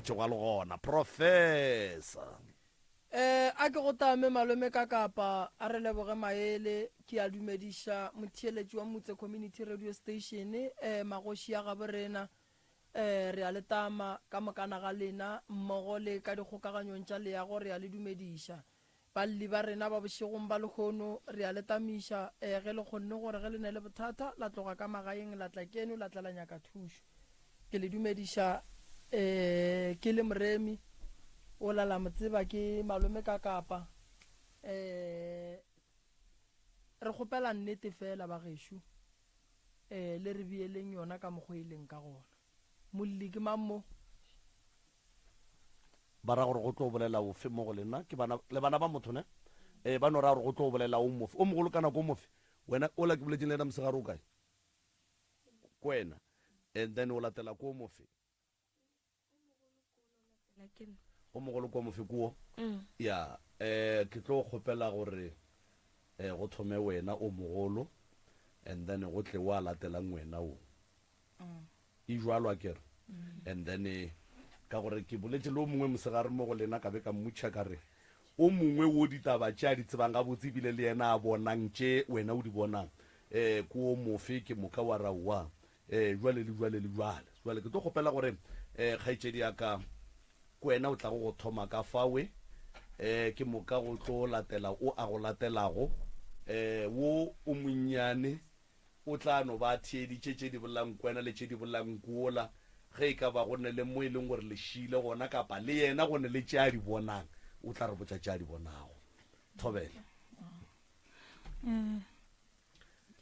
šetšego a le gona. Professor. Eh, a ke go tame malome ka kapa a re leboge maele ke a dumediša motheeletši wa motse community radio station eh, magoši a gabo rena eh, re a le tama ka mokana ga lena mmogo le ka dikgokaganyong tša leago re a le dumediša Balli ba rena ba bošegong ba lehono, re a le tamiša, ee, ge le kgonne gore ge le ne le bothata, la tloga ka magaeng la tla keno la tla la nyaka thušo. Ke le dumediša, ee, ke le Moremi, ola la mo tseba ke malome ka Kapa. Ee, re kgopela nnete feela bagešo, ee, le re beeleng yona ka mokgo e leng ka gona. Molli ke mang mo? Ba ra gore go tlo bolela ofe mo go lena? Ke bana, le bana ba motho ne? Ee, ba no ra gore go tlo bolela o mofe. O mogolo ka nako o mofe? Wena, ola ke boletšeng le yena mosegare o kae? Ko wena. And then o latela ko o mofe? O mogolo ko mofe kuo? Mm. Ya, eh, ke tlo kgopela gore eh, go thome wena o mogolo and then go tle wa latelang wena o. E jwalo akere? And then ka gore ke boletše le o mongwe mosegare mo go lena ka be ka mmotšiša ka re, o mongwe wo ditaba tše a di tsebang gabotse ebile le yena a bonang tše wena o di bonang um ke o mofe? Ke moka wa re aowa um jwale le jwale le jwale. Jwale ke tlo kgopela gore um kgaetšedi ya ka ke wena o tlago go thoma ka fawe um ke moka go tlo latela o a go latelago um wo o monnyane O tla no ba a theeditše tše di bolelang kwena le tše di bolelang nkuola, ge e ka ba go ne le mo e leng gore le šiile gona, kapa le yena go ne le tše a di bonang, o tla re botša tše a di bonago. Thobela.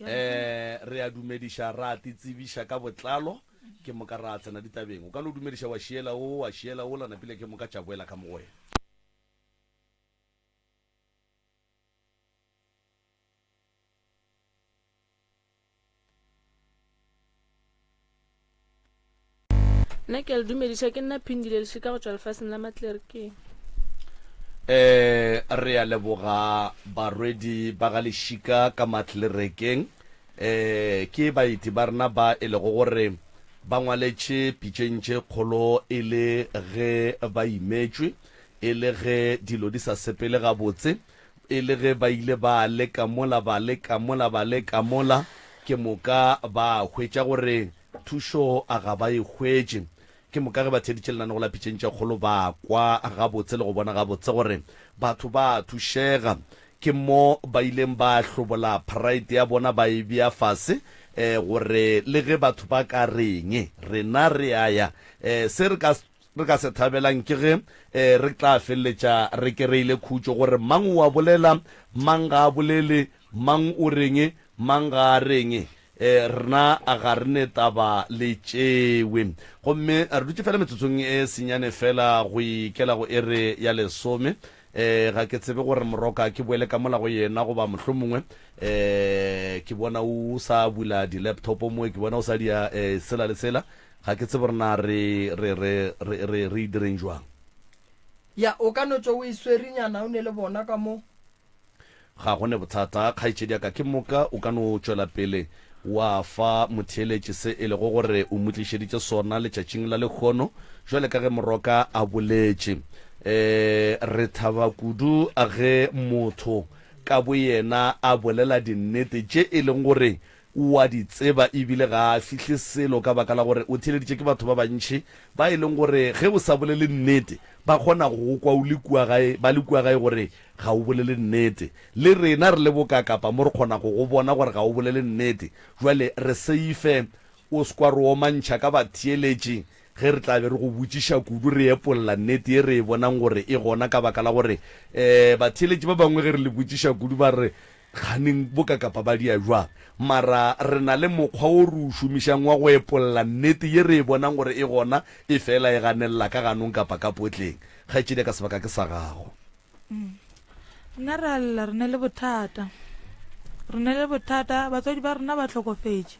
Eh, re a dumediša, ra titsebiša ka botlalo, ke moka ra tsena ditabeng. O ka no dumediša wa šiela o, wa šiela ola, napile ke moka tša boela ka mo go wena. Nna ke a le dumediša, ke nna Phindile Lešika go tšwa lefaseng la Matlerkeng. Eh, re a leboga barwedi ba ga Lešika ka Matlerekeng. Eh, ke baeti ba rena ba e lego gore ba ngwaletše pitšeng tše kgolo e le ge ba imetšwe, e le ge dilo di sa sepele gabotse. E le ge ba ile ba leka mola, ba leka mola, ba leka mola, ke moka ba hwetša gore thušo a ga ba e hwetše. Ke moka ge ba theeditše lenanego la Pitšeng tša Kgolo ba kwa gabotse le go bona gabotse gore batho ba a thušega. Ke mo ba ileng ba hlobola pride ya bona ba e bea fase gore le ge batho ba ka reng, rena re a ya. Se re ka Re ka se thabelang ke ge re tla feleletša re kereile khutšo gore mang o a bolela, mang ga a bolele, mang o reng, mang ga a reng. Rena ga re ne taba le tšewe. Gomme re dutše fela metsotsong e senyane fela go ikela go iri ya lesome. Ga ke tsebe gore Moroka ke boele ka mola go yena goba mohlomongwe ke bona o sa bula di-laptop mo, ke bona o sa dia sela le sela. Ga ke tsebe gore na re, re, re, re, re, re e direng jwang. Ya, o ka no tšwa o e swere nyana, o ne le bona ka mo. Ga go ne bothata, kgaetšedi ya ka. Ke moka o ka no tšwela pele wa fa motheeletši se e lego gore o mo tlišeditše sona letšatšing la lehono, jwale ka ge Moroka a boletše. E, re thaba kudu ge motho ka boyena a bolela dinnete tše e leng gore O a di tseba e bile ga a fihle selo ka baka la gore o theeleditše ke batho ba bantši ba e leng gore ge o sa bolele nnete ba kgona go go kwa o le kua gae, ba le kua gae gore ga o bolele nnete. Le rena re le bokakapa mo re kgona go go bona gore ga o bolele nnete. Jwale re seife o se kwa re omantšha ka batheeletši ge re tla be re go botšiša kudu re epolla nnete ye re e bonang gore e gona ka baka la gore um batheeletši ba bangwe ge re le botšiša kudu ba re Kganeng boka kapa ba dia jwang? Mara re na le mokgwa wo re o šomišang wa go epolla nnete ye re e bonang gore e gona, e fela e ganelela ka ganong kapa ka potleng. Kgaetšedi ya ka, sebaka ke sa gago. Nna re a lla, re ne le bothata. Re ne le bothata, batswadi ba rena ba hlokofetše.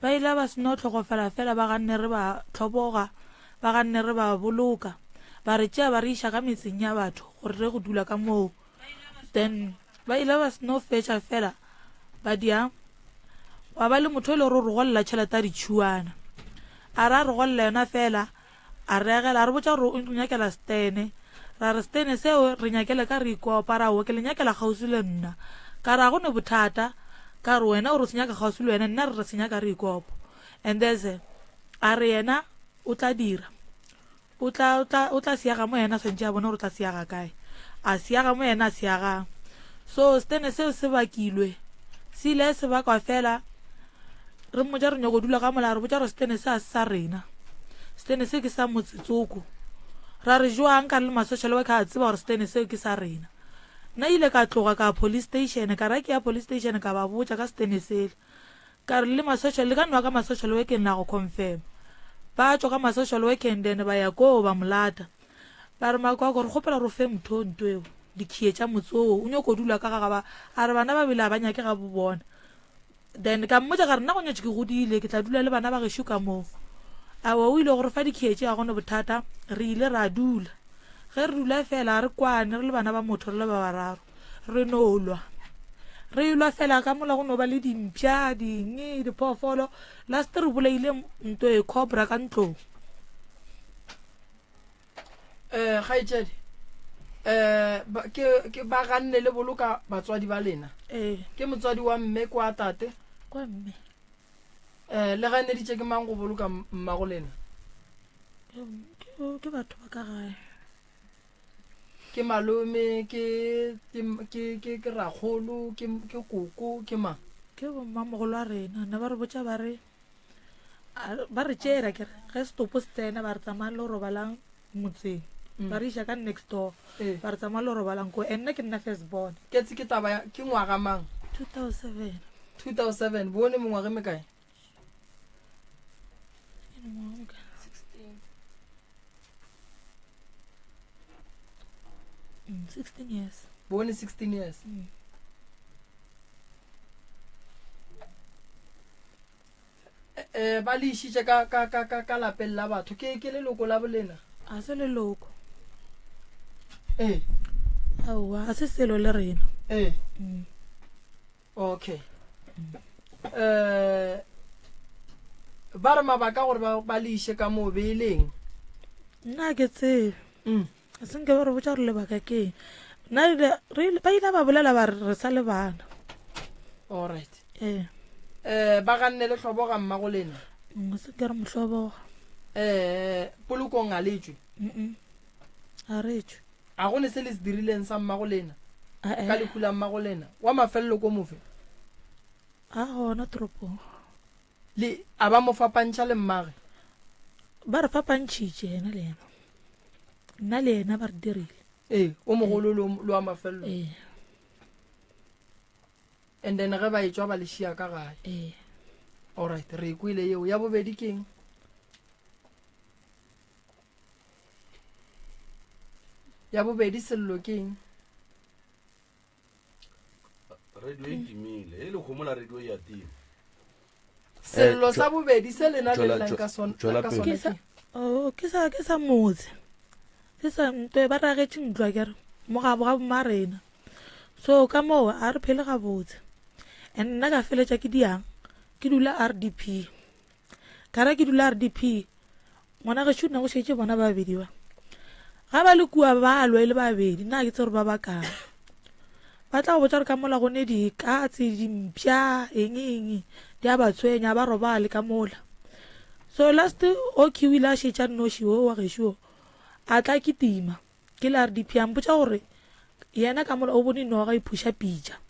Ba ile ba se no hlokofala fela ba ganne re ba hloboga, ba ganne re ba boloka. Ba re tšea ba re iša ka metseng ya batho gore re go dula ka moo. Then ba ile ba se no fetša fela ba dia gwa ba le motho e le gore o re golela tšhelete ya ditšhuana. A re a re golela yona fela. A re agela, a re botša gore o nyakela setene. Ra re setene seo re nyakele ka re ikopa, ra oa ke le nyakela kgauswi le nna. Ka re a go ne bothata, ka re wena o re o se nyaka kgauswi le wena, nna re re se nyaka re ikopa. And there's a re yena o tla dira. O tla, o tla, o tla seaga mo yena a swantše a bone gore o tla seaga kae. A seaga mo yena a seagang. So setene seo se bakilwe. Se ile se bakwa fela re mmotša re nyako dula ka mola, a re botša gore setene se a se sa rena. Setene se ke sa motse tsoko. Ra re joang ka re le ma-social worker a tseba gore setene seo ke sa rena. Nna ile ka tloga ka police station, ka ra ke ya police station ka ba botša ka setene sela. Ka re le ma social, le ka nwa ka ma social workeng la go confirm. Ba tšwa ka ma social workeng then ba ya koo ba mo lata. Ba re Makwako re kgopela re o fe motho o nto eo, dikhiye tša motse oo, o nyoko dula ka ga ga ba, a re bana ba bile a ba nyake ga bo bona. Then ka mmotša ka re nna go nyetše ke godile, ke tla dula le bana ba gešo ka moo. Aowa o ile go re fa dikhiye tše ga go ne bothata, re ile ra dula. Ge re dula fela ga re kwane re le bana ba motho re le ba bararo. Re no lwa. Re lwa fela ka mola go no ba le dimpša, ding, diphoofolo. Last re bolaile nto e cobra ka ntlong. Eh, kgaetšedi, eh, ba, ke, ke ba ganne le boloka batswadi ba lena. Ee. Ke motswadi wa mme kwa tate? Kwa mme. Eh, le ganeditše ke mang go boloka mmago lena? Ke, ke, ke batho ba ka gae. Ke malome, ke, ke, ke, ke, ke rakgolo, ke, ke koko, ke mang? Ke bommamogolo a rena. Ne ba re botša ba re, a, ba re tšera ke re, ge setopo se tsena ba re tsamayang le robalang motseng. Ba re iša ka next door. Ee. Ba re tsamayang le robalang ko. And nna ke nna first born. Ke tse ke taba ya, ke ngwaga mang? 2007. 2007, bone mengwaga e mekae? Ke mengwaga e mekae? 16. 16 years. Bone 16 years. Eh, ba le išitše ka, ka, ka, ka, ka lapeng la batho. Ke, ke leloko la bolena? A se leloko. Ee. Aowa, a se selo le rena. Ee. Okay. Eh, ba re mabaka gore ba, ba le iše ka moo be e leng? Nna ke tsebe. Se nke ba re botša gore lebaka ke eng. Nna ile, re ile, ba ile ba bolela ba re re sa le bana. All right. Ee. Eh, ba ganne le hloboga mmago lena? Se nke re mo hloboga. Eh, polokong a le tšwe? Mm-mm. A re tšwe. A go ne se le se dirileng sa mmago lena? Ka lehu la mmago lena? Wa mafelelo ko mofe? A gona toropong. Le, a ba mo fapantšha le mmage? Ba re fapantšhitše, yena le yena. Nna le yena ba re dirile. Ee, o mogolo le, le wa mafelelo. Ee. And then ge ba etšwa ba le šia ka gae. Ee. Alright, re e kwele yeo. Ya bobedi ke eng? Ya bobedi sello ke eng? Radio e timile, e le kgomo la radio e a tima. Sello Eh, sa bobedi se lena le tšwela- llang ka sona, tšwela ka pele. sona Ke sa, ke oh, ke sa, ke sa motse. Ke sa ntwe ba ragetše ntlo akere mo gabo ga bomma rena. So ka moo a re phele gabotse. And nna ka feletša ke diang, ke dula RDP. Ka ra ke dula RDP, Ngwana gešo nna go šetše bona ba babedi ba. Ga ba le kua ba lwa e le babedi, nna ga ke tsebe gore ba bakang. Ba tla go botša gore ka mola go ne dikatse, dimpša, eng eng, di a ba tshwenya, ba robale ka mola. So last okay o ile a šetša nnoši o wa gešo o, a tla kitima. Ke la re diphi a mpotša gore yena ka mola o bone noga e phuša pitša.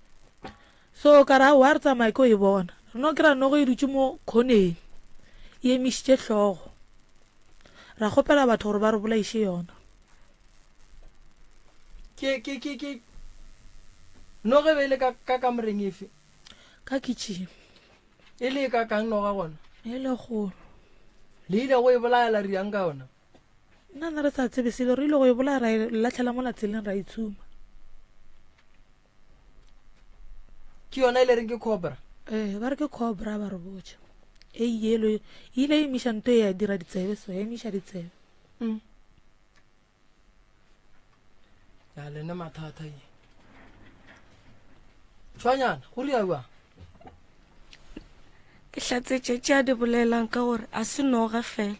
So ka re aowa a re tsamaye ke o e bona. Re no kry-a noga e dutše mo khoneng e emišitše hlogo. Ra kgopela batho gore ba re bolaiše yona. Ke, ke, ke, ke, noga e be e le ka, ka kamoreng efe? Ka kitchen. E le e kakang noga gona? E le kgolo. Le ile go e bolaya la riang ka yona? Nna ne re sa tsebe selo, re ile go e bolaya ra e lahlela mola tseleng ra e tshuma. Ke yona e le reng ke cobra? Ee, ba re ke cobra ba re botša. E yelo e ile e emiša nto e ya dira ditsebe so, ya emiša ditsebe. Ya lena mathata ye. Tshwanyana, go ria bjang? Ke hlatsetše tše a di bolelang ka gore a se noga fela.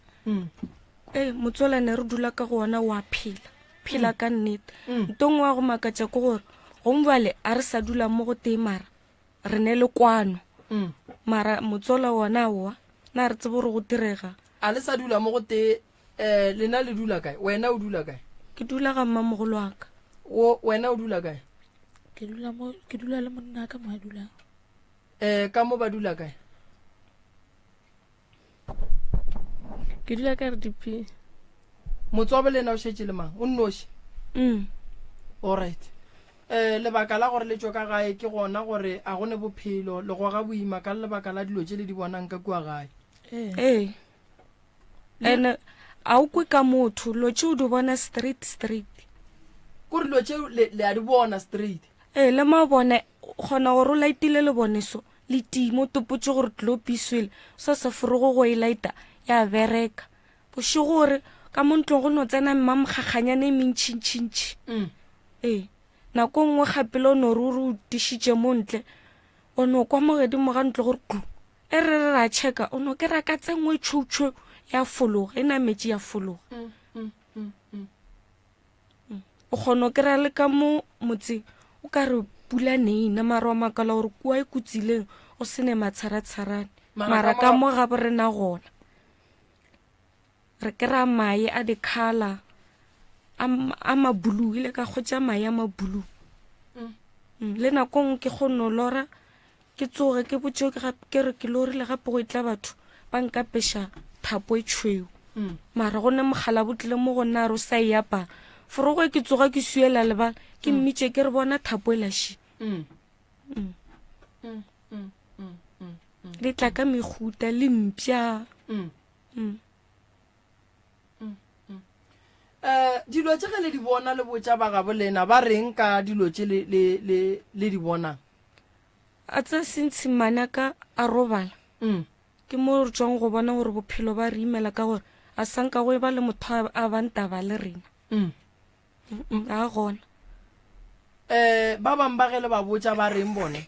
Ee, motsola ne re dula ka go ona wa phela phela ka nnete. Nto nngwe wa go makatša ke gore gong bjale a re sa dula mo go tee mara re ne le kwano. Mara motsola wona aowa, na re tsebe gore go direga. A le sa dula mo go tee um lena le dula kae? Wena o dula kae? Ke dula ga mmamogolo wa ka. O, wena o dula kae? Ke dula mo, ke dula le monna ka mo a dulang. Um ka mo ba dula kae? Ke dula ka RDP. Motswabo le yena o šetše le mang? O nnoši? Mm. Alright. Eh, lebaka la gore le tšwe ka gae ke gona gore a go ne bophelo le goga boima ka lebaka la dilo tše le di bonang ka kua gae. Ee. Ee. Ene a o kwe ka motho, lo tše o di bona straight straight. Kore dilo tše le, le a di bona straight. Ee, le mabone o kgona gore o laetile lebone so le time o topotše gore tlopi e swele sa sa forogo go e laeta ya bereka. Bošego gore ka mo ntlong go no tsena mmamokgakganyana e mentšintšintši. Mm. Ee, nako nngwe kgapele o no re o re o tišitše mo ntle o no kwa mo godimo ga ntlo gore klu e re re ra checka o no kry-a ka tse nngwe tšhweu-tšhweu ya fologa e nametše ya fologa. Mm, mm, mm, mm. O kgona go kry-a le ka mo motseng o ka re pula neina mara wa makala gore kua e kutsileng go se ne matsharatsharane mara ka mo ga bo rena gona re kry-a mae a di-color a mabulu ile ka kgotsa mae a mabulu mm. Mm, le nakong ke kgonno lora Ke tsoge ke botše ke re ke lorile gape go etla batho ba nkapeša thapo e tšhweu. Mara go ne mogala bo tlile mo go nna a re o sa e apara. Forogo e ke tsoga ke swiela lebala ke mmitše ke re bona thapo e laši. Le tla ka mehuta le mpša. Um dilo tše ge le di bona le botša ba gabo lena ba reng ka dilo tše le, le, le, le di bonang? A tsea sentshi mmane a ka a robala. Mm. Ke mo re tšwang go bona gore bophelo ba re imela ka gore a sa nka go eba le motho a, a bang taba le rena. Mm. Mm, a gona. Um ba bang ba ge le ba botša ba reng bone?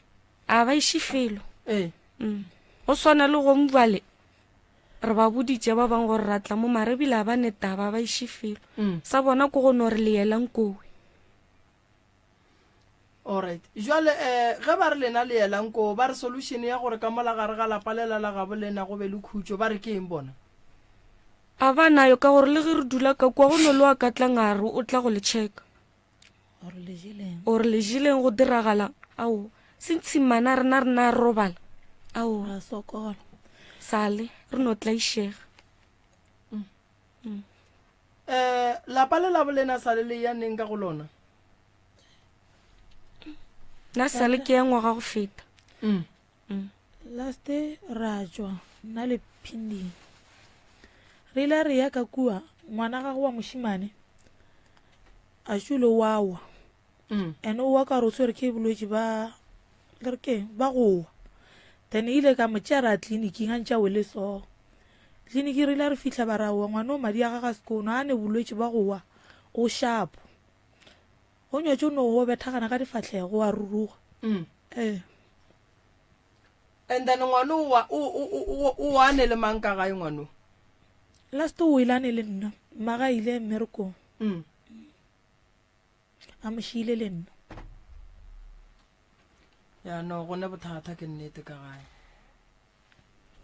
A ba iše felo. Ee. Mm. Go swana le gong bjale re ba boditše ba bang gore ra tla mo mare ebile a ba ne taba ba iše felo. Mm. Sa bona ko go no re le yelang kowe. Alright. Jwale eh ge ba re lena le yelang koo ba re solution ya gore ka mola gare ga lapa lela la gabo lena go be le khutšo ba re ke eng bona? A ba nayo ka gore le ge re dula ka kua go no le wa ka tlang a re o tla go le checka. Gore le jeleng. Gore le jeleng go diragala ao se ntshimana rena rena re robala ao Ra sokola. sale re no tlaišega. Eh lapa le la bolena sale le ya neng ka go lona? Nna sale ke ya ngwaga go feta. Mm. Mm. Last ra tšwa nna le Phinding. Re ile re ya ka kua ngwana gagwe wa mošemane a šule wa wa. Mm. And o wa ka re o tshwere ke bolwetši ba le re keng ba go wa. Then ile ka mo tšea ra tleliniking a ntše a wele so. Tleliniki re ile re fihla ba ra wa ngwana o madi a gagwe a sekono a ne bolwetši ba go wa o sharp. Go nyatše o no o bethagana ka difahlego wa ruruga. Mm. Ee. And then ngwana o wa o o o o wa ne le mang ka gae ngwano? Last o ile a ne le nna mmaga ile mmerekong. Mm. A mo šiile le nna. Ya no go ne bothata ke nnete ka gae.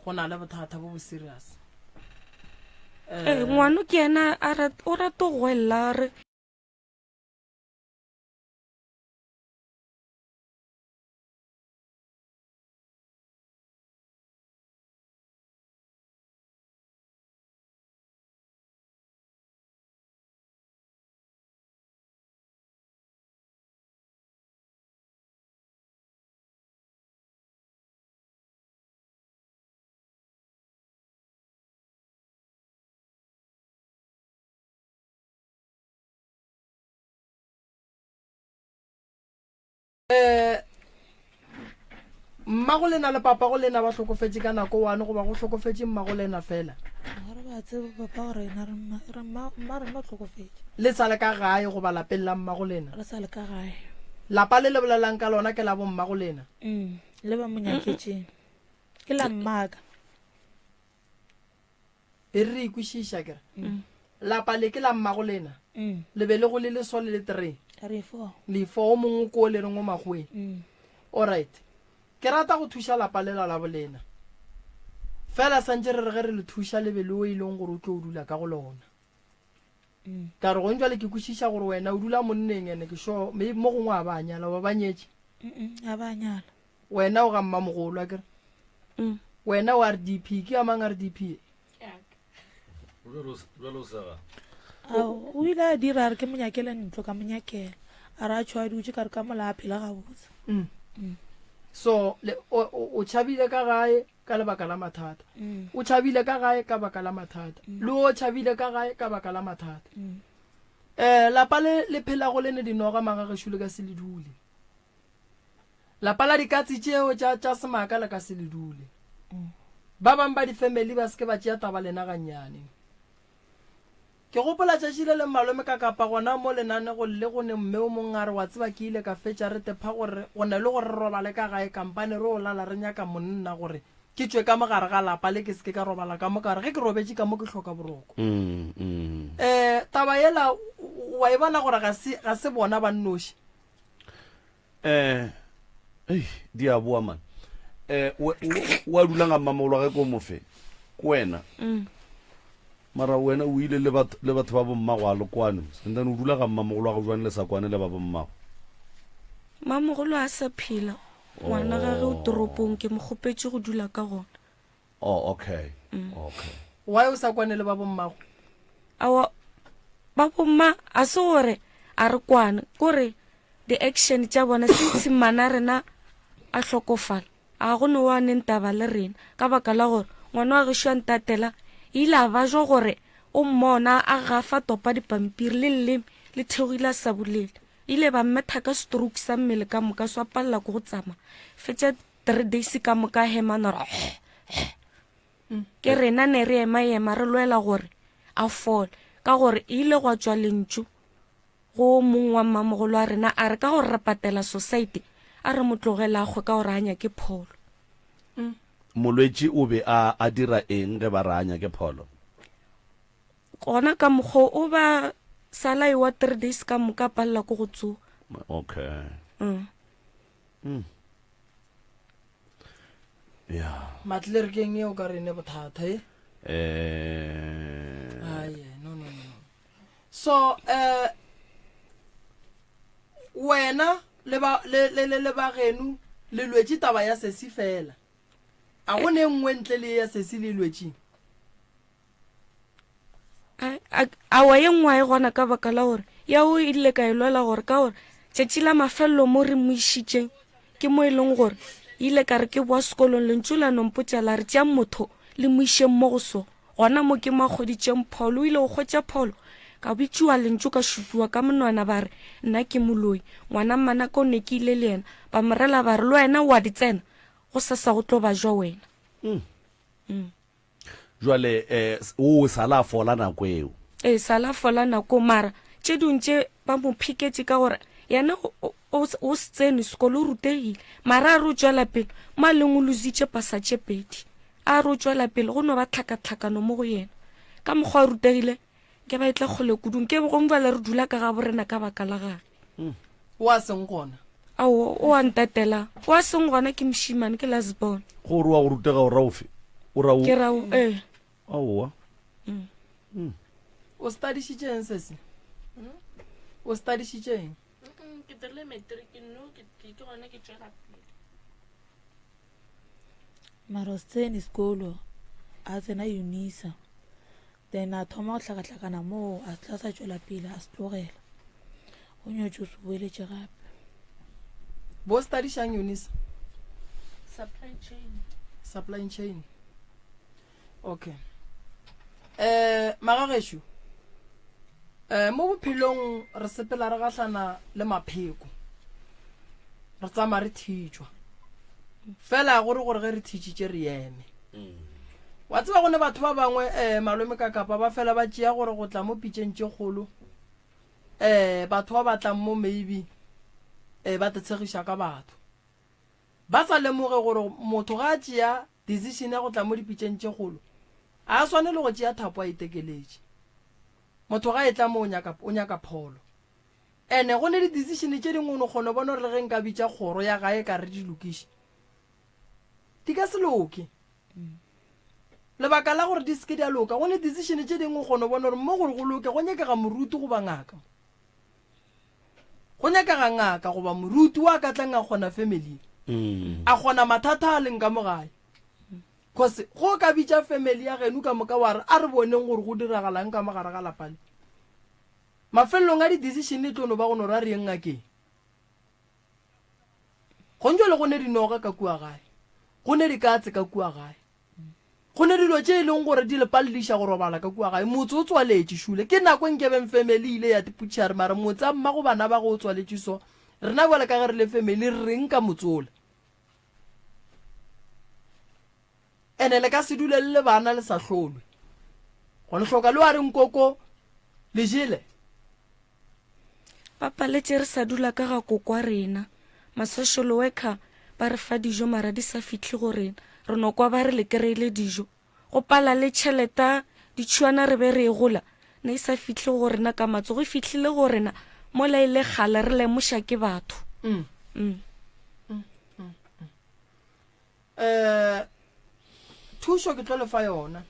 Go na le bothata bo bo serious. Eh, ngwano ke yena a rat, o rata go gwella re Eh, mmago lena le papago lena ba hlokofetše ka nako one goba go hlokofetše mmago lena fela? Ga re ba tsebe papa go rena re mma re mma mma rena o hlokofetše. Le sa le ka gae goba lapeng la mmago lena? Re sa le ka gae. Lapa le le bolelang ka lona ke la bommago lena? Mm, le ba mo nyaketšeng. Ke la mmaka. E re re ikwešiša kere. Mm. Lapa le ke la mmago lena. Mm. Le be le go le le so le le tree. Re fo. Le fo o mongwe ko le reng o makgoweng. Mm. Alright. Ke rata go thuša lapa lela la bolena. Fela santše re re ge re le thuša le be le o e leng gore o tlo dula ka go lona. Mm. Ka re gong jwale ke kwešiša gore wena o dula monneng ene ke sure maybe mo gongwe a ba nyala ba ba nyetše. Mm a ba nyala. Wena o ga mmamogolo akere. Mm. Wena o RDP ke ya mang RDP e? Bjale o sega. Ao, o ile a dira a re ke mo nyakele ntlo ka mo nyakela a re a tšho a dutše ka re ka mola a phela gabotse Mm. So le o o- o tšhabile ka gae ka lebaka la mathata. Mm. O tšhabile ka gae ka baka la mathata. Le o tšhabile ka gae ka baka la mathata. Mm. Eh lapa le le phelago le ne dinoga magagešo le ka se le dule. Lapa la dikatse tšeo tša tša semaka le ka se le dule. Ba bang ba difamily ba se ke ba tšea taba lena gannyane. Ke gopola tšatši le leng malome ka kapa gona mo lenanegong le go ne mme o mong a re wa tseba ke ile ka fetša re tepha gore go ne le gore re robale ka gae kampane re o lala re nyaka monna gore ke tšwe ka mo gare ga lapa le ke se ke ka robala ka mo ka gore ge ke robetše ka mo ke hloka boroko. Um taba yela wa e bona gore ga se ga se bona ba nnoši. Eh, ei, di a boa man. Eh, o o a dula ga mmamogolo wa ge ko mofe? Ke wena. Mm. Mara wena o ile le batho le batho ba bommago a le kwane. And then o dula ga mmamogolo wa go jwang le sa kwane le ba bommago? Mamogolo a sa phela. Ngwana gage o toropong ke mo kgopetše go dula ka gona. Oh, okay. Mm. Okay. Why o sa kwane le ba bommago? Awa ba bomma a se gore a re kwane, kore di-action tša bona since mmana rena a hlokofala a go ne wa neng taba le rena ka baka la gore ngwana wa gešo a ntatela ile a bajwa gore o mmona a gafa topa dipampiri le leleme le theogile a sa bolele ile ba mmetha ka stroke sa mmele ka moka swa palela ko go tsamaya fetša three days ka moka hema no ra ke rena ne re ema ema re lwela gore a fole ka gore e ile gwa tswa lentšu go mong wa mmamogolo wa rena a re ka gore re patela society a re mo tlogela a kgwe ka gore a nyake pholo Molwetši o be a a dira eng ge ba re a nyake pholo? Gona ka mokgwa o ba sala ewa three days ka moka a palela ko go tsoga. Okay. Mm. Mm. Ya. Matlerekeng eo ka re ne bothata e. Eh. Aye, no no no. So eh wena le ba le le le ba genu le lwetše taba ya sesi fela. A go ne nngwe ntle le ya sesi le lwetšeng? Awa ye nngwe a e gona ka baka la gore ya o ile ka e lwela gore ka gore tšatši la mafelelo mo re mo išitšeng ke mo e leng gore ile ka re ke boa sekolong lentšu la nompotša la re tšeang motho le mo išeng mo go so gona mo ke mo a kgoditšeng pholo o ile go kgwetša pholo ka bitšiwa lentšu ka šupiwa ka monwana ba re nna ke moloi ngwana mmanaka o ne ke ile le yena ba morela ba re le wena o a di tsena go sasa go tlo ba jwa wena mm. Mm. Jwale eh, o sala a fola nako eo. Ee, sala fola nako mara tše dingwe tše ba mo phiketše ka gore yena o se tsene sekolo o rutegile mara a re o tšwela pele mo a leng o lositše pasa tše pedi a re o tšwela pele go no ba tlhakatlhakano mo go yena ka mokgwa a rutegile ke ba e tla kgole kudu nke gongwe bjale re dula ka ga borena ka baka la gage mm. o a seng gona ao o a ntatela o a seng gona ke mošimane ke lasbon gore wa go rutega o ra ofe o ra ke ra ee aowa mm. mm. o studišitšeng sese o studišitšeng ke dirile matric no ke gona ke tšwela pele mara o se tsene sekolo a tsena unisa Then a thoma go hlakahlakana moo, a se tla sa tšwela pele, a se tlogela. O nyotše o se boeletše gape. Bo studyšang Eunice? Supply chain. Supply chain. Okay. Eh, magagešo. Eh, mo bophelong re sepela re gahlana le mapheko. Re tsamaya re thitšwa. Fela gore gore ge re thitšitše re eme. Wa tseba go ne batho ba bangwe um malome ka kapa ba fela ba tšea gore go tla mo pitšeng tše kgolo um batho ba ba tlang mo maybe um ba tetshegiša ka batho ba sa lemoge gore motho ga a tšea decision ya go tla mo dipitšeng tše kgolo a swanele go tšea thapo a itekeletše. Motho ga etla mo o nyaka, o nyaka pholo. Ene go ne di-decision tše dingwe o no kgona go bona gore le ge nka bitša kgoro ya gae ka re di lokiše, di ka se loke. Lebaka la gore di se ke di a loka, go ne decision tše dingwe o kgona go bona gore mo gore go loke go nyakega moruti goba ngaka. Go nyakega ngaka goba moruti wa ka tlang a kgona family, a kgona mathata a leng ka mo gae. Cause go ka bitša family ya geno ka moka wa re a re boneng gore go diragalang ka mo gare ga lapa le. Mafelelong a di-decision e tlo no ba go no ra re yeng ngakeng. Gong jwale go ne dinoga ka kua gae, go ne dikatse ka kua gae, go ne dilo tše e leng gore di le palediša go robala ka kua gae. Motse o tswaletše šule. Ke nako e nkebeng family e ile ya tiputšha re mare motse a mmago bana ba go o tswaletše so. Rena bjale ka ge re le family re reng ka motse ola? Ene le ka se dule le le bana le sa hlolwe. Go le hloka le wa re nkoko le jele. Ba paletše re sa dula ka ga kokwa rena. Ma social worker ba re fa dijo mara di sa fihle go rena. Re no kwa ba re le kry-ile dijo. Go pala le tšheleta ditšhuana re be re e gola ne e sa fihle go rena ka matsogo e fihlile go rena mola e le kgale re lemoša ke batho. Mm. Mm. Mm. Mm. Eh, thušo ke tlo le fa yona.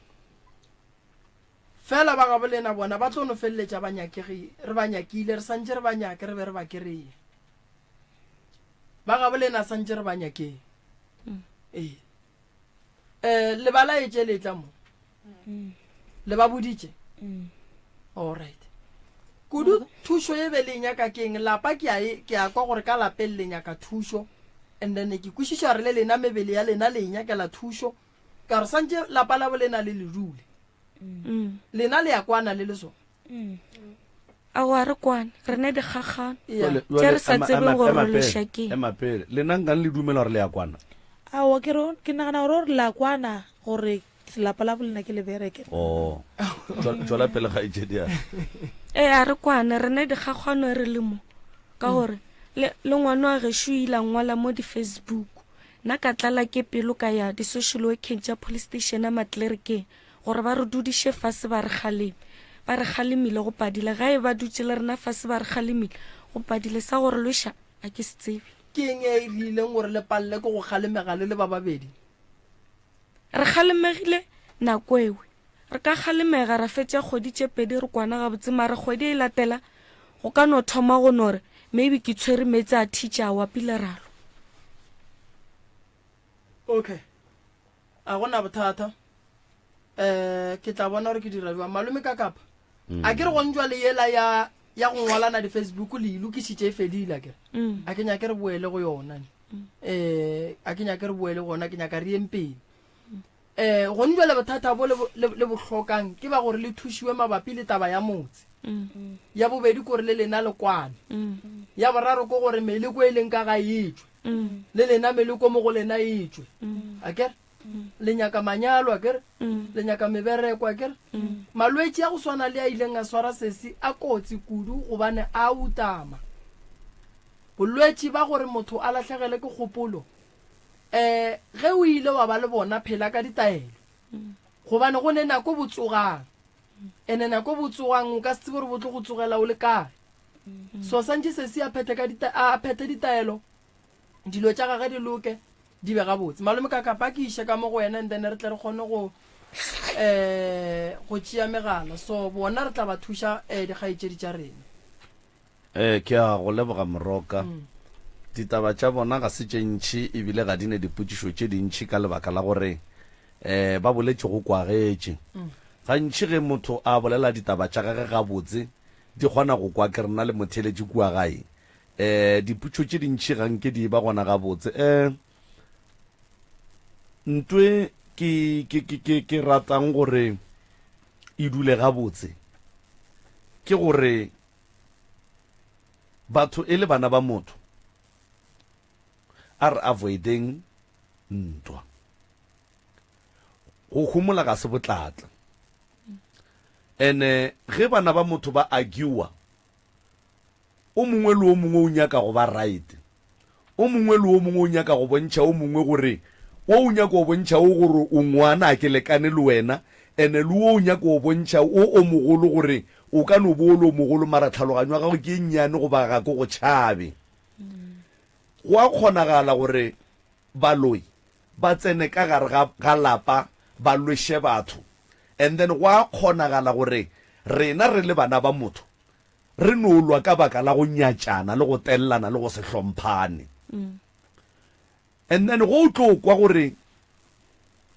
Fela ba gabo lena bona ba tlo no feleletša ba nyakegi, re ba nyakile, re santše re ba nyake, re be re ba kereye. Ba gabo lena santše re ba nyakeng. Mm. Ee. Eh, le ba laetše le tla mo. Mm. Le ba boditše? Mm. All right. Kudu thušo e be le e nyaka keng? Lapa ke a e, ke a kwa gore ka lapeng le nyaka thušo. And then ke kwešiša gore le lena mebele ya lena le e nyakela thušo. Ka gore santše lapa la bo lena le le dule. Mm. Lena le ya kwana le le so. Mm. Aowa re kwane, re ne dikgakgano tše re sa tsebeng gore re lweša keng. Ema pele, lena nkang le dumela gore le ya kwana? Aowa ke re ke nagana gore gore la kwana gore lapa la bolena ke le bereke. Oh. Tšwela pele kgaetšedi ya. Ee a re kwane, re ne dikgakgano re le mo. Ka gore le le ngwana wa gešo o ile a ngwala mo di-Facebook. Nna ka tlala ke pelo ka ya di-social workeng tša police station ya Matlerekeng gore ba re dudiše fase ba re kgaleme. Ba re kgalemile go padile. Gae ba dutše le rena fase ba re kgalemile go padile. Sa go re lweša ga ke se tsebe. Ke eng e e rileng gore le palele ke go kgalemega le le ba babedi? Re kgalemegile nako ewe. Re ka kgalemega ra fetša kgwedi tše pedi re kwana gabotse mara kgwedi e latela go ka no thoma go no re maybe ke tshwere meetse a thitša a wapile ra lwa. Okay. A go na bothata. Eh ke tla bona gore ke dira jwang. Malome ka kapa. Mm. A ke re gong jwale yela ya ya go ngwalana di Facebook le ilokisitše e fedile a ke re. Mm. A ke nyake re boele go yona. Mm. Eh a ke nyake re boele go yona ke nyaka re yeng pele. Eh gong jwale bothata bo le bo hlokang ke ba gore le thušiwe mabapi le taba ya motse. Mm. Ya bobedi kore le lena le kwane. Mm. Ya boraro ke gore meleko e leng ka ga e tšwe. Mm. Le lena meleko mo go lena e tšwe. Mm. A kere? Mm. Le nyaka manyalo a kere? Mm. Le nyaka mebereko a kere? Mm. Malwetši a go swana le a ileng a swara sesi a kotsi kudu gobane a utama. Bolwetši ba gore motho a lahlegele ke kgopolo um ge o ile wa ba le bona phela ka ditaelo gobane go ne nako bo tsogang ene nako bo tsogang o ka se tsebe gore bo tlo go tsogela o le kae so santše sesi a phethe ka a phethe ditaelo dilo tša gage di loke di be gabotse malome ka kapa ke iše ka mo go wena and then re tle re kgone go um go tšea megala so bona re tla ba thuša um dikgaetšedi tša rena Ee, ke a go leboga Moroka. Ditaba tša bona ga se tše ntši ebile ga di ne dipotšišo tše dintši ka lebaka la gore um ba boletše go kwagetše. Gantši ge motho a bolela ditaba tša gage gabotse di kgona go kwa ke rena le motheeletši kua gae. Um dipotšišo tše dintši ga nke di eba gona gabotse. Um ntwe ke, ke, ke, ke, ke ratang gore e dule gabotse ke gore Batho e le bana ba motho, a re avoideng ntwa. Go homola ga se botlatla. Ene ge bana ba motho ba arguer, o mongwe le o mongwe o nyaka go ba right. O mongwe le o mongwe o nyaka go bontšha o mongwe gore o o nyaka go bontšha o gore o ngwana a ke lekane le wena. Ene le wo o nyaka go bontšha o o mogolo gore o ka no bo o le o mogolo mara tlhaloganyo ya gago ke e nnyane goba ga ke go tšhabe. Go a kgonagala gore baloi ba tsene ka gare ga, ga lapa ba lweše batho. And then go a kgonagala gore rena re le bana ba motho re no lwa ka baka la go nyatšana le go tellana le go se hlomphane. And then go o tlo kwa gore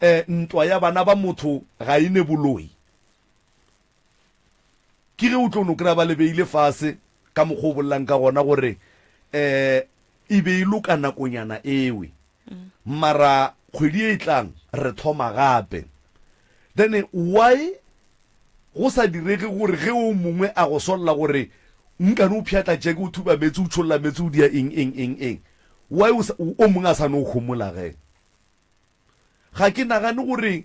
eh, ntwa ya bana ba motho ga e ne boloi, ke ge o tlo no kry-a ba le beile fase ka mokgwa o bolelang ka gona gore eh, e be e loka nakonyana ewe, mara kgwedi e tlang re thoma gape. Then why go sa direge gore ge o mongwe a go solla gore nkane o pšhatla jeke, o thuba meetse, o tšholla meetse, o dia eng eng eng eng, why o, o mongwe a sa no homola ge? Ga ke nagane gore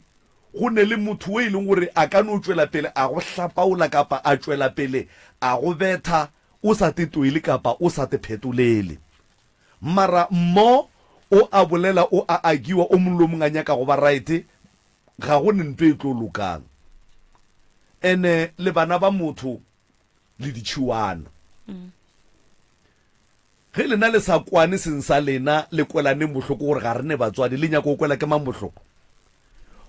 go ne le motho o e leng gore a ka no tšwela pele a go hlapaola kapa a tšwela pele a go betha o sa te toile kapa o sa te phetolele. Mara mo o a bolela o a agiwa o mongwe le o mongwe a nyaka go ba right, ga go ne nto e tlo lokang. Ene le bana ba motho le ditšhiwana. Ge lena le sa kwane seng sa lena, le kwelaneng bohloko gore ga re ne batswadi, le nyaka go kwela ke mang bohloko?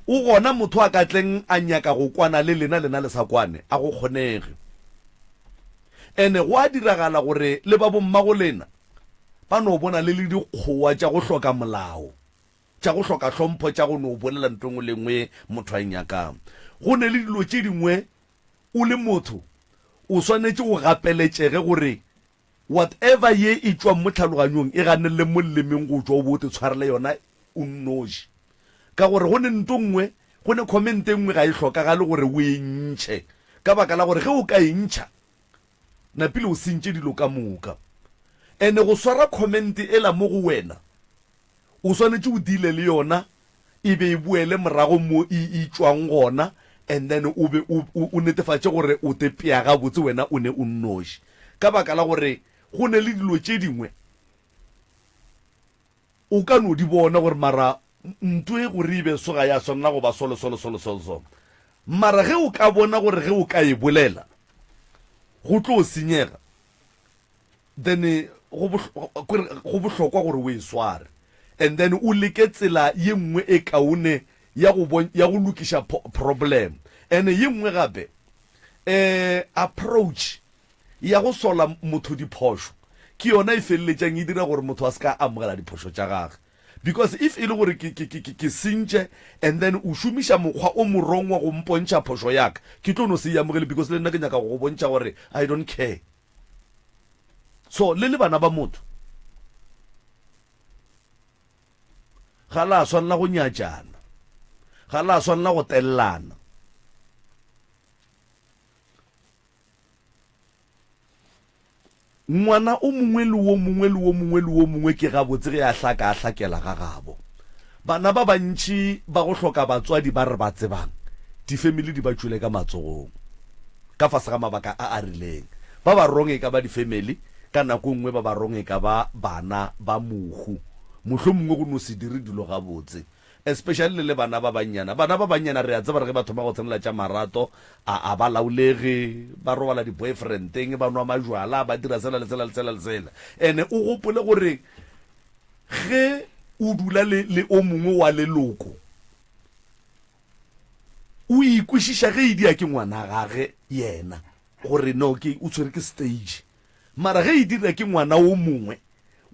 O gona motho a ka tleng a nyaka go kwana le lena, lena le sa kwane? A go kgonege. Ene go a diragala gore le ba bommago lena ba no bona le le dikgowa tša go hloka molao, tša go hloka hlompho, tša go no bolela nto engwe le engwe motho a e nyakang. Go ne le dilo tše dingwe o le motho o swanetše o gapeletšege gore Whatever ye e tšwang mo tlhaloganyong e ganelele mo lelemeng go tšwa o be o te tshwarele yona o nnoši. Ka gore go ne nto nngwe, go ne comment e nngwe ga e hlokagale gore o e ntšhe. Ka baka la gore ge o ka e ntšha, napile o sentše dilo ka moka. Ene go swara comment ela mo go wena, O swanetše o deale le yona e be e boele morago mo e e tšwang gona and then o be o o netefatše gore o te pea gabotse wena o ne o nnoši. Ka baka la gore go ne le dilo tše dingwe o ka no di bona gore mara nto e gore e be so ga ya swanela go ba so le so le so le so le so. Mara ge o ka bona gore ge o ka e bolela go tlo senyega, then go go bohlokwa gore o e sware and then o leke tsela ye nngwe e kaone ya go ya go lokiša problem. And ye nngwe gape eh approach ya go sola motho diphošo ke yona e feleletšang e dira gore motho a se ka amogela diphošo tša gage. Because if e le gore ke, ke, ke, ke, ke sentše and then o šomiša mokgwa o morong wa go mpontšha phošo ya ka, ke tlo no se e amogele because le nna ke nyaka go go bontšha gore I don't care. So le le bana ba motho ga la swanela go nyatšana, ga la swanela go tellana. Ngwana o mongwe le wo mongwe le wo mongwe le wo mongwe ke gabotse ge a hlaka a hlakela ga gabo. Bana ba bantši ba go hloka batswadi ba re ba tsebang, difemili di ba tšwele ka matsogong ka fase ga mabaka a a rileng. Ba ba wrong e ka ba difemili, ka nako e nngwe ba ba wrong e ka ba bana ba mohu. Mohlomongwe go no se dire dilo gabotse. Especially le le bana ba bannyana. Bana ba bannyana re a tseba re ge ba thoma go tsenela tša marato, a, a ba laolege, ba robala di-boyfriendeng, ba nwa majwala, ba dira sela le sela le sela le sela. Ene o gopole gore ge o dula le, le o mongwe wa leloko, o ikwešiša ge e dia ke ngwana gage yena gore no ke o tshwere ke stage. Mara ge e dira ke ngwana o mongwe,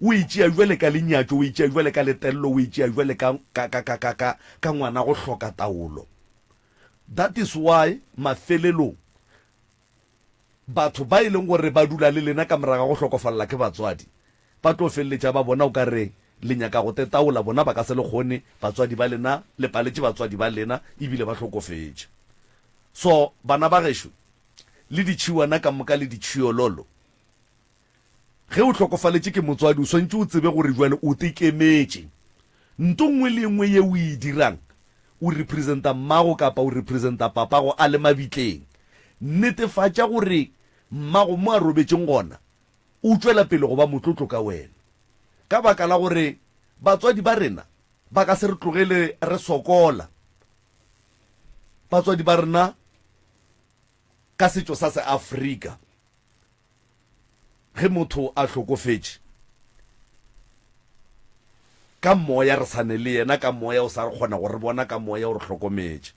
o e tšea bjale ka lenyatšo, o e tšea bjale ka letello, o e tšea bjale ka, ka, ka, ka, ka, ka, ka ngwana go hloka taolo. That is why mafelelong batho ba e leng gore ba dula le lena ka morago ga go hlokofalela ke batswadi, ba tlo feleletša ba bona o ka re le nyaka go tetaola, bona ba ka se le kgone, batswadi ba lena, le paletše batswadi ba lena ebile ba hlokofetše. So bana ba gešo, le ditšhiwana ka moka le ditšhiololo, Ge o hlokofaletše ke motswadi, o swanetše o tsebe gore bjale o tekemetše. Nto nngwe le nngwe ye o e dirang, o representa mmago kapa o representa papago a le mabitleng. Netefatša gore mmago mo a robetšeng gona, o tšwela pele go ba motlotlo ka wena. Ka baka la gore batswadi ba rena ba ka se re tlogele re sokola. Batswadi ba rena ka setšo sa Seafrika, ge motho a hlokofetše, ka moya re sa ne le yena, ka moya o sa re kgona go re bona, ka moya o re hlokometše.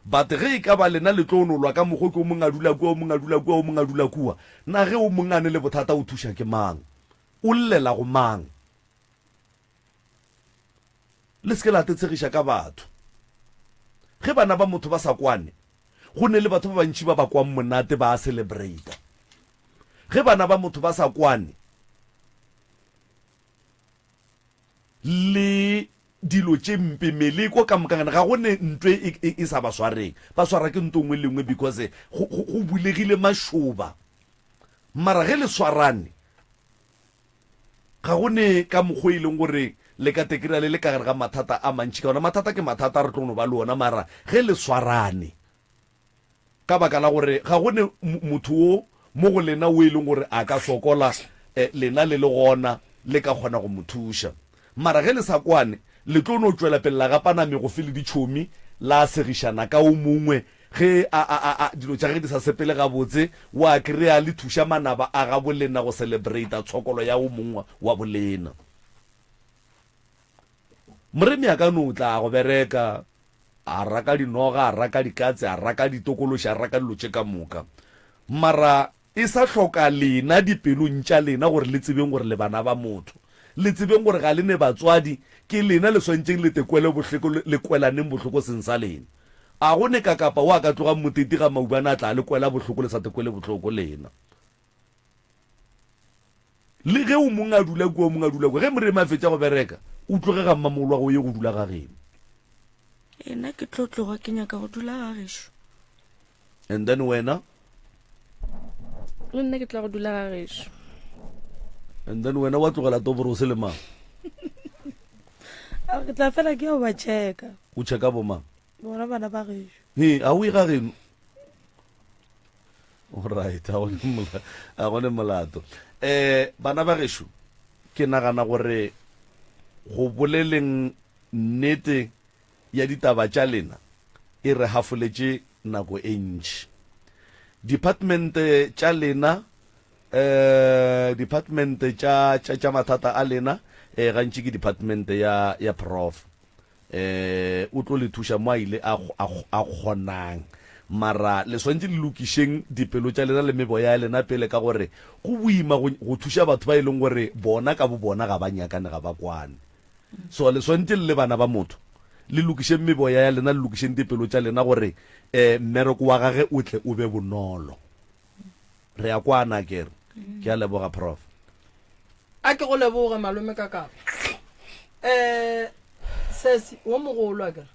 But ge e ka ba lena le tlo no lwa ka mokgo ke o mongwe a dula kua, o mongwe a dula kua, o mongwe a dula kua, na ge o mongwe a ne le bothata o thuša ke mang? O llela go mang? Le se ke la tetshegiša ka batho. Ge bana ba motho ba sa kwane, go ne le batho ba bantši ba ba kwang monate ba a celebrata. Ge bana ba motho ba sa kwane, le dilo tše mpe, meleko ka moka, ga go ne ntwe e, e, e sa ba swareng. Ba swara ke nto nngwe le nngwe because go, go, go bulegile mašoba. Mara ge le swarane, Ga go ne ka mokgo e leng gore le ka tekrea le le ka gare ga mathata a mantši ka gona. Mathata ke mathata, re tlo no ba le ona, mara ge le swarane, ka baka la gore ga go ne motho wo mo go lena wo e leng gore a ka sokola lena le le gona, le ka kgona go mo thuša. Mara ge le sa kwane, le tlo no tšwela pele la gapana megofe le ditšhomi, la segišana ka o mongwe. Ge a, a, a, a, dilo tša ge di sa sepele gabotse, wa krea le thuša manaba a gabo lena go celebrata tshokolo ya o mongwe wa bolena. Moremi a ka no tla a go bereka, a raka dinoga, a raka dikatse, a raka ditokološi, a raka dilo tše ka moka. Mara E sa hloka lena dipelong tša lena gore le tsebeng gore le bana ba motho. Le tsebeng gore ga le ne batswadi, ke lena le swantšeng le te kwele bohloko, le kwelaneng bohloko seng sa lena. A go ne kakapa wo a ka tlogang moteti ga maubane a tla le kwela bohloko le sa te kwele bohloko lena. Le ge o mongwe a dula kua, o mongwe a dula kua, ge moremi a fetša go bereka, o tloge ga mmamogolo wa gago o ye go dula ga geno. Ee, nna ke tlo tloga ke nyaka go dula ga gešo. And then wena? Le nna ke tla go dula ga gešo. And then wena wa tlogela toborose le mang? A ke tla fela ke yo ba checka. O checka bo mang? Bona bana ba gešo. He, a o ye ga geno? Alright, a go ne molato. Eh, bana ba gešo, ke nagana gore go boleleng nnete ya ditaba tša lena e re hafoletše nako e ntši. Department tša lena, eh, department tša, tša, tša mathata a lena, eh, gantši ke department ya, ya prof. Eh, o tlo le thuša mo a ile a, a, a kgonang. Mara le swantše le lokišeng dipelo tša lena le meboya ya lena pele, ka gore go boima go, go thuša batho ba e leng gore bona ka bobona ga ba nyakane, ga ba kwane. So le swantše le le bana ba motho, le lokišeng meboya ya lena, le lokišeng dipelo tša lena gore um mmereko wa gage o tle o be bonolo. Re a kwana akere? Ke a leboga Prof. A ke go leboge malome ka kapa. Um sesi wo mogolo akere?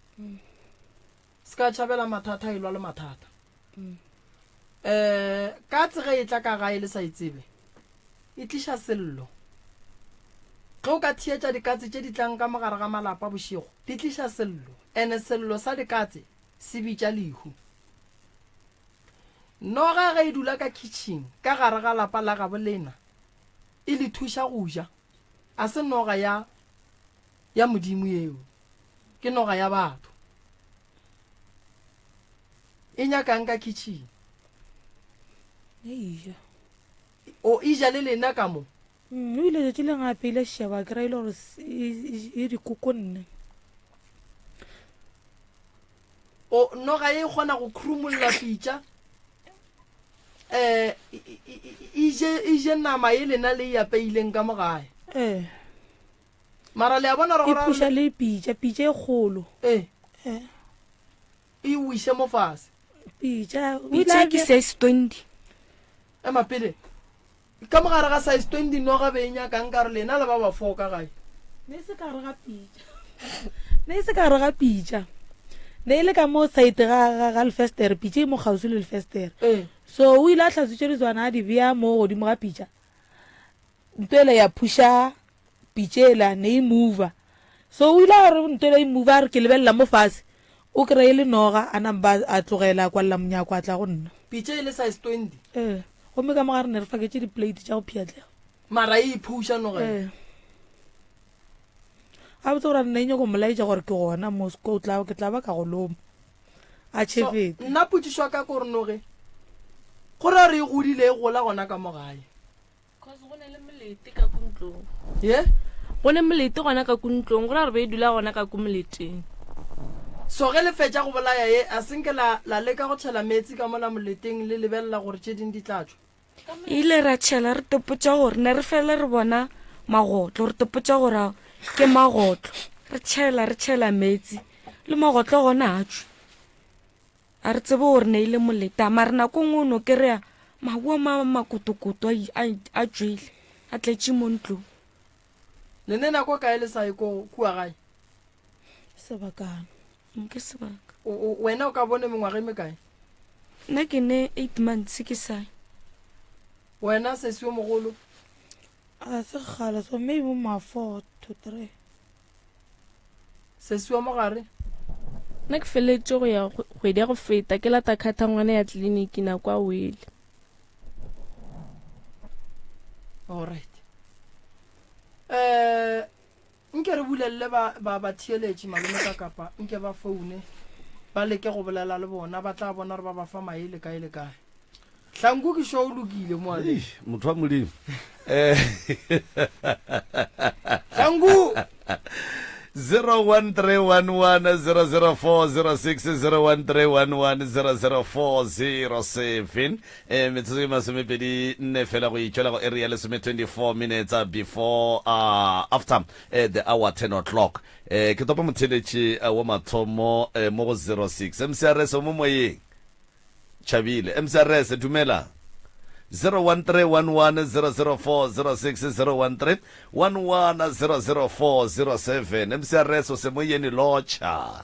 Se ka tšhabela mathata e lwa le mathata. Um katse ge e tla ka gae le sa e tsebe, e tliša sello. Ge o ka theetša dikatse tše di tlang ka mogare ga malapa bošego, di tliša sello, ene sello sa dikatse se bitša lehu. Noga ge e dula ka kitšhing ka gare ga lapa la gabo lena, e le thuša go ja. A se noga ya ya Modimo yeo, ke noga ya batho. E nyakang ka kitšhing? E ja. O e ja le lena ka mo? Mm, o ile tšatši lengwe a apeile šeba a kry-a e le gore e, e, e dikokonne. O noga e kgona go khrumolla pitša eh e je e je nama e lena le e apeileng ka mo gae. Eh. Mara le a bona gore e phuša le pitša, pitša e kgolo. Eh. Eh. E wiše mo fase. Pitša, pitša ke size 20. Ema pele. Ka mo gare ga size 20 noga be e nyakang ka re lena le ba ba fo ka gae. Ne e se ka gare ga pitša. Ne e se ka gare ga pitša. Ne e le ka mo side ga ga ga lefestere, pitša e mo kgauswi le lefestere. Eh. So o ile a hlatswitše ditswana a di bea mo godimo ga pitša. Nto ele ya phuša pitša ela ne e mover. So o ile a re nto ela e mover a re ke lebelela mo fase o kry e le noga a namba a tlogela a kwalela monyako a tla go nna. Pitša e le size 20. Ee, gomme ka mo gare ne re faketše di-plate tša go pheatlega. Mara e iphuša noga e. Ee. Gabotse gore nna e nyako molaetša gore ke gona mo, ke tla ba ka go loma. A tšhefete. So, nna potšišo ya ka ke gore noge, go ra re e godile e gola gona ka mo gae. Cause go ne le molete ka ko ntlong. Ye? Go ne molete gona ka ko ntlong, go ra gore be e dula gona ka ko moleteng. So ge le fetša go bolaya ye, a se nke la, la leka go tšhela meetse ka mola moleteng le lebelela gore tše ding di tla tšwa? Ile ra tšhela re topotša gore ne re fele re bona magotlo, re topotša gore ao ke magotlo. Re tšhela re tšhela meetse le magotlo gona a tšwe. A re tsebe gore ne ile moleta mare nako nngwe o no kry-a mabu a ma makotokoto a, a tšwele a tletše mo ntlong. Le ne nako kae le sa ye ko kua gae? Sebakana. Ke sebaka. O, o, wena o ka bone mengwaga e mekae? Nna ke ne 8 months ke sa ye. Wena sesi yo mogolo? Ga se kgale so maybe ma 4 to 3. Sesi wa mogare? Nna ke feleletše go ya kgwedi ya go feta ke lata khatha ngwana ya tleliniki nako a wele. Alright. Eh nke re bulelele ba ba ba theeletše malome ka kapa nke ba foune ba leke go bolela le bona ba tla bona gore ba ba fa maele kae le kae. Hlanku ke sure o lokile mo ale. Motho wa Modimo. Eh. Hlanku. 0131100406 0131100407 eh metsotso e masomepedi nne fela go itšwela go area lesome 24 minutes before uh, after eh, the hour 10 o'clock eh ke topa motheletši eh, wa mathomo eh, mo go 06 mcrs o mo moyeng Tšhabile. MCRS, dumela. 0131100406 0131100407 MCRS o semoyeni lotšha.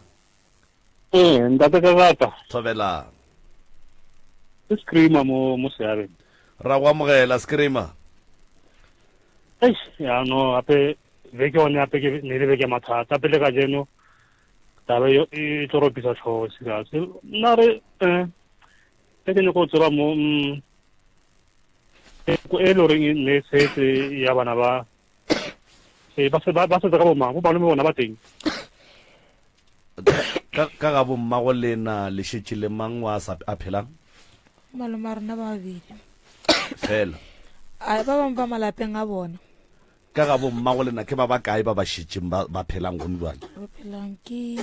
Ee, ntate ka rata. Thobela. Ke Screamer mo mo Seabeng. Ra go amogela Screamer. Eish, ya no gape beke one gape ke ne le beke mathata pele ka jeno taba e e tlo ropisa tlhogo serious nna re um e ke nyako tseba mo mm, e e le goreng e ne e setse ya bana ba ee, ba ba setse ka bomang bo malome bona ba teng ka ka ga bommago lena le šetše le mang wa sa a phelang Malome a rena ba babedi. Fela. A ba bangwe ba malapeng a bona. Ka ga bommago lena ke ba ba kae ba ba šetšeng ba ba phelang gone bjale? Ba phelang ke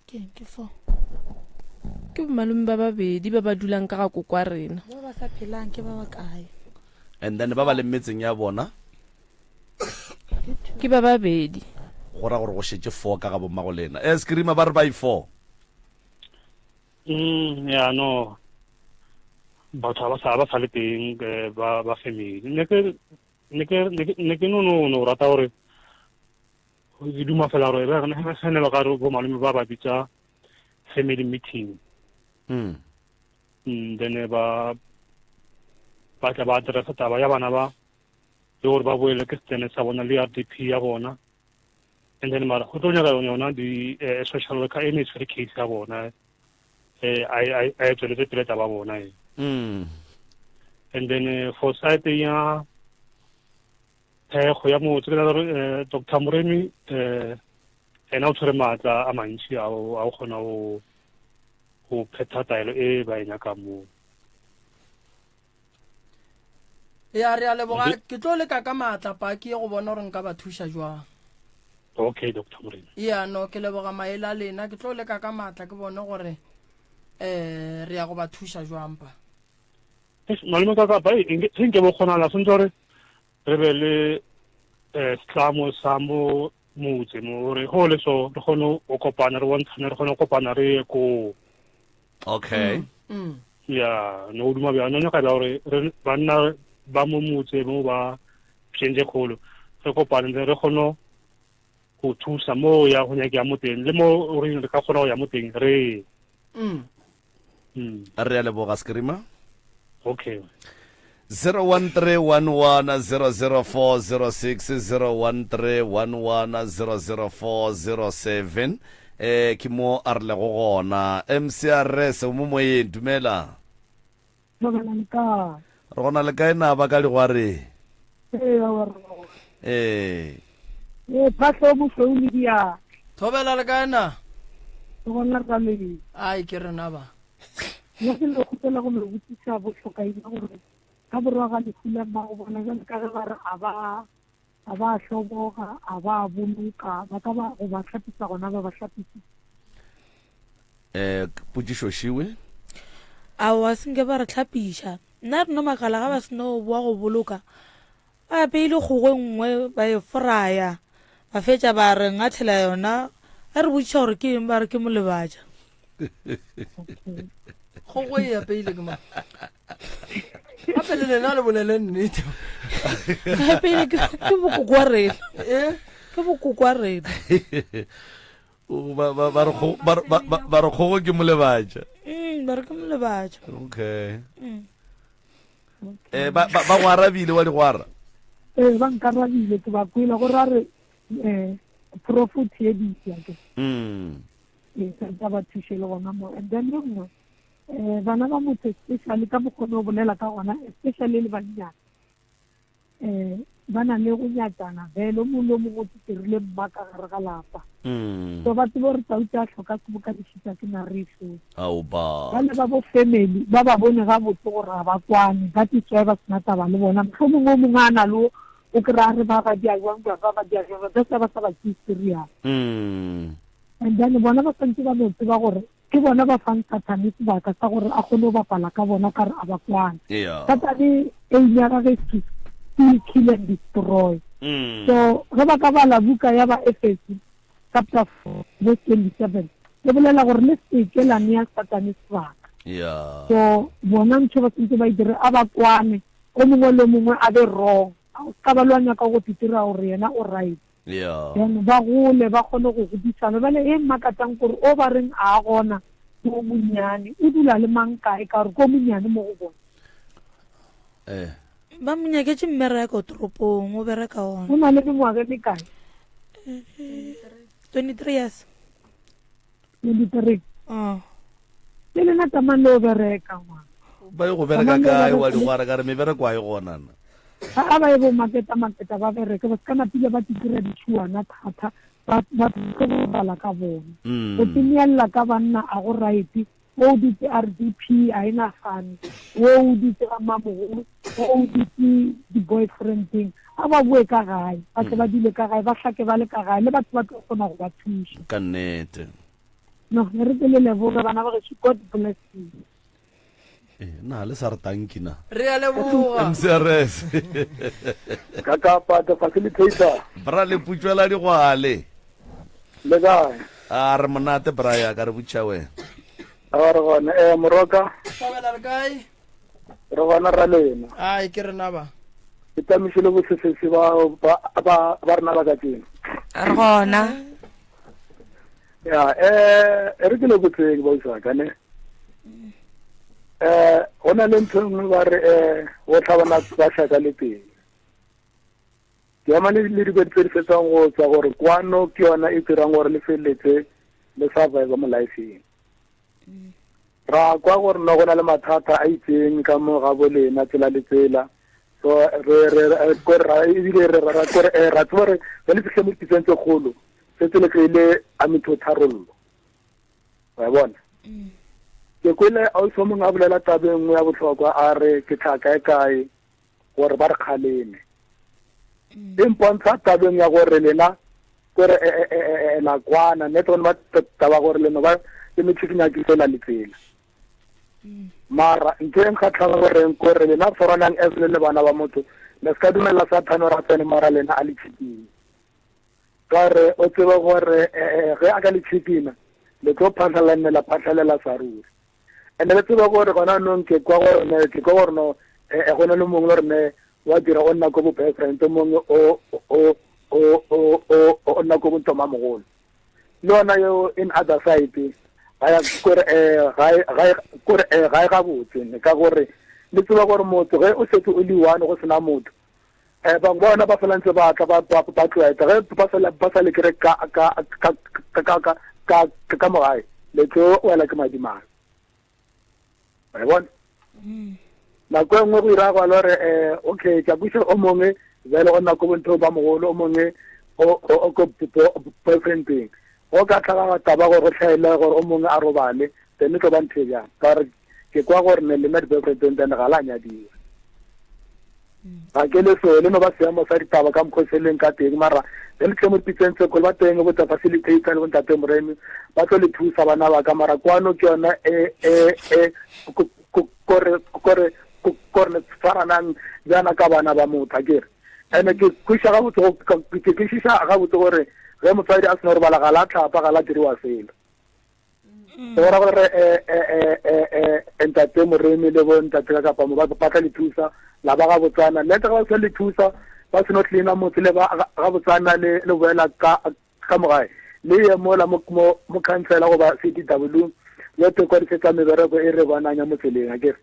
ke ke fo. Ke bomalome ba babedi ba ba dulang ka ga kokwa rena. Ba ba sa phelang ke ba ba kae? And then ba ba leng metseng ya bona? Ke ba babedi. Go ra gore go šetše four ka ga bommago lena. Eh, Screamer ba re ba i four. Mm, ya no batho ba sa ba sa le teng eh, ba ba family ne ke ne ke ne ke no no no rata gore ke duma fela gore ba re ne ba ka re bo malome ba ba bitsa family meeting mm. Mm, then eh, ba ba tla ba addressa taba ya bana ba le gore ba boele ke setene sa bona le RDP ya bona and then mara go tlo nyaka yone yona di eh, social worker e ne e tshwere case ya bona eh a e tsweletse pele taba bona e mm. and then eh, for side ya thekgo ya motse ke gore eh, Dr Moremi eh ena o tshwere maatla a mantši a o kgona go go phetha taelo e ba e nyakang moo Ya, re a leboga. Ke tlo leka ka maatla paki ye go bona gore nka ba thuša jwang. Okay, Doctor Morena. Ya, no, ke leboga maele a lena. Ke tlo leka ka maatla ke bone gore eh re ya go ba thuša jwang pa. Eish, Malome ka kapa e se nke bo kgonala sentse gore re be le eh setlamo sa mo motse mo gore go le so re kgone go kopana re bontshane re kgone go kopana re ye koo. Okay. Mm. Ya, no duma bjang, no nyaka bja gore re banna ba mo motse mo ba pšeng tše kgolo re kopane ntse re kgone go thusa mo ya go nyakea mo teng le mo re re ka kgona go ya mo teng re Mm. Mm. Re a leboga Screamer. Okay. 0131100406 0131100407 eh ke mo a re lego gona MCRS o mo moyeng dumela Thobela le kae? Re gona le kae na ba ka digware Ee, aowa re gona. Ee. Ee, phahlo o mošweu le diatla. Thobela le kae na? Ke gona ra le. Ai ke rena ba. Nna ke no kgopela go le botšiša bohlokaina gore ka borwa ga lehu la mmago bona jale ka ge ba re a ba a ba hloboga a ba boloka ba ka ba go ba hlapisa gona ba ba hlapisa. Eh potšišo šiwe. Aowa se nke ba re hlapiša. Nna re no makala ga ba se no boa go boloka. Ba apeile kgogo e nngwe ba e foraya ba fetša ba re ngathela yona. Ge re botšiša gore ke eng ba re ke molebatša. Kgogo e apeile ke mang? Gape le lena le bolele nnete. Apeile ke ke bokoko wa rena. Eh? Ke bokoko wa rena. Ba ba ba re kgo- ba re- ba- ba- ba re kgogo ke molebatša. Ba re ke molebatša. Okay. Eh ba ba ba go arabile wa digwara. Ee, ba nkarabile ke ba kwele gore a re um prof o theeditše ake. Ee, tsa ba thuše le gona mo. And then e nngwe um bana ba motho especially ka mokgone o bolela ka gona especially le bannyane um ba na le go nyatšana vele o mongwe le o mongwe o titerile mma ka gare ga lapa mm. so ba tsebe gore tau tša hloka seboka di šita ke narefo bale ba bo family ba ba bone gabotse gore ga ba kwane ba titswae ba sena taba le bona motlho mongwe o mongwe a na le o kry-a re ba ba dia jwang ba ba dia jwang that's why ba sa ba tseye serious mm. and then bona ba santse ba no tseba gore Ke bona ba fang Sathane sebaka sa gore a kgone go bapala ka bona ka re a ba kwane. Sathane aim ya gage is to steal, kill and destroy. So ge ba ka bala buka ya Baefeso chapter 4 verse 27 e bolela gore le seke la nea Sathane sebaka. So bona ntho ba sentse ba e dire a ba kwane, o mongwe le o mongwe a be wrong. A o ska ba le wa nyaka go titira gore yena o right. Yeah. Then ba gole ba kgone go godisana. Bjale e mmakatang kore o ba reng a gona ke o monnyane o dula le mang kae ka gore ke o monnyane mo go bona. Eh. Ba mo nyaketše mmereko toropong o bereka ona. O na le mengwaga e mekae? 23 years. 23. Oh. Le lena tsamang le o bereka ngwana. Ba ye go bereka kae wa digwara ka re mebereko a e gona na. A ba ye bo maketa maketa ba bereke ba se ka napile ba titira ditšhuana thata ba ba tlo bapala ka bona. Mm. Go tseneella ka banna a go right. O dutse RDP a e nagane. O o dutse ga mamogolo, o o dutse di-boyfriendeng. A ba boe ka gae, ba tle ba dule ka gae, ba hlake ba le ka gae, le batho ba tlo kgona go ba thuša. Ka nnete. No, e re ke le leboge bana ba gešo. God bless you. Eh, na le sa re tanki na. Re a leboga. MCRS. Ka kapa the facilitator. Bra le putšwela digwale. Le kae? A re monate bra ya ka re butša wena. A re gona eh moroka. Hlabela le kae? Re gona ra lena. Ai ke rena ba. Ke tamiše le bosesese ba ba ba ba rena ba ka tsena. Re gona. Ya eh re ke le botseng ba usaka ne. Eh go na le ntho e nngwe ba re eh go tlhabana ba shaka le pele. Ke ema le le dikgwedi tse di fetsang go tswa gore kwano ke yona e dirang gore le feleletse le survive mo lifeng. Ra kwa gore no go na le mathata a itseng ka mo ga bolena tsela le tsela. So re re re kore ra ebile re ra kore eh, ra tseba gore ge le fihle mo dipitseng tse kgolo setse le kry-ile a metho tharollo. Wa bona? Ke kwele ausi o mongwe a bolela taba e nngwe ya bohlokwa a re ke tla kae kae gore ba re kgaleme mm. e mpontsha tabeng ya gore lena kore e, e, e, la kwana ne tsone ba taba gore lena ba le metšhikinya ke tsela le tsela mm. mara ntho e nkgatlhang goreng kore lena tshwaranang as le le bana ba motho le se ka dumela sathane gore a tsene mara lena a le tšhikine ka re o tsebe gore ge a ka le tšhikina le tlo phatlhalela nne la phatlhalela sa ruri And re tseba gore gona anong ke kwa gore ne ke kwa gore no eh, eh, go na le mongwe le gore ne wa dira o nna ko bo boyfriend o mongwe o o o o o o nna ko bontoma mogolo le yona yo in other side ga ya kore eh ga e, ga e, kore eh ga e gabotse ne ka gore le tseba gore motho ge o setse o le one go sena motho eh bangwe ba bona ba fela ntse ba tla ba ba ba tlwaetsa ge ba fela ba sa le kere ka ka ka ka ka ka ka ka mo gae le tlo wela ke madimang wa e bona mm. nako e nngwe go ira gwa lore um okay ke a buša o mongwe bjale go nna ko bontho ba mogolo o mongwe o ko boyfriendeng Go ka hlagaga taba gore go hlaele gore o mongwe a robale, then e tlo ba ntho e bjang? Ka gore ke kwa gore ne lena di-boyfriend then ga la nyadiwa. Ga ke le so, le no ba seemo sa ditaba ka mokgwa o se leng ka teng, mara ge le tle mo dipitseng tse kgolo ba teng bo facilitator le bontate Moremi ba tlo le thusa bana ba ka, mara kwano ke yona e e e kore kore kore le tshwaranang bjana ka bana ba motho akere. Ene ke kwešiša gabotse go ke kwešiša gabotse gore ge motswadi a sena go robala ga la tlhapa ga la diriwa selo. Go ra gore ntate Moremi le bo ntate ka kapa mo ba tla le thusa la ba gabotsana le ga ba sa le thusa ba seno cleana motse le ba gabotsana le le boela ka ka mogae le ye mola mo mo mo councilor goba CDW le te kwadisetsa mebereko e re bonang ya motseleng akere.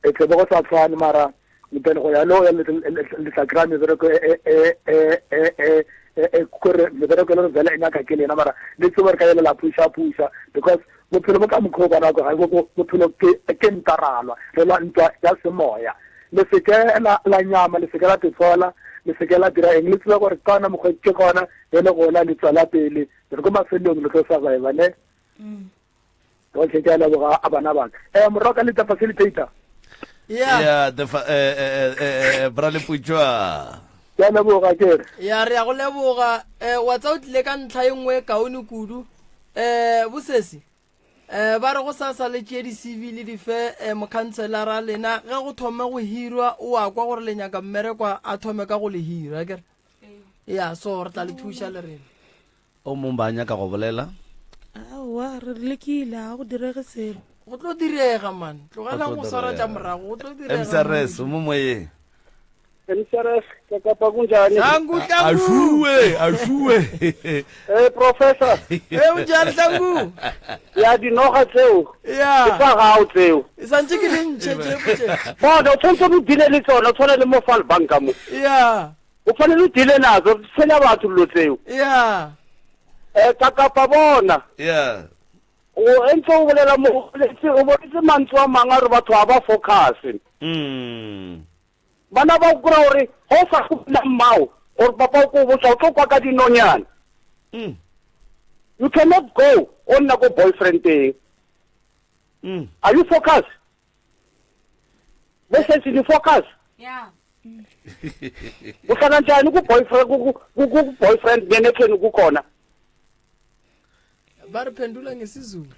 E tle bo go sa tshwane mara then go ya lo ya le tla kry-a mebereko e e e e e e kore mebereko e le gore vele e nyaka ke lena mara le tsebe gore ka ele la phusha phusha because bophelo bo ka mokgwa o bona ga bophelo ke ke ntaralwa re lwa ntwa ya semoya le seke la la nyama le seke la tetshola le seke la dira eng le tsebe gore ka ona mokgwa ke gona e le gola le tswela pele re ko mafelong le tlo survive ne Okay, ke a leboga a bana ba ka. Eh morwa ka le facilitator. Yeah. Yeah, the fa eh eh eh, eh bra le putšwa. Ke a leboga ke re. Ya re ya go leboga eh wa tsa o tlile ka ntlha e nngwe e kaone kudu. Eh bosesi eh ba re go sa sa le tšee di-CV le di fe eh, mokhanselara lena ge go thome go hirwa o a kwa gore le nyaka mmereko a thome ka go le hira kere ya so re tla le thuša le rena O mong ba nyaka go bolela? Aowa, re lekile, ga go direge selo. Go tlo direga man, tlogelang go swara tša morago, go tlo direga. MCRS, o mo moyeng. MCRS, ke kapa kunjani? Hlangu, hlangu. Ashuwe, ashuwe. Eh, professor. Eh, unjani hlangu? Ya dinoga tseo. Ya. Ke tsa gago tseo. E santse ke di ntšhe tše tše. Bona, o tshwanetse o dile le tsona, o tshwana le mo Fal Banka mo. Ya. O fanele o deale nazo, re tshwenya batho dilo tseo. Yeah. Eh, ka kapa bona. Yeah. O entse o bolela mo o boletse o boletse mantswe a mangwe a re batho ga ba focus. Bana ba o kry-a gore ga o sa go nna mmao gore papa o ko botsa o tlo kwa ka dinonyana. You cannot go o nna ko boyfriend-eng. Are you focus? Bo sesi ni focus? Yeah. Uhlala njani ku boyfriend ku ku boyfriend ngenekheni kukhona? Ba re phendula ngesizulu.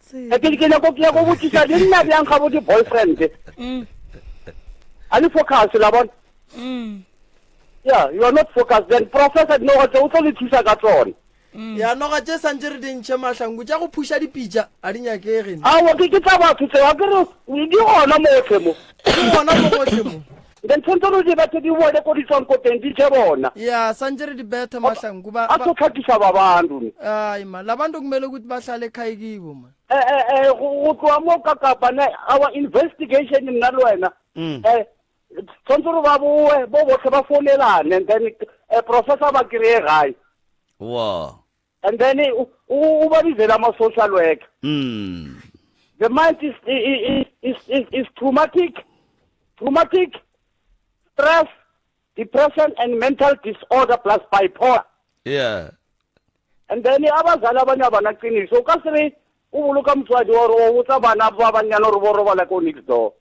Ke ke nyako ke nyako botšiša le nna bjang ga bo di boyfriend. A le focus la bona? Yeah, you are not focused then professor dinoga tse o tlo le thusa ka tsone. Ya noga tše santše re di ntšhe mahlangu tša go phuša dipitša a di nyakege. Aowa ke ke tša batho tseo a ke re di gona mohle mo. Di gona mo gohle mo. Then tshwanetse re di bethe di bone ko di tswang ko teng di je bona. Ya santše re di bethe mahlangu ba. A tlo tlhakisa ba bantu. Ai ma labantu kumele ukuthi bahlale ekhaya kibo man. Eh eh eh go tloa mo ka kapa ne our investigation nna le wena. Eh tshwanetse gore ba boe bo botlhe ba founelane and then eh, professor ba kry-e gae wa and then o ba bizele ama-social worker the mind is, is, is, is, is traumatic traumatic stress depression and mental disorder plus bipolar yeah and then abazali abanye abanaqiniso o ka se re o boloka motswadi or o botsa bana ba bannyane gore bo robala ko next door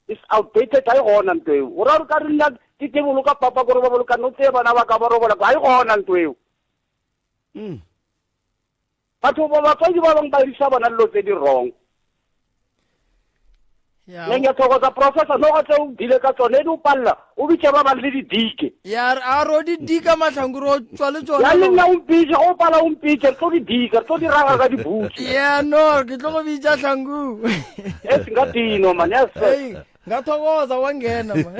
It's outdated, ga e gona ntho eo. O ra gore ka re nna ke ke boloka papa kore ba boloka no tseye bana ba ka ba robola ga e gona ntho eo. Batho ba batswadi ba bangwe ba irisa bana dilo tse di wrong. Ya. Ne ngiyathokoza professor no tse o dile ka tsone di o palla o bitse ba bang le didike. Ya a ro di dika mahlangu ro tswa le tsona. Ya le nna o mpitse o pala o mpitse re tlo di dika re tlo di raga ka dibutse. Ya no ke tlo go bitsa hlangu. Yes nga dino man yes. Hey ngathokoza wangena man.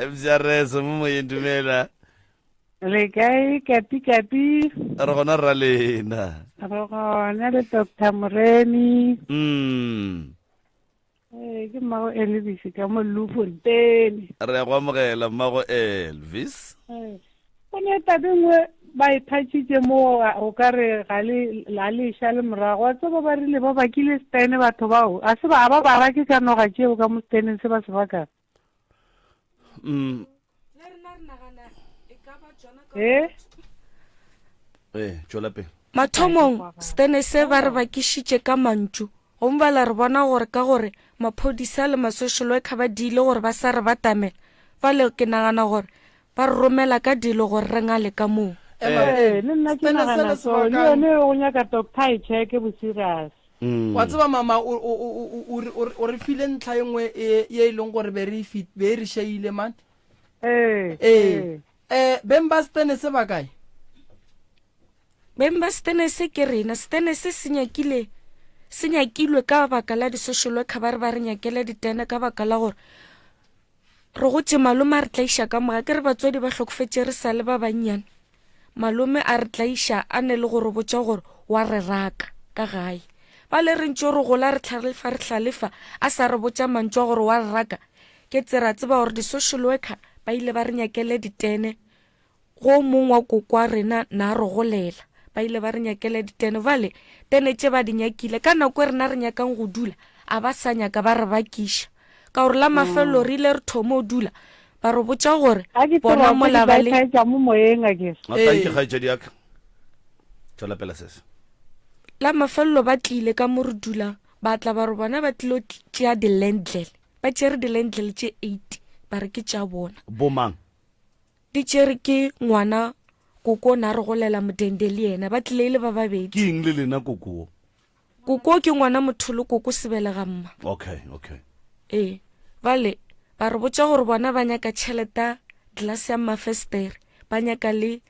MCRS mo moyeng dumela. Le kae kapi kapi? Re gona rra lena. Re gona le Doctor Moremi. Ee, ke mmago Elvis ka mo Bloemfontein. Re ya go amogela mmago Elvis. Ee. Go ne tabe nngwe ba e thatšitše mo o ka re ga le la le šale morago wa tseba ba rile ba bakile stene batho bao a se ba ba ba rake ka noga tšeo ka mo steneng se ba se bakang. Eh? Ee, tšwela pele. Mathomong, setene se ba re bakišitše ka mantšu, gomme ba la re bona gore ka gore maphodisa le ma-social worker ba diile gore ba sa re batamela, bjale ke nagana gore ba re romela ka dilo gore re ngale ka moo. Ee, le nna ke nagana so, le yone go nyaka doctor a e checke bo serious. Wa tseba mama, o, o, o, o, o, o, o re file ntlha e nngwe e, ye e leng gore be re e fit, be e re šeile man. Ee, Ee. Eh, beng ba setene se ba kae? Beng ba setene se ke rena. Setene se se nyakile, se nyakilwe ka baka la di-social worker ba re ba re nyakele ditene ka baka la gore re gotše malome a re tlaiša ka moga. Ke re batswadi ba hlokofetše re sa le ba bannyane. Malome a re tlaiša a ne le go re botša gore wa re raka ka gae. Ba le re ntše re gola re hlalefa re hlalefa a sa re botša mantšu a gore wa re raka. Ke tse ra tseba gore di-social worker ba ile ba re nyakele ditene go mong wa koko wa rena na re golela. Ba ile ba re nyakele ditene. Bale tene tše ba di nyakile ka nako e rena re nyakang go dula a ba sa nyaka ba re bakiša. Ka gore la mafelelo re ile re thoma o dula ba re botša gore A ke bona tseba mola ba le tša mo moyeng a ke re. A thank you kgaetšedi ya ka. Tšwela pele sese. La mafelelo ba tlile ka mo re dulang ba tla ba re bona ba tlilo tšea di-landlele ba tšere di-landlele tše 8 ba re ke tša bona. Bomang? Di tšere ke ngwana koko o na re golela modende le yena ba tlile e le ba babedi. Ke eng le lena koko wo? Koko ke ngwana motho le koko sebelega mma. Okay, okay. Ee, bale ba re botša gore bona ba nyaka tšhelete ya glass ya mafestere, ba nyaka le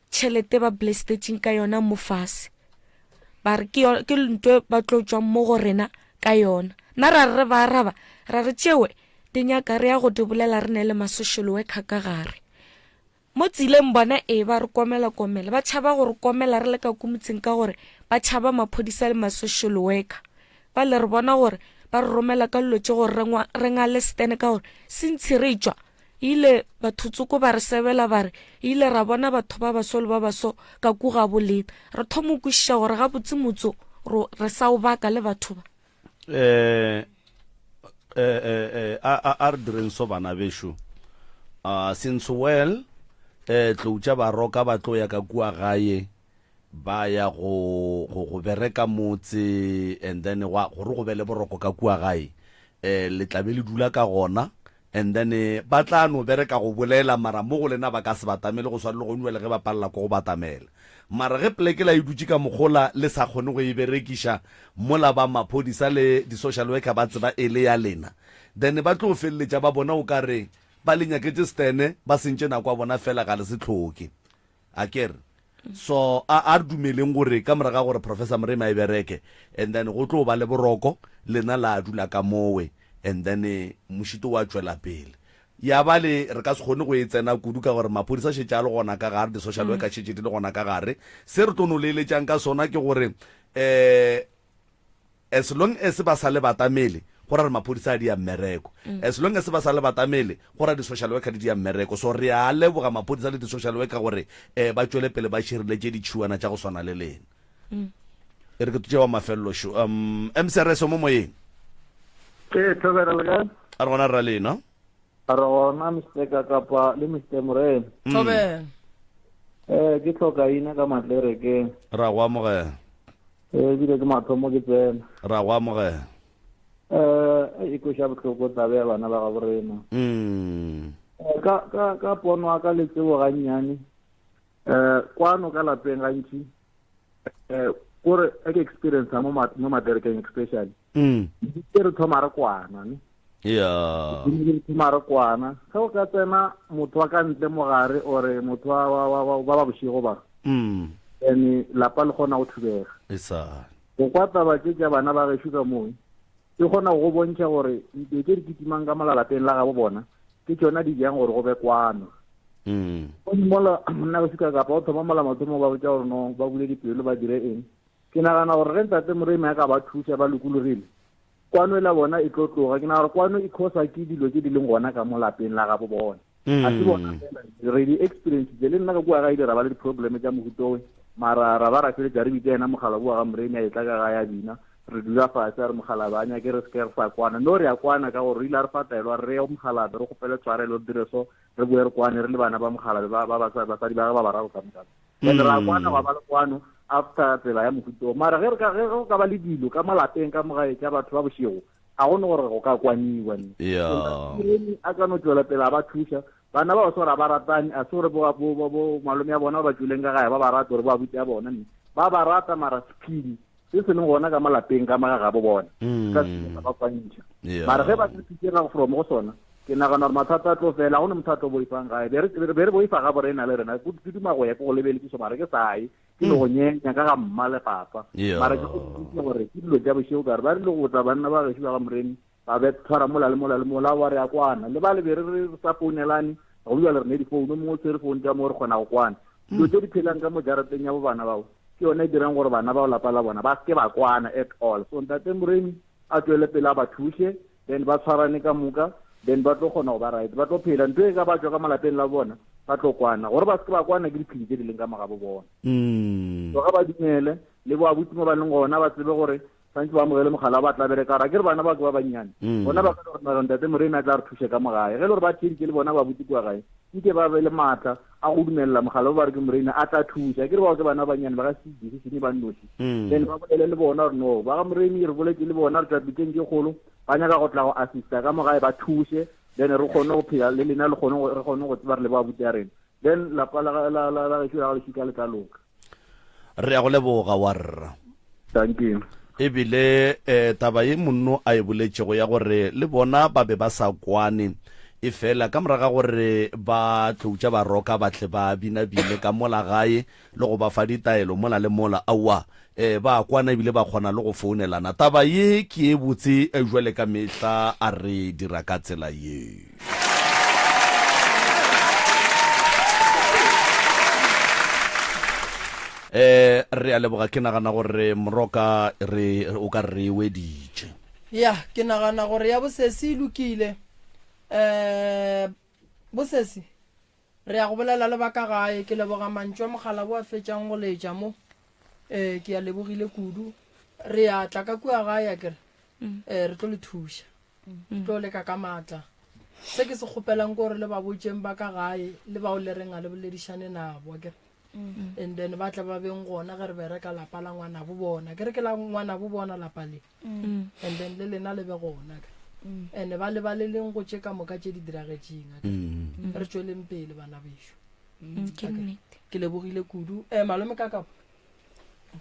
tšhelete ba blestetšeng ka yona mo fase. Ba re ke ke ntwe ba tlo tšwang mo go rena ka yona. Nna ra re re ba araba, ra re tšewe di nyaka re ya go di bolela re ne le ma-social worker ka gare. Mo tseleng bona ee ba re komela-komela, ba tšhaba go re komela re le ka ku motseng ka gore ba tšhaba maphodisa le ma-social worker. Bale re bona gore ba re romela ka dilo tše gore re, re ngale setene ka gore sentshi re tšwa ile batho tsoko ba re sebela ba re ile ra bona batho ba baso le ba baso ka ku ga bolena. Re thoma go kwešiša gore gabotse motso re sa o baka le batho ba. Eh, eh, eh, eh, a, a, a re direng so bana bešo. Uh, since well, eh, tlou tša baroka ba tlo ya ka kua gae ba ya go, go, go bereka motse and then gwa, gore go be le boroko ka kua gae eh, le tla be le dula ka gona And then ba tla no bereka go bolela mara mo go lena ba ka se batamele go swana le gonyuwa le ge ba palela ko go batamela. Mara ge pleke la e dutše ka mokgola le sa kgone go e berekiša mola ba maphodisa le di social worker ba tseba e le ya lena then ba tlo feleletša ba bona o ka re ba le nyaketše stene ba sentše nako ya bona fela ga le se hloke. Akere? So a a re dumeleng gore ka morago ga gore Professor Moremi a e bereke and then go tlo ba le boroko, lena la dula ka mowe and then mošito wa tšwela pele. Ya ba le re ka se kgone go e tsena kudu ka gore maphodisa šetše a le gona ka gare, di-social worker šetše di le gona ka gare. Se re tlo no le eletšang ka sona ke gore um As long as ba sa le batamele, go ra re maphodisa a dia mmereko. As long as ba sa le batamele, go ra di-social worker di dia mmereko. So re a leboga maphodisa le di-social worker gore um ba tšwele pele ba šireletše ditšhiwana tša go swana le lena. E re ke tše wa mafelelo šo. Um, MCRS o mo moyeng. Ee, Thobela le kae? A re gona rra lena. A re gona Mr Kakapa le Mr Morena. Thobela. Eh, ke tlhoka ina ka matlerekeng. Ra go amogela. Ee, ebile ke mathomo ke tsena. Ra go amogela. Eh, e kweša bohloko taba ya bana ba gabo rena. Mm. Eh, ka ka ka pono ya ka le tsebo gannyane eh kwano ka lapeng gantši eh kore e ke experience mo mo materekeng especially mm ke re thoma re kwana ne ya re thoma re kwana ge o ka tsena motho wa ka ntle mogare ore motho wa wa wa ba ba bošego ba mm ene lapa le kgona go thubega e sa go kwa taba tše tša bana ba gešo ka moo e kgona go bontšha gore dilo tše di kitimang ka mola lapeng la gabo bona ke tšona di jang gore go be kwano mm. mola monna gešo ka kapa o thoma mola mathomo ba botša gore no ba bule dipelo ba dire eng ke nagana gore ge ntate moremi a ka ba thuša ba lokologile kwano e la bona e tlo tloga ke nagana gore kwano e khosa ke dilo tše di leng gona ka mo lapeng la gabo bona ga se bona mm. fela re di experience le nna ka kua ga ile ra ba le di-problem tša mohutowe mara ra ba ra feletša re bitsa yena mogala kua ga moremi a etla ka ga ya bina re dula fatshe a re mogala ba nyake re seke re sa kwana no re ya kwana ka gore re ile a re fa taelo a re ye mogalabe re kgopele tshwarelo re dire so re boe re kwane re le bana ba mogalabe ba basadi ba ba bararo ka moka. Then ra kwana gwa ba le kwano after tsela ya mohuta o. Mara ge re ka ge go ka ba le dilo ka mo lapeng ka mo gae tša batho ba bošego, ga go no gore go ka kwaniwa ne. Yeah. A ka no tšwela pele a ba thuša. Bana ba ba se gore ba ratane, a se gore bo bo bo bo malome ya bona ba ba tšweleng ka gae ba ba rata gore bo abuti ya bona ne. Ba ba rata mara sephiri se se leng gona ka mo lapeng ka mo ga gabo bona ka se sa ba kwantšha. Mara ge ba ka thusega from go sona, ke nagana gore mathata a tlo fela, ga go ne motho a tlo boifang gae. Be re be re boifa gabo rena le rena, ke duma go ya ke go lebeletšiša mara ke sa ye, ke no go nyenya ka ga mma le papa. Mara ke go botšiša gore ke dilo tša bošego ka re ba rile go tla banna ba gešo ba ga Moremi ba be tshwara mola le mola le mola wa re a kwana le ba le be re re sa founelane go bjale re ne difounu mongwe o tshwere founu ka mo re kgona go kwana. Dilo tse di phelang ka mo jarateng ya bo bana bao ke yone e dirang gore bana bao lapa la bona ba seke ba kwana at all. So ntate Moremi a tšwele pele a ba thuše then ba tshwarane ka moka then ba tlo kgona go ba right, ba tlo phela ntho e ka ba tšwa ka malapeng la bona ba tlo kwana. Gore ba seke ba kwana ke diphedi tse di leng ka mogabo bona. So ga ba dumele le bo abuti mo ba leng gona ba tsebe gore tshwanetse ba amogele mogala ba tla bereka ra ke re bana ba ke ba bannyane mm. bona ba ka gore mara ntate morena a tla re thuše ka mogae ge e le gore ba theeditše le bona ba botse kua gae nke ba be le maatla a go dumelela mogala ba ba re ke morena a tla thuša ke re bao ke bana ba bannyane ba ka se decision ba nnoši mm. then ba bolele le bona gore no ba ga moreni re boletse le bona re tla piteng ke kgolo ba nyaka go tla go assista ka mogae ba thuše then re kgone go phela le lena le kgone re kgone go tseba re le ba botse ya rena then lapa la la la la gešo la ga lešika le tla loka Re a go leboga warra. Thank you. Ebile eh, taba ye monno a e boletšego ya gore le bona ba be ba sa kwane, efela ka morago ga gore ba tloutša ba roka ba tle ba binabine ka mola gae le go ba fa ditaelo mola le mola, aowa, eh, ba kwana ebile ba kgona le go founelana. Taba ye ke ye botse eh, jwale ka mehla a re dira ka tsela ye. Eh, re a leboga ke nagana gore moroka re o ka re weditše. Ya, ke nagana gore ya bosesi e lokile. Eh, bosesi, re ya go bolela le ba ka gae. Ke leboga mantšu a mogala bo a fetšang go letša mo. Eh, ke a lebogile kudu. Re ya tla ka kua gae akere. Eh, re tlo le thuša. mm. tlo leka ka maatla se ke se kgopelang ke gore le ba botšeng ba ka gae le bao le reng a le boledišane nabo akere mm. and then ba tla ba beng gona ge re bereka lapa la ngwanabo bona ke re ke la ngwanabo bona lapa le mm. and then le lena le be gona ke and ba lebaleleng go tše ka moka tše di diragetšeng re tšweleng pele bana bešo ke lebogile kudu um malome ka kapo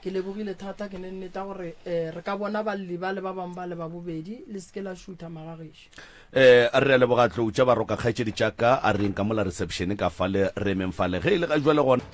Ke lebogile thata, ke ne nneta gore eh, re ka bona balli ba le ba bangwe ba le ba bobedi, le se ke la šutha magagešo. Eh, re a leboga tlou tša baroka kgaetšedi tša ka, a reng ka mola reception ka fale re emeng fale ge e le ga jwale gona.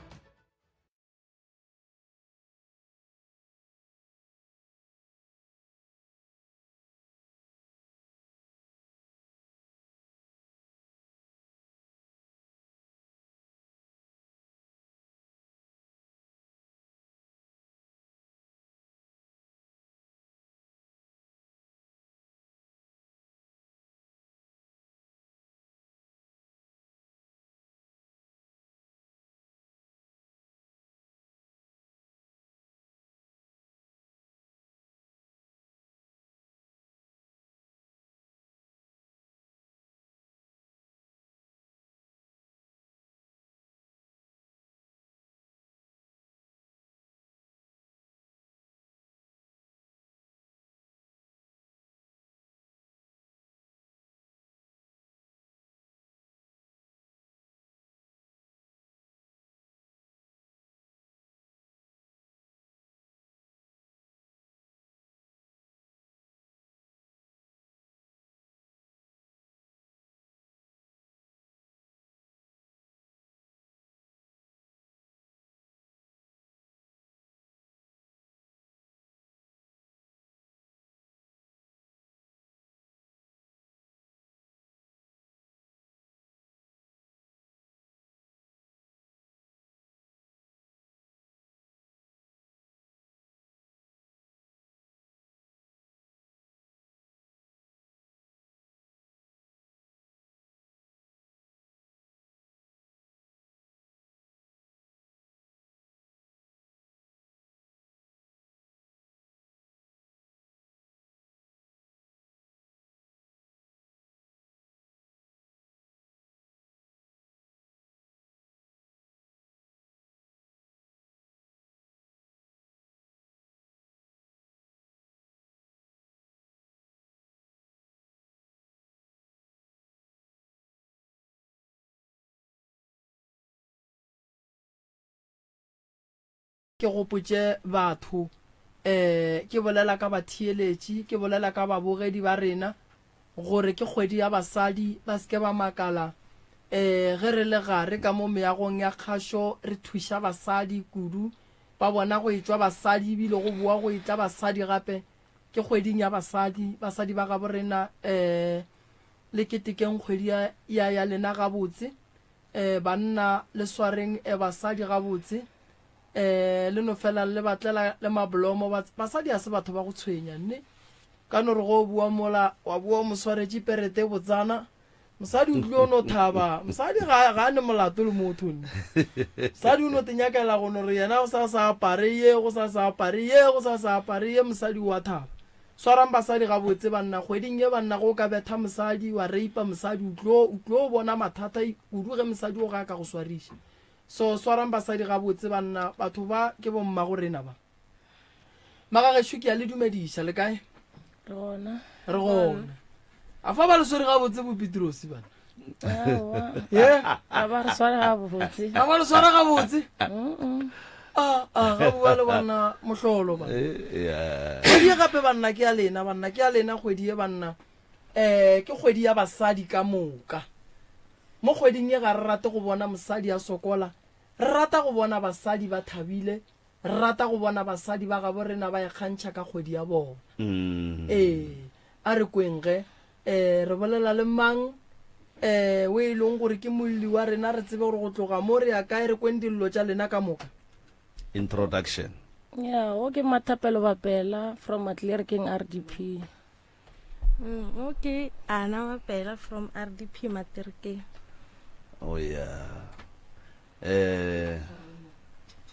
ke gopotše batho um ke bolela ka batheeletši, ke bolela ka babogedi ba rena gore ke kgwedi ya basadi, ba se ke ba makala um ge re le gare ka mo meagong ya kgašo re thuša basadi kudu, ba bona go etšwa basadi ebile go boa go etla basadi gape. Ke kgweding ya basadi, basadi ba gabo rena um le ketekeng kgwedi ya, ya, ya lena gabotse. Um banna le swareng um basadi gabotse. Um le no fela le ba tlela le mablomo. Basadi ga se batho ba go tshwenya, nne. Ka no re go o bua mola, wa bua o mo swaretše perete e botsana. Mosadi o tlile o no thaba. Mosadi ga, ga a ne molato le motho, nne. Mosadi o no te nyakela go no re yena go sa sa apare ye, go sa sa apare ye, go sa sa apare ye, mosadi o a thaba. Swarang basadi gabotse, banna. Kgweding ye, banna, ge o ka betha mosadi, wa reipa mosadi, o tlo, o tlo bona mathata kudu ge mosadi o ga a ka go swariša. So, swarang basadi gabotse, banna. Batho ba ke bommago rena ba. Magagešo, ke a le dumediša. Le kae? Re gona. Re gona. A fa ba le swere gabotse bo Petrosi bana? Aowa. Ye? A ba re sware gabotse. A ba le swara gabotse? A, a, ga bua le banna mohlolo banna. Eh, Kgwedi ye gape banna ke ya lena banna, ke ya lena kgwedi ye banna. Eh, ke kgwedi ya basadi ka moka. Mo kgweding ye ga re rate go bona mosadi a sokola, re rata go bona basadi ba thabile, re rata go bona basadi ba gabo rena ba ikgantšha ka kgwedi ya bona. Ee, a re kweng ge. Ee, re bolela le mang um o e leng gore ke molli wa rena, re tsebe gore go tloga mo re ya kae, re kweng dillo tša lena ka moka. Introduction. Ya, o ke Mathapelo Bapela from Matlerekeng RDP. Mm, o ke Ana Bapela from RDP Materekeng. Oh yeah. Eh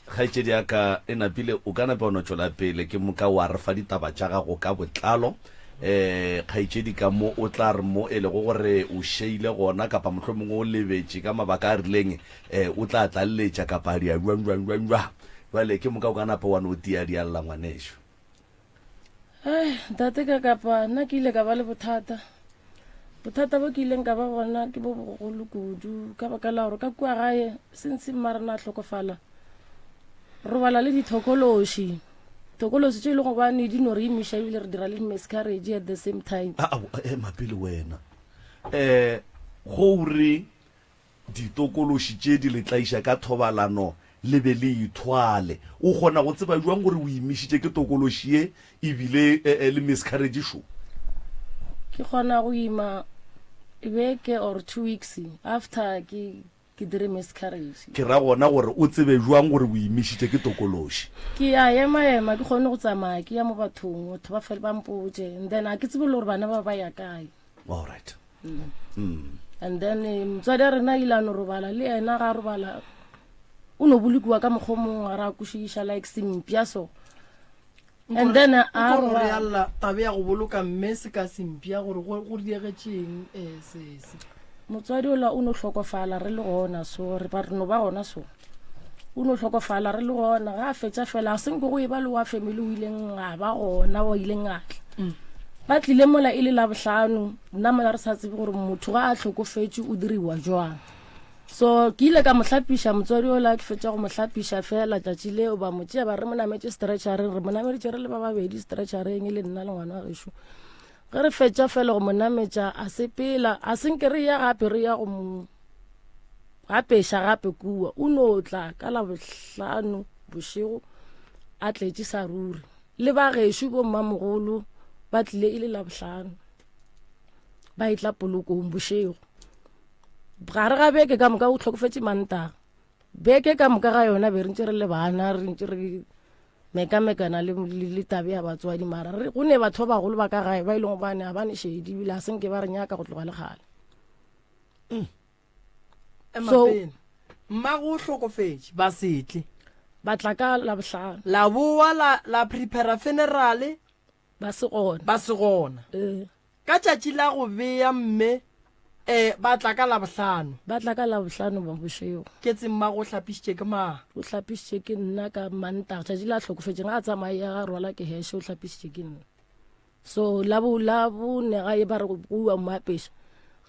kgaetšedi ya ka e napile o ka napa o no tšwela pele ke moka wa re fa ditaba tša gago ka botlalo eh kgaetšedi ka mo o tla re mo e lego gore o šeile gona kapa mohlomongwe o lebetše ka mabaka a rileng eh o tla tlaleletša kapa di a jwang jwang jwang jwang jwale ke moka o ka napa wa no tia dialla ngwanešu Ai, ntate ka kapa nna ke ile ka ba le bothata bothata bo ke ileng ka ba bona ke bo bogolo kudu ka baka la gore ka kua gae since mma rena a hlokofala robala le dithokološi thokološi tše e le gobane di no re imiša ebile re dira le di-miscarriage at the same time a ema pele wena um go re Ditokološi tše di le tlaiša ka thobalano le be le ithwale. O kgona go tseba bjang gore o imišitše ke tokološi ye ebile le miscarriage šo? Ke kgona go ima beke or 2 weeks after ke ke dire miscarriage. Ke ra gona gore o tsebe bjang gore o imišitše ke tokološi? Ke a ema ema ke kgone go tsamaya ke ya mo bathong batho ba fele ba mpotše and then a ke tsebe le gore bana ba ba ya kae. All right. Mm. And then eh, motswadi a rena ile a no robala le yena ga a robala o no bolokiwa ka mokgwa o mongwe ga re a kwešiša like sempša so and then a robala alla tabe ya go boloka mme se ka sempša gore go diegetšeng um sese motswadi ola o no hlokofala re le gona so re ba re no ba gona so o no hlokofala re le gona ga a fetša fela a senko go e ba le wa family o ileng a ba gona wa ileng a tla mm. ba tlile mola e le labohlano nna mola re sa tsebe gore motho ga a hlokofetše o diriwa jwang so ke ile ka mo hlapiša motswadi ola ke fetša go mo hlapiša fela tšatši leo ba mo tšea ba re mo nametše stretchereng re mo nameditše re le ba babedi stretchereng e le nna le ngwana wa gešo ge re fetša fela go mo nametša a sepela a senke re ya gape re ya go mo Gapeša gape kua, o no tla ka Labohlano bošego a tletše sa ruri. Le ba gešo bommamogolo ba tlile e le Labohlano, ba etla polokong bošego. Gare ga beke ka moka o hlokofetše Mantaga. Beke ka moka ga yona be re ntše re le bana, re ntše re mekamekana le, le, le tabe ya batswadi mara re, go ne batho ba bagolo ba ka gae ba e leng gobane ga ba ne šedi ebile ga se nke ba re nyaka go tloga le kgale. Mm. So, mmago o hlokofetše ba setle ba tla ka labohlano la boa la, la prepara funerale ba se gona ba se gona ee. ka tšatši la go bea mme eh ba tla ka labohlano ba tla ka labohlano ba bošego ke tse mmago o hlapišitše ke mang o hlapišitše ke nna ka mantaga tšatši la hlokofetšeng a tsamaye ga rwala ke heshe o hlapišitše ke nna So la bo la bone ga e ba re go iwa mo apeša,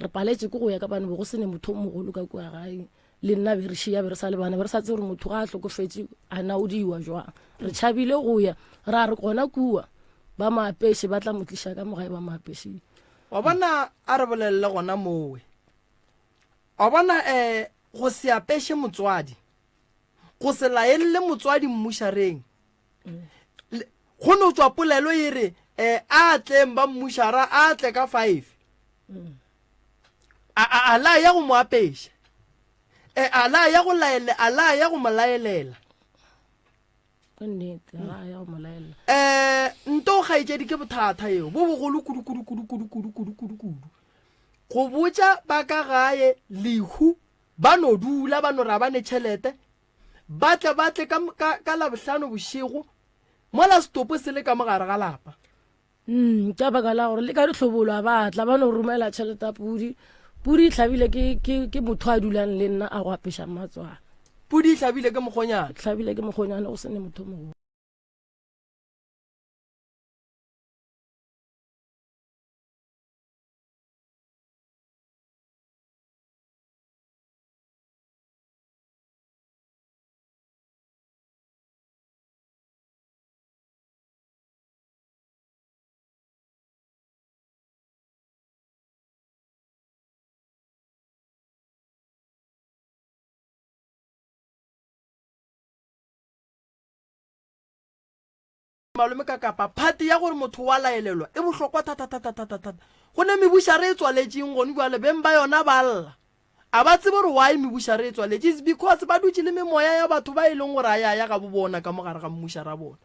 re paletše ke go ya ka bane bo go se ne motho o mogolo ka kua gae. Le nna be re šia be re sa le bana, be re sa tsebe gore motho ga a hlokofetše a na o diwa jwang. Re tšhabile go ya, ra re gona kua ba mo apeše, ba tla mo tliša ka mo gae ba mo apešile. Wa bona, a re bolelele gona mowe. Wa bona, um go se apeše motswadi, go se laelele motswadi mmušareng. Go no tšwa polelo e re, um a tleng ba mmušara, a tle ka five. A, a, a la ya go mo apeša. E, a la ya go laele, a la ya go mo laelela. Ke nnete, a la ya go mo laelela. Eh, nto kgaetšedi ke bothata eo, bo bogolo kudu kudu kudu kudu kudu kudu kudu kudu. Go botša ba ka gae lehu ba no dula ba no ra ba ne tšhelete ba tle ba tle ka, ka, ka labohlano bošego mola setopo se le ka mogare ga lapa. Mm, ka baka la gore le ka dihlobolo a ba tla ba no romela tšhelete ya pudi. Pudi e hlabile ke, ke, ke motho a dulang le nna a go apeša mmatswana. Pudi e hlabile ke mokgonyana. Hlabile ke mokgonyana go se ne motho mogolo. Malome ka kapa phate ya gore motho wa laelelwa e bohlokwa thata-thata-thata-thata. Go ne mebušare e tswaletšeng gone bjale beng ba yona ba lla. A ba tsebe gore why mebušare e tswaletše. It's because ba dutše le memoya ya batho ba e leng gore a ya ya gabo bona ka mo gare ga mmušara bona.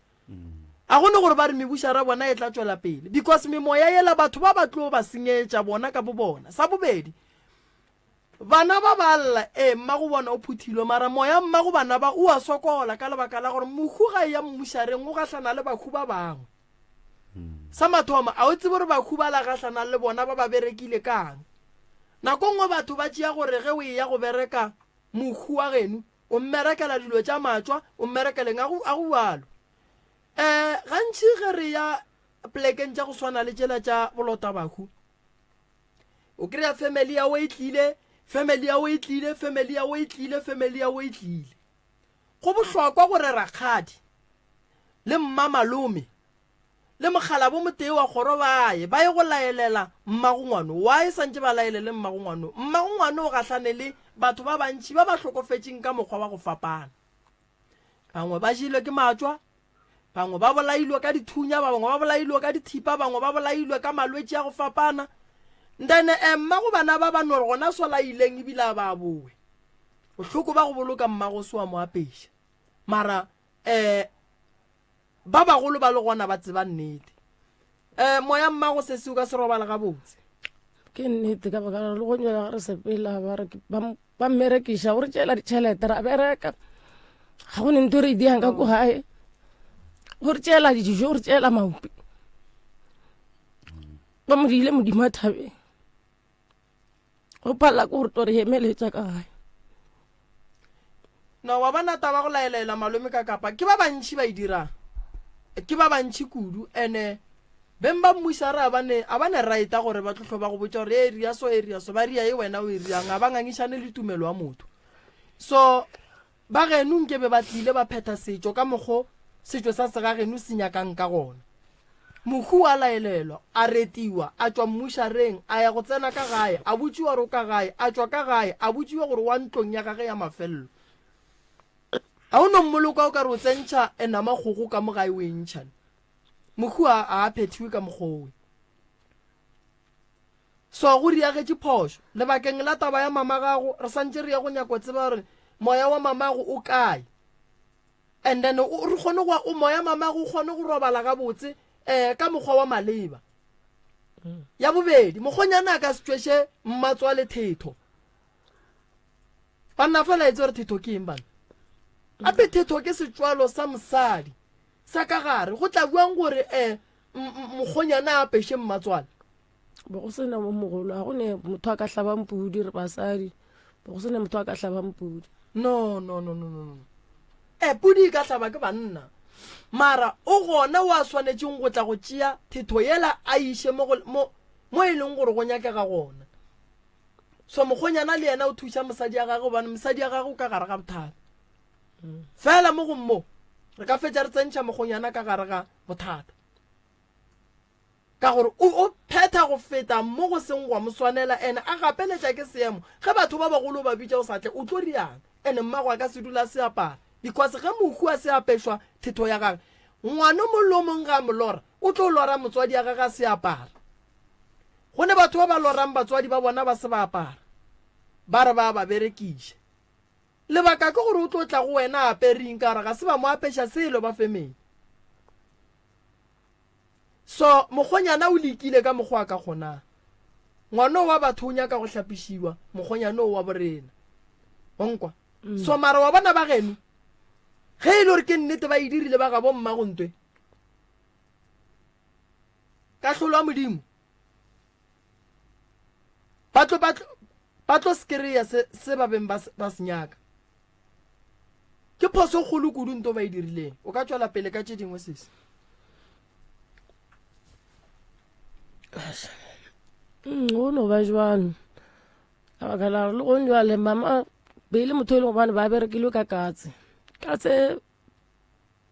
A go ne gore ba re mebušara bona e tla tšwela pele because memoya yela batho ba ba tlo ba senyetša bona ka bo bona. Sa bobedi, bana ba ba lla, ee, mmago bona o phuthilwe, mara moya mmago bana ba o a sokola ka lebaka la gore mohu ga e ya mmušareng o gahlana le bahu ba bangwe. Sa mathomo, a o tsebe gore bahu ba la gahlanang le bona ba ba berekile kang? Nako nngwe batho ba tšea gore ge o eya go bereka mohu wa geno, o mmerekela dilo tša matšwa, o mmerekeleng, a go, a go bjalo. Um gantši ge re ya plekeng tša go swana le tšela tša bolotabahu, o kry-a family ya o e tlile, family ya o e tlile, family ya o e tlile, family ya o e tlile. Go bohlokwa gore rakgadi le mmamalome le mokgalabo motee wa kgoro ba ye ba ye go laelela mmagongwano. Why santše ba laelele mmagongwano? Mmagongwano o gahlane le batho ba bantši ba ba hlokofetšeng ka mokgwa wa go fapana. Bangwe ba jelwe ke matšwa, bangwe ba bolailwe ka dithunya, ba bangwe ba bolailwe ka dithipa, bangwe ba bolailwe ka malwetši a go fapana. Then eh, mmago bana ba ba no re gona so laileng ebile a ba boe. Bohloko ba go boloka mmago se wa mo apeša. Mara eh ba bagolo ba le gona ba tseba nnete. Eh moya mmago sesi o ka se robale gabotse. Ke nnete ka baka la le go nyela re sepela ba re ba ba mmerekiša o re tšeela ditšhelete ra bereka ga go ne ntho re e diang ka ko gae go re tšeela dijo re tšeela maopi ba mo diile modimo a thabeng go palela ke gore to re emeletša ka gae no wa bona taba go laelaela malome ka kapa ke ba bantšhi ba e dirang ke ba bantšhi kudu ene beng ba mmušare a bane a bane right-a gore ba tlohlo ba go botša gore e ria so e ria so ba ria e wena o e riang a ba ngangišane le tumelo ya motho so ba geno nke be ba tlile ba phetha setšo ka mokgo setšo sa segageno se nyakang ka gona mohu a laelelwa a retiwa a tšwa mmušareng a ya go tsena ka gae a botšiwa gore o ka gae a tšwa ka gae a botšiwa gore wa ntlong ya gage ya mafelelo ga o no mmoloka o ka re o tsentšha enama kgogo ka mo gae o e ntšhane Mohu a a phethiwe ka mokgowe. So go riagetše phošo. Lebakeng la taba ya mama gago, re santše re ya go nyako tseba gore moya wa mamago o kae. And then o re kgone go o moya mamago o kgone go robala gabotse eh ka mokgwa wa maleba. Ya bobedi, mokgonyana a ka se tšweše mmatswale thetho. Banna fela etse gore thetho ke eng bana? Ape thetho ke setšwalo sa mosadi. Sa ka gare, go tla bjang gore um mokgonyana a apeše mmatswale? Bo go sena mo mogolo, a go ne motho a ka hlabang pudi, re basadi. Bo go sena motho a ka hlabang pudi. No, no, no, no, no, no. E, pudi e ka hlaba ke banna. Mara o gona o a swanetšeng go tla go tšea thetho yela a iše mo, mo, mo e leng gore go nyakega gona. So mokgonyana le yena o thuša mosadi ya gagwe gobane mosadi ya gagwe o ka gare ga bothata. Fela mo gong mo re ka fetša re tsentšha mokgonyana ka gare ga bothata. Ka gore o, o phetha go feta mo go seng gwa mo swanela ene a gapeletša ke seemo. Ge batho ba bagolo o ba bitša o sa tle o tlo riang? Ene mmago a ka se dula a se apara because ge mohu a se apešwa thetho ya gage ngwana o mong le o mong ge a mo lora o tlo lora motswadi ya gage a se apara. Go ne batho ba ba lorang batswadi ba bona ba se ba apara ba re ba ba berekiša. Lebaka ke gore o tlo tla go wena a apere eng ka gore ga se ba mo apeša selo ba femeng. So mokgonyana o lekile ka mokgwa a ka kgonang. Ngwano wa batho o nyaka go hlapišiwa, mokgonyana o wa borena. Wa nkwa? Mm. So mara wa bona ba geno ge e le gore ke nnete ba e dirile ba gabo mmago ntwe. Kahlolo ya Modimo. Ba tlo ba tlo ba tlo skreya se se ba beng ba ba se nyaka. Ke phoso kgolo kudu nto ba e dirileng. O ka tšwela pele ka tše dingwe sesi. Mm, go no ba jwalo ka baka la gore le gong jwale mama be e le motho e leng gobane ba berekilwe ka katse katse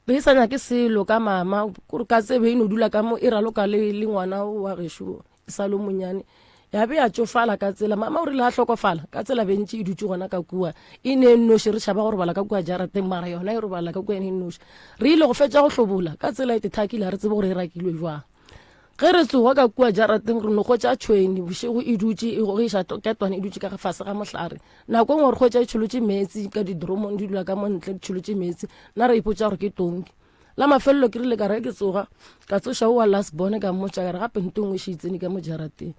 Be e sa nyake selo ka mama, kore ka tsebe e no dula ka mo e raloka le, le ngwana wa gešo e sa le monyane. Ya be ya tšofala ka tsela. Mama o rile a hlokofala, ka tsela be ntše e dutše gona ka kua. E ne e nnoši, re tšhaba go robala ka kua jarateng, mara yona e robala ka kua e ne e nnoši. Re ile go fetša go hlobola, ka tsela e tethakile, ga re tsebe gore e rakilwe jwang. Ge re tsoga ka kua jarateng re no hwetša tšhwene bošego e dutše e gogiša ketwane e dutše ka fase ga mohlare. Nako e nngwe re hwetša e tšholotše meetse ka didromong di dula ka mo ntle di tšholotše meetse. Nna re ipotša gore ke tonki. La mafelelo ke rile ka re ke tsoga ka tsoša o wa last born ka mmotša ka re gape nto nngwe še e tsene ka mo jarateng.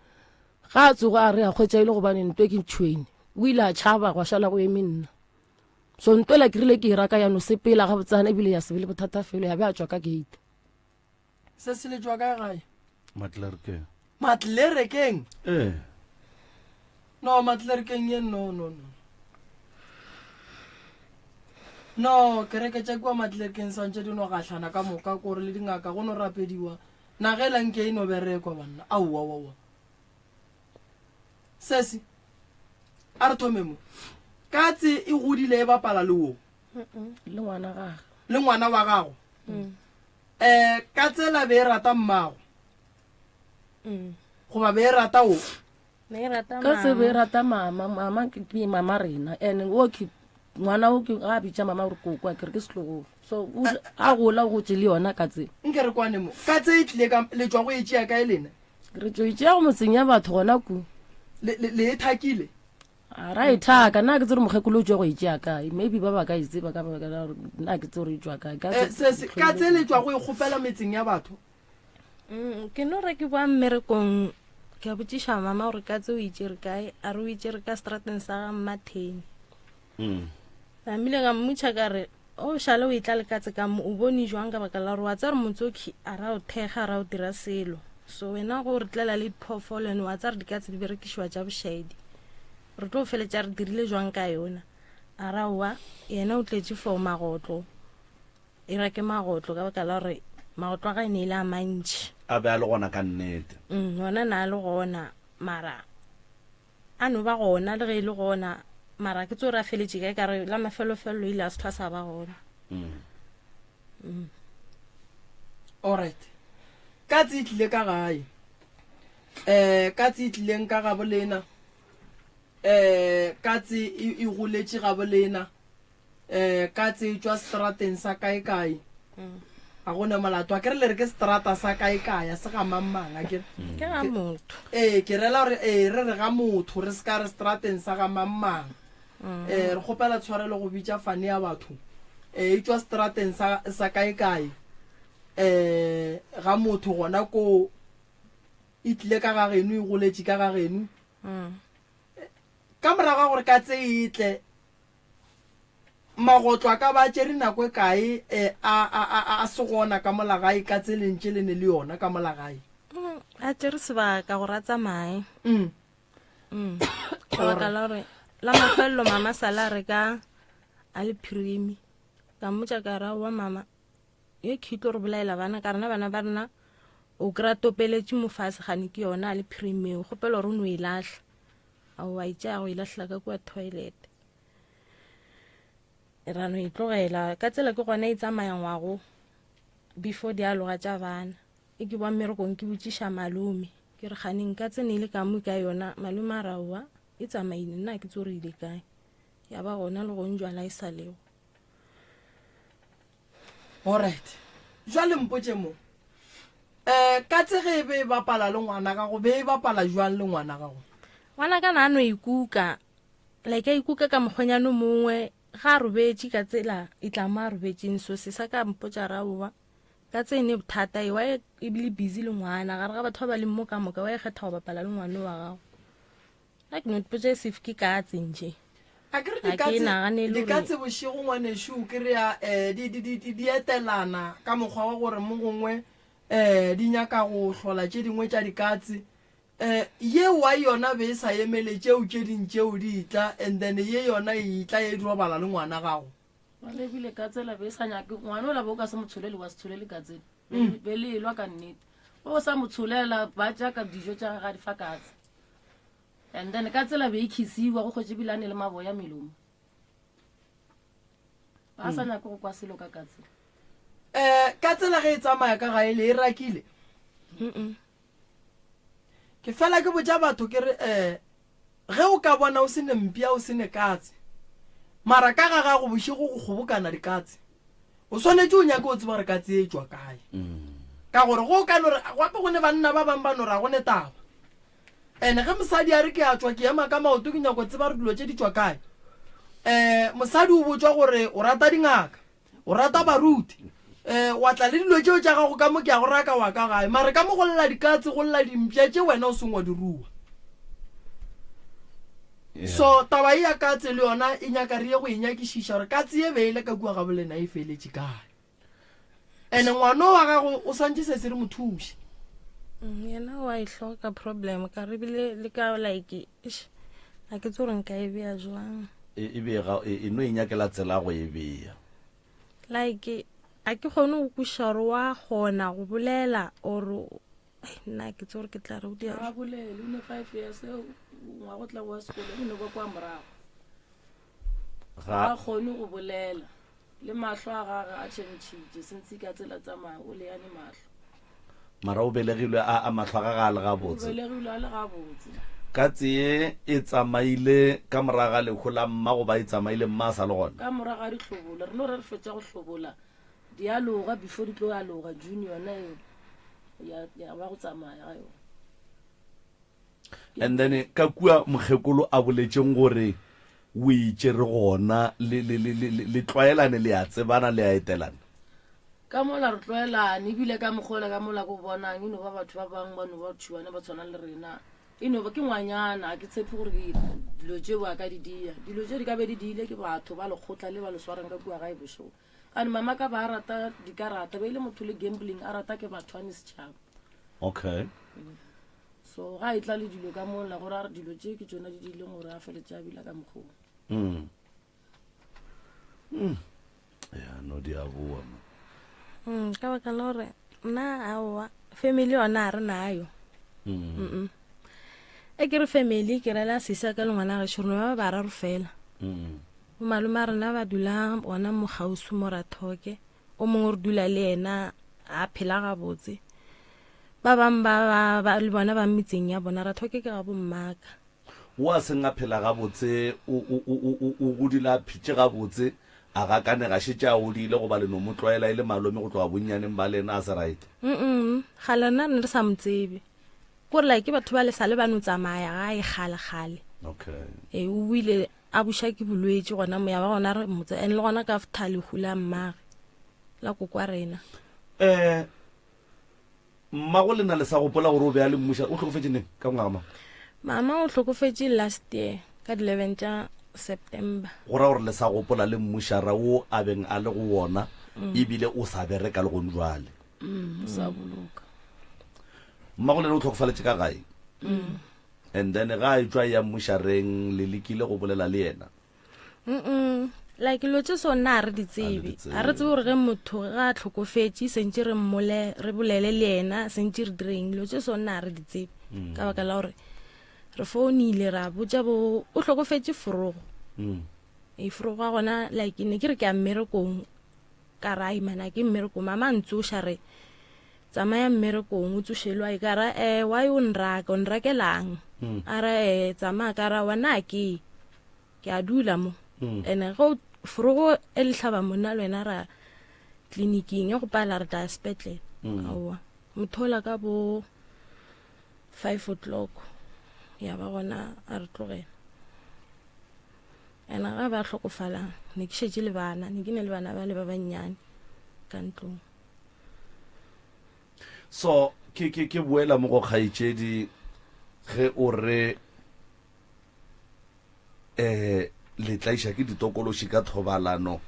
Ga a tsoga a re a hwetša e le gobane nto ke tšhwene. O ile a tšhaba gwa šala go eme nna. So nto ela ke rile ke e raka ya no sepela gabotsana ebile ya se be le bothata felo ya be a tšwa ka gate. Se se letšwa kae gae? Matlerekeng. Matlerekeng? Ee. No, Matlerekeng ye no no no. No, kereke tša kua Matlerekeng swantše di no gahlana ka moka kore le dingaka go no rapediwa. Nagela nke e no berekwa banna. Aowa wa wa. Sesi. A re thome mo. Katse e godile e bapala le wo. Le ngwana gagwe. Le ngwana wa gago. Mm. Eh, ka tsela be e rata mmago mm. goba be e rata o ka tse be e rata mama mama ke mama rena and o ke ngwana o ke ga bitša mama gore koko a kere ke setlogolo so a gola o gotse le yona ka tse nke re kwane mo ka tse e tlile ka le tswa go e tšea kae lena re tšo e tšea go motseng ya batho gona ku le e thakile A ra e thaka, nna ke tsere mokgekolo o tšwa go e tšea kae? Maybe ba ba ka e tseba ka baka la gore nna ke tsere e tšwa kae. Ka eh, se, se, ka tse le tšwa go e kgopela metseng ya batho. Mm, ke no re ke boa mmerekong ke a botšiša mama gore ka tse o itšere kae a re o itšere ka strateng sa ga mmatheni mm. namile ka mmutšha ka re o šale o etla le katse ka mo o bone jwang ka baka la gore wa tsa re motsoki a ra o thekga a ra o dira selo so wena go re tlela le diphoofolo ene wa tsa re dikatse di berekišiwa tša bošaedi re tlo feletša re dirile jwang ka yona a ra oa yena o tletše for magotlo e reke magotlo ka baka la gore magotlo a ga e ne e le a mantšhi a be a le gona ka nnete mm, ona na a le gona mara A no ba gona le ge e le gona, mara ke tso re a feletše kae ka re la mafelofelelo ile a se hlwa sa ba gona. Mm. Mm. Alright. Katse e tlile ka gae. Eh katse e tlileng ka gabo lena. Eh katse e, e goletše gabo lena. um ka tse tšwa strateng sa kae kae ga go ne molato a kere le re ke strata sa kae kae a se ga mang mang a kere ke ga motho ee ke rela gore ee re re ga motho re se ka re strateng sa ga mang mang um re kgopela tshwarelo go bitša fane ya batho um e tšwa strateng sa sa kae kae um ga motho gona koo e tlile ka ga geno e goletše ka ga geno ka morago ga gore ka tse e tle Magotlo a ka ba a tšere nako e kae a, a, a, a se gona ka mola gae ka tseleng tše le ne le yona ka mola gae? Mm, a tšere sebaka gore a tsamaye. Mm. Mm. Ka baka la gore la mafelelo mama sala a reka a le phirimi. Ka mmotša ka ra wa mama ye ke tlo re bolaela bana ka rena bana ba rena o kry-a topeletše mo fase gane ke yona a le phirimeo kgopela gore o no e lahla. Aowa, a itše a go e lahlela ka kua toilet. Ra no e tlogela. Ka tsela ke gona e tsamaya ngwago before di aloga tša bana. E ke boa mmerekong ke botšiša malome. Ke re kgane nka tsene e le ka mo ka yona. Malome a re aowa e tsamaile nna ga ke tsebe gore e ile kae. Ya ba gona le gong jwala e sa lego. Alright. Jwale mpotše mo. Eh, katse ge e be e bapala le ngwana gago, be e bapala jwang le ngwana gago? Ngwana ka na a no ikuka. Like a ikuka ka mokgwenyane o mongwe ga a robetše ka tsela e tla mo a robetšeng so se sa ka mpotša ra owa ka tse ne bothata e wa e bile busy le ngwana gare ga batho ba ba leng mo ka moka wa e kgetha go bapala le ngwana wa gago Nna ke no ipotša e sef ke katse nje. A ke re Ga ke dikatse, naganele gore dikatse bošego ngwanešu o kry-a um di, di, di, di, di etelana ka mokgwa wa gore mo gongwe um di nyaka go hlola tše dingwe tša dikatse. Um ye wa yona be e sa emele tšeo tše ding tšeo di etla and then ye yona e etla e robala le ngwana gago. Gona ebile katse la be e sa nyake ngwana ola be o ka se mo tsholele wa se tsholele katse mm. be le elwa ka nnete o sa mo tsholela ba ja ka dijo tša gage ga di fa katse and then ka tsela be e khisiwa go kgwetše bile a ne le maboya melomo ba sa mm. nyake go kwa selo ka katse um ka tsela ge e tsamaya ka gae le e rakile Ke fela ke botša batho ke re, um ge o ka bona o se ne mpša o se ne katse, mara ka ga gago bošego go kgobokana dikatse, o swanetše o nyake o tseba gore katse e tšwa kae. Ka gore go ka no re gape go ne banna ba bang ba no re ga go ne taba. Ene ge mosadi a re ke a tšwa ke ema ka maoto ke nyako tseba gore dilo tše di tšwa kae. Um mosadi o botšwa gore o rata dingaka. O rata baruti. Um wa tla le dilo tšeo tša gago ka mo ke a go raka wa ka gae. Mare ka mo go lla dikatse, go lla dimpša tše wena o seng wa di rua. So taba ye ya katse le yona e nyaka re ye go e nyakišiša gore katse ye be e le ka kua ga bolena e feletše kae. Ene ngwano wa gago o swantše se se re mo thuše. Mm, yena wa e hloka problem ka re bile le ka like eish, ga ke tse gore nka e bea jwang E, e bee ga e, e no e nyakela tsela go e bea. Like a ke kgone go kwešiša gore wa kgona go bolela or ai, nna ke tse gore ke tla re o dia ga bolele o ne five years ngwa go tla go wa sekolo o ne kwa kwa morago Ga ga kgone go bolela Le mahlo a gage a tšhentšhitše, since ka tsela tsamaya o leane mahlo. Mara o belegilwe a, a mahlo a gage a le gabotse. O belegilwe a le gabotse. Katse ye e tsamaile ka morago ga lehu la mma goba e tsamaile mma a sa le gona? Ka morago ga dihlobolo. Re no re re fetša go hlobola di aloga before di tlo aloga June yona eo ya, ya ba go tsamaya ga yona. And then ka kua mokgekolo a boletšeng gore o itše re gona le, le, le, le, le tlwaelane le a tsebana le a etelana. Ka mola re tlwaelane ebile ka mokgola ka mola ko bonang e no ba batho ba bangwe ba no ba tšhuane ba tshwana le rena e no ba ke ngwanyana a ke tshepe gore ke dilo tšeo a ka di dia dilo tšeo di ka be di diile ke batho ba lekgotla le ba le swarang ka kua gae bošego gane mama ka ba a rata dikarata ba ile motho le gambling a rata ke batho ane setšhaba okay So ga e tla le dilo ka mola gore a re dilo tše ke tšona di diileng gore a feletse a bila ka mokgong. Mm. Mm. Ya no di a boa mo. Mm, ka baka la gore nna aowa family yona a re nayo. Mm. Mm -mm. E ke re family ke rela sisa ka le ngwana gešo re no ba bararo fela. Mm. Bo malome a rena ba dula gona mo kgauswi mo Rathoke. O mongwe re dula le yena a phela gabotse. Ba bang ba, ba, ba le bona ba metseng ya bona Rathoke ke ga bommaka. Wo a seng a phela gabotse, o, o, o, o, o, o godile a phetše gabotse, a gakanega, a šetše a godile goba le no mo tlwaela e le malome go tloga bonnyaneng ba lena, a se right? Mm-mm, kgale rena re ne re sa mo tsebe. Ko re like ke batho ba le sa le ba no tsamaya gae kgale kgale. Okay. Ee, o buile a buša ke bolwetši gona moya ba gona re motse and le gona ka after lehu la mmage la kokwa rena. Eh, mmago lena le sa gopola gore o be a le mmuša o hlokofetše neng ka ngwaga mang? Mama o hlokofetše last year ka di 11 tša September. Go ra gore le sa gopola le mmušara wo a beng a le go wona ebile o sa bereka le gone jwale. Mm, o sa boloka. Mmago lena o hlokofaletše ka gae. And then ga a etšwa ya mmušareng le lekile go bolela le yena? Mm like dilo tše so nna a re di tsebe a re tsebe gore ge motho ga a tlhokofetše sentše re mmole re bolele le yena sentše re direng dilo tše so nna a re di tsebe mm. ka baka la gore Re founile ra botša bo o hlokofetše forogo. Mm. E forogo ga gona like ne ke re ke ya mmerekong ka ra imana ke mmerekong mama a ntsoša re tsamaya mmerekong o tsošelwa e ka ra eh why o nraka o nrakelang Mm. a ra eh tsamaya ka ra wa na ke ke a dula mo Mm. ene go forogo e le hlaba monna le wena ra tleliniking e go pala re tla ya sepetlele Mm. aowa mothola ka bo 5 o'clock ya ba gona a re tlogela ena ga ba hlokofala ne ke šetše le bana ne ke ne le bana ba le ba bannyane ka ntlong so ke ke ke boela mo go kgaetšedi ge o re um le tlaiša ke ditokološi ka thobalano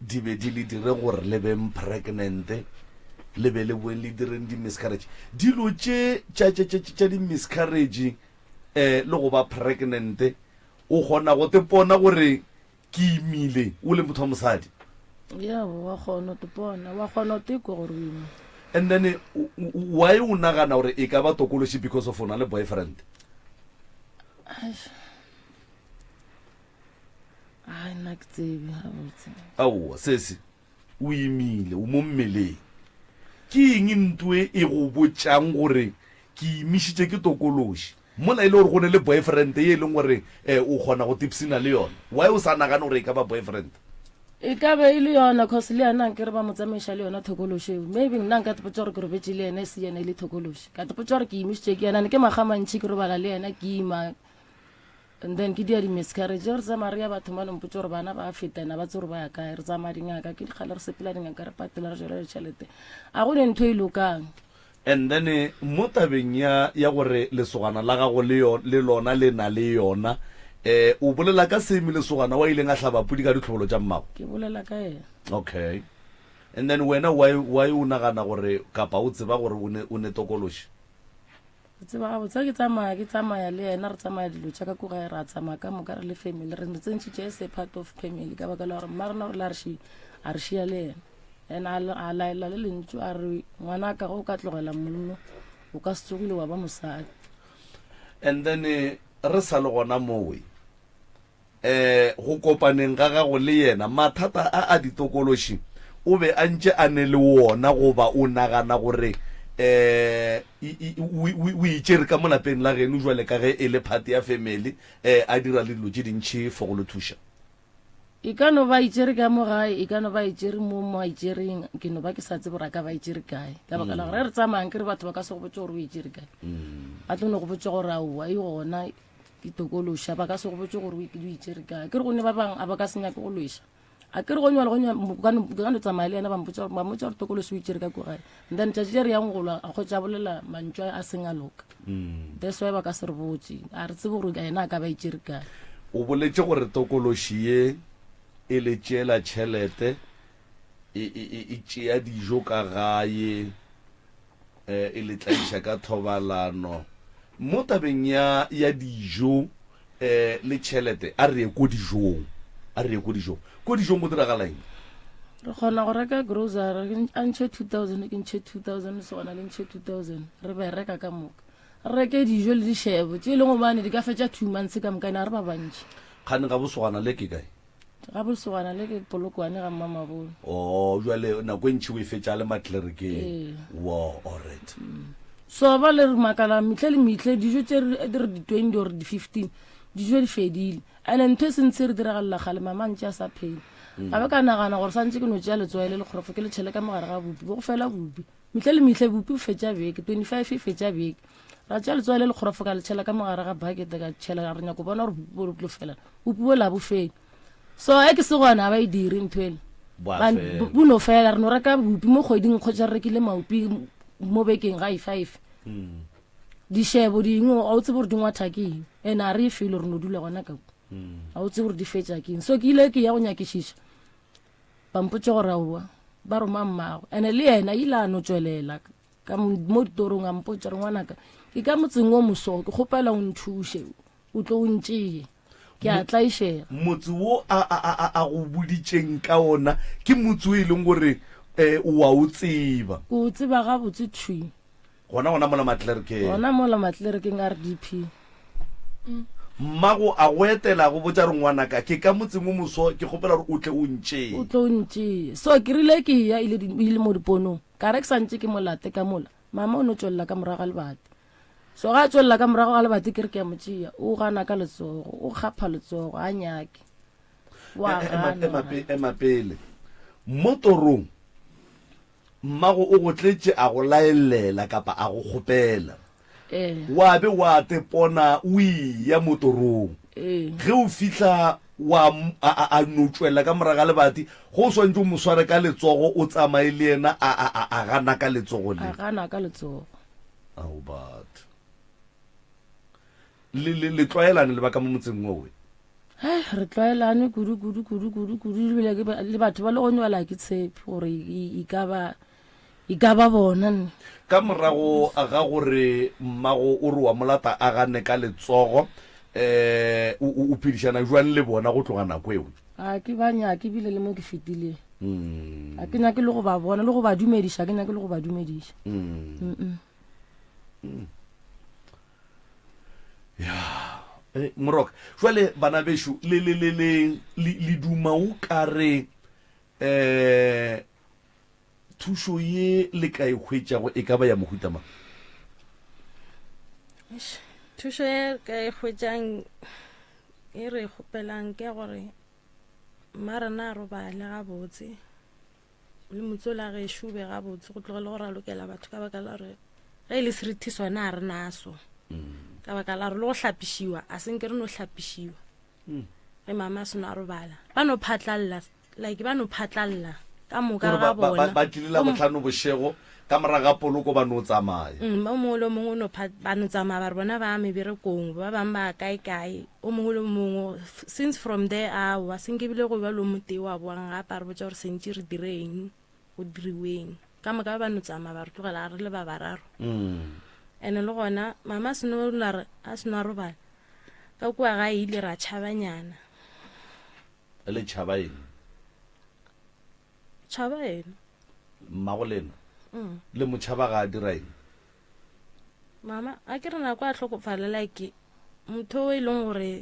di be di le dire gore le beng pregnant le be le boeng le direng di-miscarriage dilo tše tša di-miscarriage um le go ba pregnant o kgona go tepona gore ke imile o le motho wa mosadi ya wa kgona go tepona wa kgona go tekwa gore o imile and then why o nagana gore e ka ba tokološi because of o na le boyfriend Ai, nna ke tsebe gabotse. Aowa, sesi, o imile, o mo mmeleng. Ke eng ntwe e go botšang gore ke imišitše ke tokološi? Mola e le gore go ne le boyfriend ye e leng gore um o kgona go tipsina le yona. Why o sa nagane gore e ka ba boyfriend? E ka be e le yona cause le yena nkere ba mo tsamaiša le yona thokološi eo. Maybe nna nka tepotša gore ke robetše le yena e se yena e le thokološi. Ka tepotša gore ke imišitše ke yena, ne ke makga a mantši ke robala le yena ke ima and then ke dia di-miscarriage. Re tsamaya re ya batho ba no mpotša gore bana ba feta ena ba tse gore ba ya kae. Re tsamaya dingaka ke dikgale re sepela dingaka re patela re jela ditšhelete. A go ne ntho e lokang. And then mo tabeng ya ya gore lesogana la gago le yo le lona le na le yona, eh o bolela ka same lesogana wa ileng a hlaba pudi ka ditlhobolo tša mmago? Ke bolela ka yena. Okay. And then wena why why o nagana gore kapa o tseba gore o ne o ne tokološi? Ke tseba gabotse ge ke tsamaya ke tsamaya le yena re tsamaya dilo tša ka ko gae ra tsamaya ka moka re le family re mo tsentšhitše as a part of family ka baka la gore mma rena o rile a re shi a re šia le yena. And a, a laela le lentšu a re, Ngwanaka, ge o ka tlogela mollo, o ka se tsogile wa ba mosadi. And then eh, re sa le gona mowe eh go kopaneng ga gago le yena mathata a a ditokološi o be a ntše a ne le wona goba o nagana gore eh o itšere ka mo lapeng la geno jwale ka ge e le part ya family eh a dira le dilo tše dintšhi for go le thuša? E ka no ba itšere ka mo gae, e ka no ba itšere mo mo a itšereng, ke no ba ke sa tsebe gore a ka ba itšere kae. Ka baka la gore ge re tsamayang ke re batho ba ka se go botse gore o itšere kae. Ba tlo no go botse gore aowa e gona ke tokološa, ba ka se go botse gore o itšere kae. Ke re go ne ba bangwe a ba ka se nyake go lweša. A ke re go nywa le go nywa, ke ka no tsamaya le yena ba mpotsa ba mmotsa gore tokološi o itšere ka ko gae. And then tšatši le re yang go lwa a kgotsa a bolela mantšu a seng a loka. That's why ba ka se re botše. A re tsebe gore yena a ka ba itšere kae. O boletše gore tokološi ye e le tšeela tšhelete, e, e, e, e tšea dijo ka gae, e, e le tlaiša ka thobalano. Mo tabeng ya, ya dijo e, le tšhelete, a re ye ko dijong, a re ye ko dijong. Ko dijong go diragala eng? Re kgona go reka grocery, a ntšhe 2000, ke ntšhe 2000, lesogana le ntšhe 2000, re bereka ka moka. Re reke dijo le dišebo tše e leng gobane di ka fetša two months ka moka, ene ga re ba bantši. Kgane ga bosogana le ke kae? Ga bosogana le ke Polokwane ga Mmamabolo. Oh, jwale nako e ntši o e fetša le matlerekeng. Ee. Wo, alright. So ba le re makala mehle le mehle dijo tše re di re di 20 or di 15 dijo di fedile. Ene ntho e sentse e re diragalela kgale mama ntše a sa phela. Ka be ka nagana gore santše ke no tšea letswai le lekgorofo ke le tšhele ka mogare ga bupi bo go fela bupi. Mehle le mehle bupi bo fetša beke, 25 e fetša beke. Ra tšea letswai le lekgorofo ka le tšhela ka mogare ga bucket ka tšhela re nyako bona gore bupi bo tlo fela. Bupi bo la bo fele. So e ke se gona ba e dire ntho ele. Bo no fela re no reka bupi mo kgweding kgotsa re rekile maupi mo bekeng ga e five. Mm. Dišebo dingwe ga o tsebe gore di ngwatha ke eng and a re e felo re no dula gona ka kwa mm. ga o tsebe gore di fetša ke eng so ke ile ke ya go nyakišiša ba mpotse gore aowa ba roma mmago and le yena ile a no tswelela ka mo ditorong a mpotsa re ngwanaka ke ka motseng o moso ke kgopela o nthuše o tlo o ntšeye ke a tlaišega motse wo a, a, a, a go boditšeng ka ona ke motse o e leng gore um o a o tseba ke o tseba gabotse thwi Gona gona mola Matlerekeng. Gona mola Matlerekeng RDP. Mmago a go etela a go botša re ngwanaka ke ka motseng o moso ke kgopela gore o tle o ntšee. O tle o ntšee. So ke rile ke ya ile ile mo diponong ka re ke sa ntše ke mo late ka mola mama o no tšwelela ka morago ga lebati. So ga a tšwelela ka morago ga lebati ke re ke ya mo tšea o gana ka letsogo o kgapha letsogo a nyake. Wa Ema, gana. ema, ema pele. Mo torong Mmago o go tletše a go laelela kapa a go kgopela. Ee. Wa be wa tepona o eya mo torong. Ee. Ge o fihla wa a, a, a no tšwela ka morago ga lebati, go o swantše o mo sware ka letsogo o tsamaye le yena a, a, a, a gana ka letsogo le. A gana ka letsogo. Ao batho. Le, le, le tlwaelane le ba ka mo motseng wowe? Hei, re tlwaelane kudu kudu kudu kudu kudu ebile ke ba- le batho ba le go nywela ke tshepe gore e e ka ba e ka ba bona nne. Ka morago ga gore mmago o re wa mo lata a gane ka letsogo, um o, o, o phedišana jwang le bona go tloga nako eo? Ga ke ba nyake ebile le mo ke fetileng ga ke nyake le go ba bona le go ba dumediša ga ke nyake le go ba dumediša. Mm-mm. Ya eh, moroka jwale bana bešo le le le le le le duma o ka re eh thušo ye le ka e hwetšago e ka ba ya mohuta mang? Eish, thušo ye re ka e hwetšang e re e kgopelang ke ya gore mma rena a robale gabotse le motsola gešo o be gabotse go tlogele go ralokela batho ka baka la gore ge e le serithi sona a re naso mm. ka baka la gore le go hlapišiwa a senke re no hlapišiwa mm. ge mama a seno a robala ba no phatlalela like ba no phatlalela ka moka ga bona ba tlile la botlhano bošego ka morago ga poloko ba no tsamaya mm, o mongwe le o mongwe o no ba no tsamaya ba re bona ba meberekong ba bangwe ba kae kae o mongwe le o mongwe since from there aowa senke bile go ba le o motee wa boang gape a re botsa gore sentše re direng go diriweng ka moka ba no tsamaya ba re tlogela re le ba bararo mm. and le gona mama a seno a seno a robala ka kua ga ile ra tšhabanyana le tšhaba eng Tšhaba ena. Mmago lena. Mm. Le mo tšhaba ga a dira eng? Mama, a ke re nako a tlhokofala like motho o e leng gore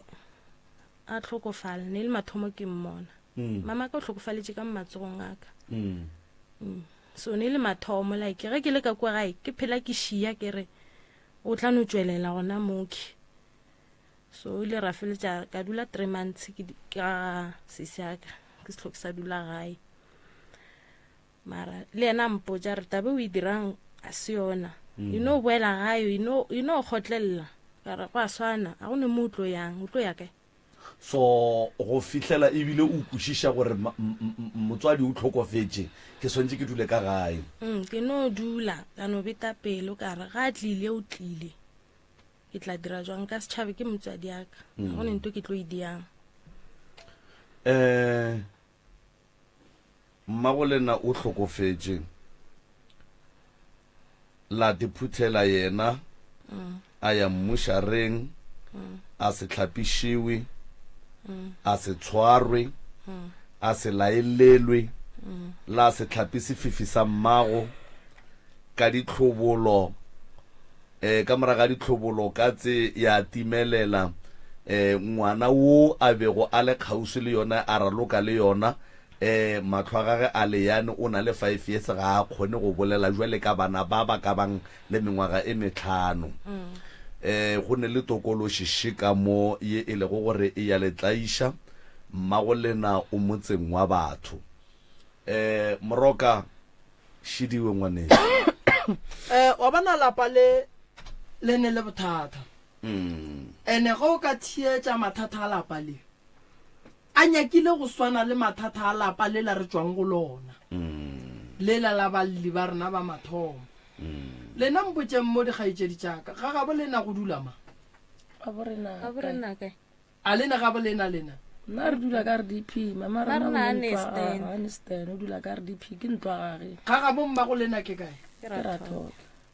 a tlhokofala ne le mathomo ke mmona. Mm. Mama ka o tlhokofaletše ka matsogong a ka. Mm. Mm. So ne le mathomo like ge ke le ka kwa gae ke phela ke šia ke re o tla no tšwelela gona moki. So o ile ra feletša ka dula three months ke ka sesi ya ka ke se tlhoke sa dula gae mara le yena a mpotša re tabe o e dirang a se yona mm. you know boela gae you know you know kgotlelela ka re go a swana a go ne mo o tlo yang o tlo ya kae so go fihlela ebile o kwešiša gore motswadi o tlhokofetše ke swantše ke dule ka gae mm, ke no dula ka no beta pelo ka re ga a tlile o tlile Ke tla dira jwang ka setšhabe ke motswadi ya ka ga go ne nto ke tlo e diang. Um Mmagolena o hlokofetše la diphuthela yena a ya mmušareng a se hlapišiwe a se tshwarwe a se laelelwe la se hlapi sefifi sa mmago ka ditlhobolo E, ka morago ga ditlhobolo katse ya timelela. E, ngwana wo a bego a le kgauswi le yona a raloka le yona. E, mahlo a gage a leyane, o na le five years, ga a kgone go bolela jwale ka bana ba ba ka bang le mengwaga e metlhano. E, go ne le tokološi še ka mo ye e lego gore e ya le tlaiša. Mmagolena o motseng wa batho. E, Moroka. Šidiwe ngwanešu. Eh, wa bona lapa le le ne le bothata. Mm. Ene ge o ka theetša mathata a lapa le a nyakile go swana le mathata a lapa le la re tšwang go lona. Mm. Lela la balli ba rena ba mathomo. Mm. Lena mpotšeng mo dikgaetšedi tša ka, ga gabo lena go dula mang? Gabo rena Gabo kae? rena kae? A lena gabo lena lena? Nna re dula ka RDP, mama Ba rena rena o a ne ntwa stand. a ne stand, o dula ka RDP, ke ntlo ya gage. Ga gabo mmago lena ke kae? Ke Ke Rathoko. Rathoko.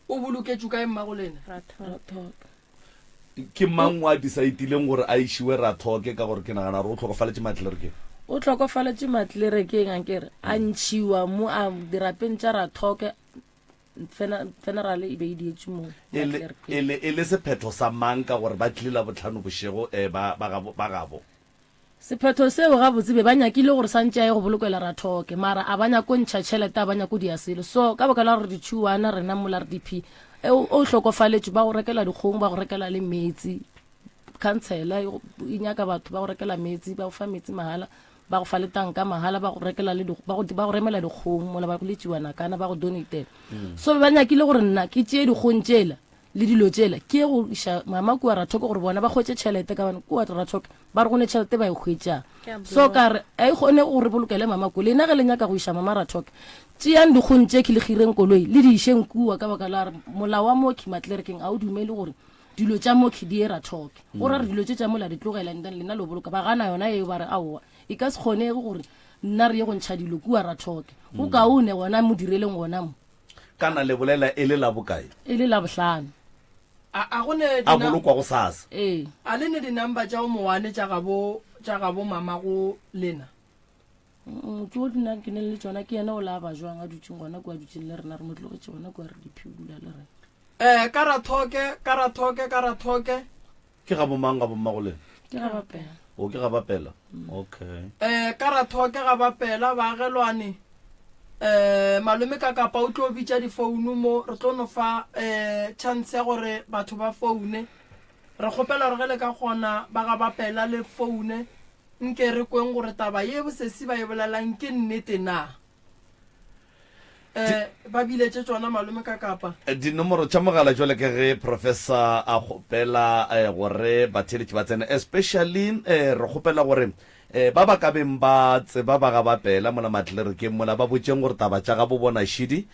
O boloketšwe kae mmago lena? Rathoko. Rathoko. Ke mang o a decide-ileng gore a išiwe Rathoke ka gore ke nagana gore o hlokofaletše Matlerekeng? O hlokofaletše Matlerekeng ankere, a ntšhiwa mo a dirapeng tša Rathoke. Funeral e be e dietšwe mo E le, e le, e le sephetho sa mang ka gore ba tlile Labohlano bošego eh, ba, ba gabo, ba gabo? Sephetho seo gabotse be ba nyakile gore santše a ye go bolokela Rathoke mara a ba nyako ntšha tšhelete a ba nyako dia selo so ka baka la gore ditšhuwana rena mola RDP e o o hlokofaletšwe ba go rekela dikgong ba go rekela le meetse khansela e e nyaka batho ba go rekela meetse ba go fa meetse mahala ba go fa le tanka mahala ba go rekela le ba go ba go remela dikgong mola ba go le tšiwana kana ba go donatela so be ba nyakile gore nna ke tšee dikgong tšela le dilo tšela ke ye go iša mama kua Rathoke gore bona ba hwetše tšhelete ka bane kua Rathoke ba re go ne tšhelete ba e hwetšang so ka re a e kgone gore bolokele mama ko lena ge le nyaka go iša mama Rathoke tšeang dikgong tše ke le gireng koloi le di išeng kua ka baka la gore molao wa moki matlerekeng a o dumele gore dilo tša moki di ye Rathoke go ra re dilo tše tša mola di tlogela and then lena lo boloka ba gana yona eo ba re aowa e ka se kgonege gore nna re ye go ntšha dilo kua Rathoke go kaone gona mo direleng gona mo Kana le bolela e le la bokae? E le Labohlano. A, a go ne A dina, bolokwa gosasa. Ee. A le ne di-number tša o mowane tša gabo, tša gabo mamago lena? Mm, ke o nna ke neng le tšona, ke yena o la ba jwang a dutšeng gona kua, a dutšeng le rena, re mo tlogetše gona kua re diphi o dula le rena. Eh, ka Rathoke, ka Rathoke, ka Rathoke. Ke ga bomang ga bommago lena? Ke ga Bapela. O ke ga Bapela. Okay. Eh, ka Rathoke ga Bapela, baagelwane. Eh, malome ka kapa o tlo bitša difounu mo, re tlo no fa eh chance ya gore batho ba foune. Re kgopela gore ge le ka kgona ba ga Bapela le foune, nke re kweng gore taba ye bosesi ba e bolelang ke nnete na. Eh, ba biletše tšona malome ka kapa. Dinomoro tša mogala jwale ka ge professor a kgopela eh, gore batheeletši ba tsene especially eh, re kgopela gore eh, ba ba ka beng ba tseba ba ga bapela mola matlerekeng mola ba botšeng gore taba tša gabo bona šidi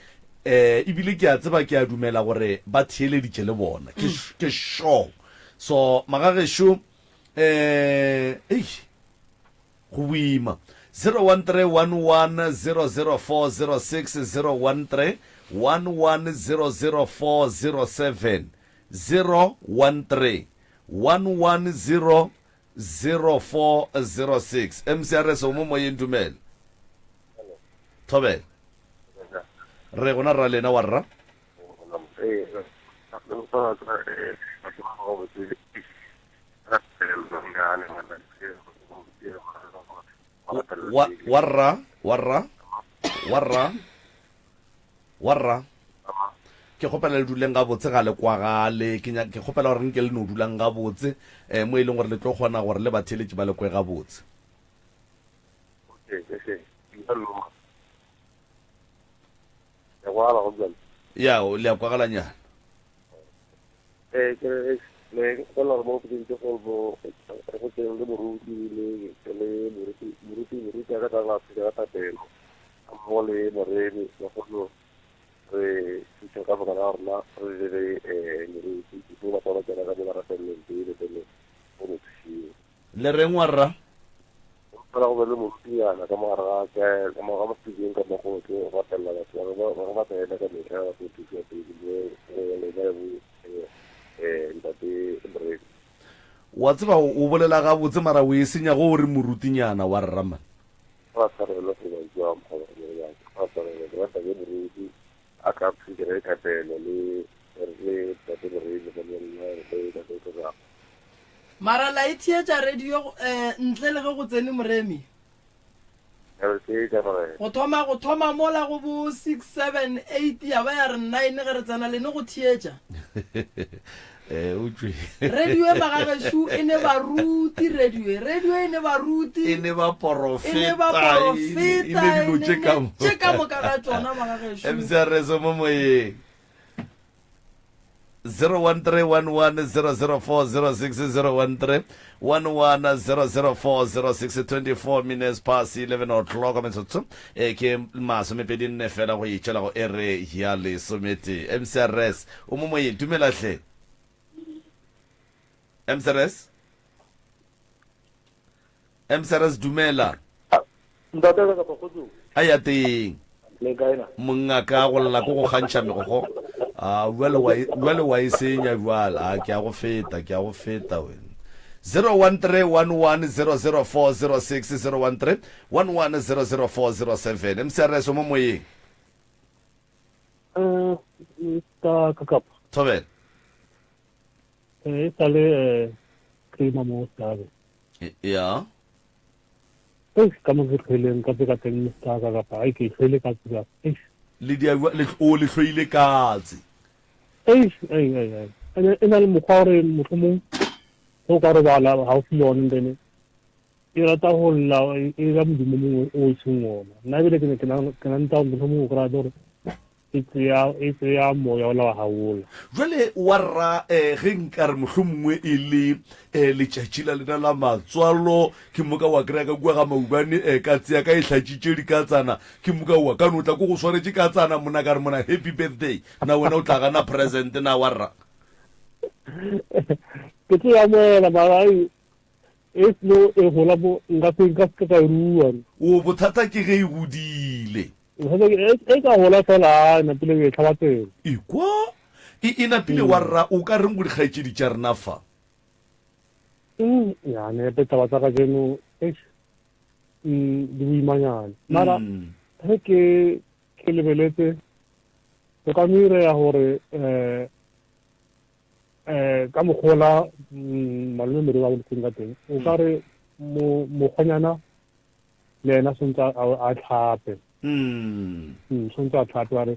eh, ebile ke a tseba ke a dumela gore ba theeleditše le bona ke, ke sure so magagešo eh, eish Go boima. 0131100406 013 1100407 013 1100406 MCRS o mo moyeng dumela. Thobela. Re gona rra lena wa rra. Wa, wa rra, wa rra, wa rra, wa rra. Ke kgopela le duleng gabotse ga le kwagale. Ke nya, ke kgopela gore nke le no dulang gabotse eh, mo e leng gore le tlo kgona gore le batheeletši ba le kwe gabotse. Okay, okay. Ya, le a kwagalanyana. Ee, ke re ne ke gopola gore mo kgweding tse kgolo bo re go tseng le moruti le le moruti moruti moruti a ka tla la thusa ka thapelo ga mmogo le moremi bagolo re thusa ka moka ga rona re le le um moruti ke batho ba ba tsena ka mo ba rapeleleng pele pele go no thusiwa. Le reng wa rra? Fela go be le morutinyana ka mo gare ga ka mo ga mosebeng ka mo go tlo rapelela batho ba ba ba tsena ka mehla ba tlo thusiwa pele mo go lena bo eh ntate Moremi. Wa tseba o bolela gabotse mara o e senya go o re morutinyana wa rra man. Ba tshwarelo go ba jwa mokgwa wa ba tshwarelo ke rata ke moruti a ka phikere thapelo le le ntate Moremi go le nna le ntate Tlogago. Mara la e theetša radio eh, ntle le ge go tsene Moremi? Re theetša morena. Go thoma go thoma mola go bo 6, 7, 8 ya ba ya re 9 ge re tsena le ne go theetša. Eh, o tšwe. Radio e magagešo e ne baruti radio e radio e ne baruti E ne baporofeta, e ne baporofeta e ne dilo tše ka mo- tše ka moka ga tšona magagešo. MCRS o mo moyeng. 0131100406 013 1100406 24 minutes past 11 o'clock metsotso e ke masomepedi nne fela go itšela go ere ya lesometee mcrs o mo moyeng dumela hle mcrs Msrs dumela. Ntate ka kapa kgotsong. A ya teng. Le kae na? Mongaka go lla ko go kgantšha megokgo. A jwale wa e, jwale wa e senya jwale. A ke a go feta, ke a go feta wena. 0131100406 013 1100407 MCRS o mo moyeng. Eh, ka ka kapa. Thobela. Eh, e sa le eh cream mo sabe. Ya. Eish, ka mo ke hlweleng ka tse ka teng Mister ka kapa ai ke hlwele ka tsela. Eish. Le dia le o le hlweile katse. Eish, ei ei ei. Ene e na le mokgwa gore mohlomong go ka robala gaufi le one then e rata go lla e ira modumo mongwe o e seng ona. Nna ebile ke ne ke na nta mohlomong o kry-a gore e tseya e tseya moya ola wa gaola. Jwale wa rra eh, ge nka re mohlomongwe e le eh, letšatši la lena la matswalo, ke moka wa kry-a ka kua ga maubane eh, ka tseya ka e hlatšitše dikatsana, ke moka wa ka no tla ko go swaretše katsana mona ka re mona happy birthday, na wena o tla gana present na wa rra? Ke tlo e amoela mara ai e seno e gola mo nka se nka se ka e rua. O bothata ke ge e godile. E ka gola fela e napile e tlhaba tsela. Ekwa e e napile wa rra o ka reng go dikgaetšedi tša rena fa? Mm, ya nepe taba tsa kajeno eish mm, di boimanyana mara ge ke ke lebeletse go ka no ireya gore um um ka mokgola mm, malome mere ba boletseng ka teng o ka re mokgonyana le yena swantse a tlhape mm. mm swantse a tlhape ba re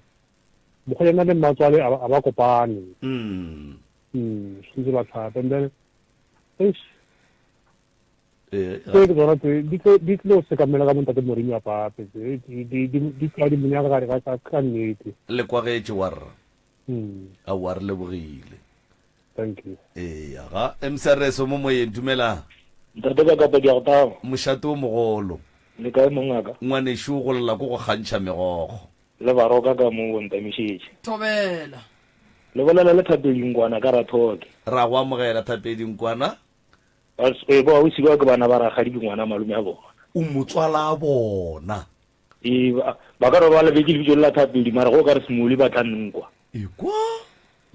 mokgonyana le mmatswale a ba kopane mm mm swantse ba tlhape and then eish eh, tse ke tsona tse di tlo sekamela ka montate morimi wa pape tse di tla di monyaka gare ka ka nnete le kwagetše warra mm. aowa re lebogile Thank you. Eya ga MCRS o mo moyeng dumela. Ntate ka kapa ke a go taba. Mošate o mogolo. Le kae mongaka? Ngwanešu go lla ko go kgantšha megokgo. Le baroka ka mo bo ntamišetše. Thobela. Le bolela le Thapedi Nkwana ka Rathoke. Ra go amogela Thapedi Nkwana. Ee bo ausi bao ke bana ba rakgadi ke ngwana malome a bona. O motswala a bona. Ee ba ka no ba lebetše lebitso le la Thapedi mara go ka re Smoli ba tla nkwa. Ekwa.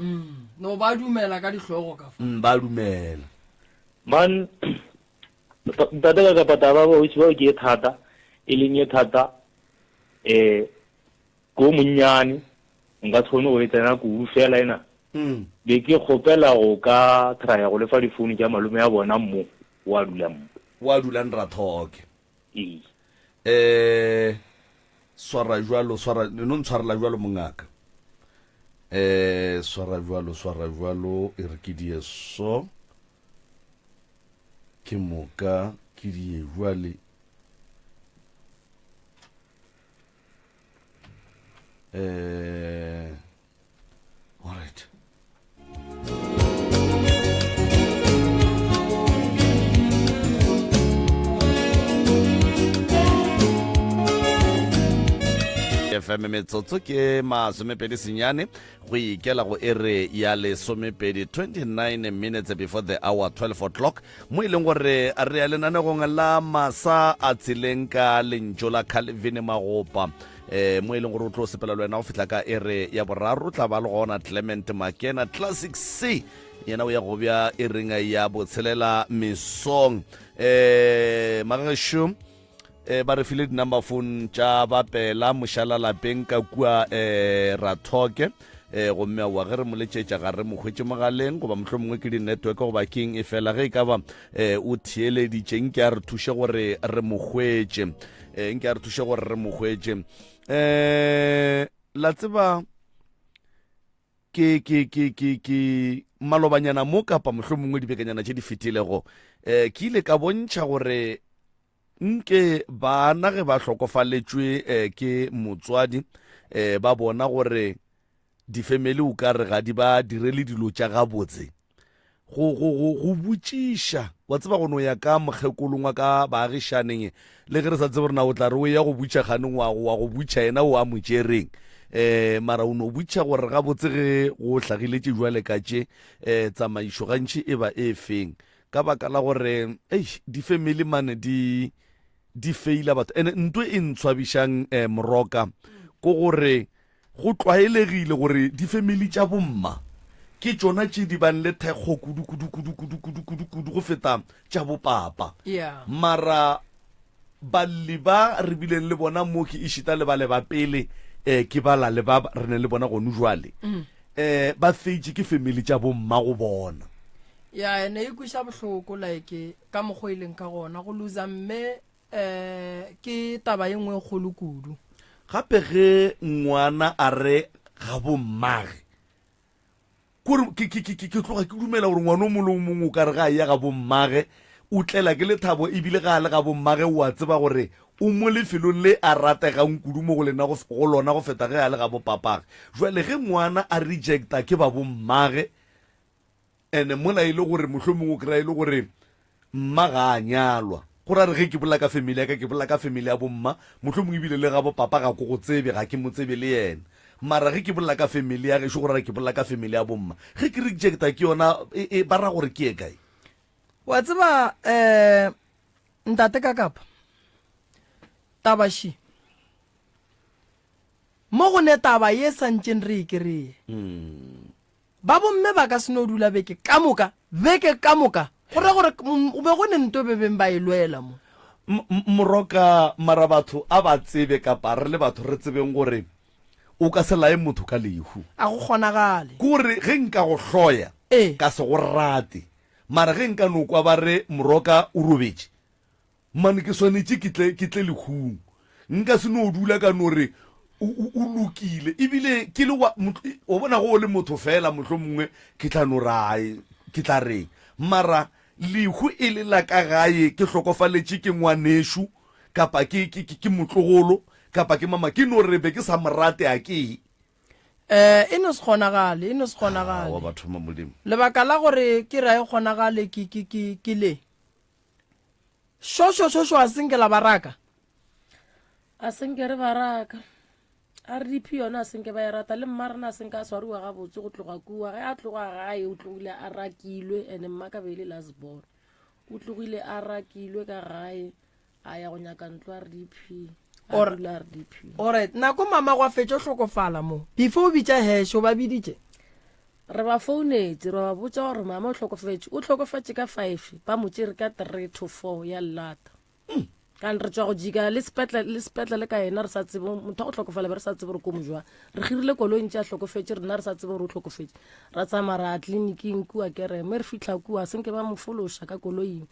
Mm. No ba dumela ka dihlogo ka fa. Mm, ba dumela. Man ntate ka kapa taba ba itse ba ke e thata e leng e thata eh ko monnyane nka tshone go e tsena kudu fela ena mm. be ke kgopela go ka traya go lefa difounu tša malome ya bona mo wa dulang mo wa dulang rathoke ee eh swara jwalo swara no ntshwarela jwalo mongaka eh swara jwalo swara jwalo e re ke die so ke moka ke die jwale eh All right. Fm metsotso ke masomepedi senyane go ikela go ere ya lesomepedi 29 minutes before the hour 12 o'clock mo e leng gore re ya lenanegong la masa a tseleng ka lentšu la calvin magopa eh mo e leng gore o tlo sepela le wena go fihla ka ere ya boraro tla ba le gona Clement Makena Classic C yena o ya go bja ereng ya botshelela mesong eh magešo eh ba re file di-number phone tša bapela mošala lapeng ka kua eh rathoke eh gomme aowa ge re mo letšetša ga re mo hwetše mogaleng goba mohlomongwe ke di-network goba keng e fela ge e ka ba eh o theeleditše nke a re thuše gore re mo hwetše eh nke a re thuše gore re mo hwetše eh la tseba ke ke ke ke ke malobanyana mo kapa mohlomongwe dibekanyana tše di fetilego eh ke ile ka bontšha gore nke bana ge ba hlokofaletšwe eh, ke motswadi eh ba bona gore difemeli o ka re ga di ba direle dilo tša gabotse go, go, go, go botšiša wa tseba go no ya ka mokgekolong wa ka baagišaneng le ge re sa tsebe gore na o tla re o ya go butša kganeng wa go wa go butša yena o a mo tšereng eh mara o no butša gore gabotse ge go hlagiletše jwale ka tše eh tsamaišo gantši e ba e feng ka baka la gore eish difemeli mane di di feila batho ene nto e ntshwabišang eh, moroka ko gore Go tlwaelegile gore difemili tša bomma ke tšona tše di bang le thekgo kudu kudu kudu kudu kudu kudu kudu go feta tša bopapa. Yeah. Mara balli ba re bileng le bona mo ke ešita le bale ba pele. um ke bala le ba re ne le bona gonu jwale um ba feitše ke family tša bomma go bona. Ya ene e kweša bohloko like ka mokgwa e leng ka gona go loser mme um ke taba ye nngwe e kgolo kudu. Gape ge ngwana a re ga bommage Kore ke, ke, ke, ke, ke tloga ke dumela gore ngwana o mongwe le o mongwe o ka re ga a eya ga bommage o tlela ke lethabo, ebile ga a le ga bommage o a tseba gore o mo lefelong le a rategang kudu mo go lena go, go lona go feta ge a le ga bopapage. Jwale ge ngwana a rejecta ke ba bommage, Ene mola e le gore mohlomongwe o kry-a e le gore mma ga a nyalwa. Go ra re ge ke bolela ka family ya ka, ke bolela ka family ya bomma, mohlomongwe ebile le gabo papa ga ko go tsebe, ga ke mo tsebe le yena. Mara ge ke bolela ka family ya gešo, go ra re ke bolela ka family ya bomma. Ge ke rejecta ke yona, e, e, ba ra gore ke ye kae? Wa tseba, um ntate Kakapa, taba še, mo go ne taba ye sa ntšeng re e kereye. Ba bomme ba ka se no dula beke ka moka, beke ka moka. Go ra gore go be go ne nto be beng ba e lwela mo. Moroka, mara batho a ba tsebe kapa re le batho re tsebeng gore o ka se laye motho ka lehu. A go kgonagale. Ke gore ge nka go hloya, ka se go rate, mara ge nka no kwa ba re Moroka o robetše, Mane ke swanetše ke tle, ke tle lehung. Nka se no dula ka no re o, o, o lokile. Ebile ke le wa, wa bona go o le motho feela mohlomongwe ke tla no re ai, ke tla reng. Mara lehu e le la ka gae, ke hlokofaletše ke ngwanešu, kapa ke, ke, ke, ke motlogolo, kapa ke mama, ke no re be ke sa mo rate a ke ye. Eh, e no se kgonagale, e no se kgonagale. Aowa batho ba Modimo. Lebaka la gore ke re a e kgonagale ke, ke, ke, ke le. Šošo šošo a senke la baraka. A senke re baraka. RDP yona a senke ba e rata le mma rena a senke a swariwa gabotse go tloga kua ge a tloga gae o tlogile a rakilwe ene mma ka be e le last born o tlogile a rakilwe ka gae a ya go nyaka ntlo RDP a dula RDP Alright nako mama gwa fetša o hlokofala mo before o bitša hash o ba biditše Re ba founetše ra ba botša gore mama o hlokofetše. O hlokofetše ka five, ba mo tšere ka three to four ya lelata. Kane re tšwa go jika le sepetlele le sepetlele ka yena re sa tsebe motho wa go hlokofala be re sa tsebe gore ko mo jwang. Re girile koloi ntše a hlokofetše rena re sa tsebe gore o hlokofetše. Ra tsamaya ra ya tleliniking kua Kereme re fihla kua senke ba mo fološa ka koloing.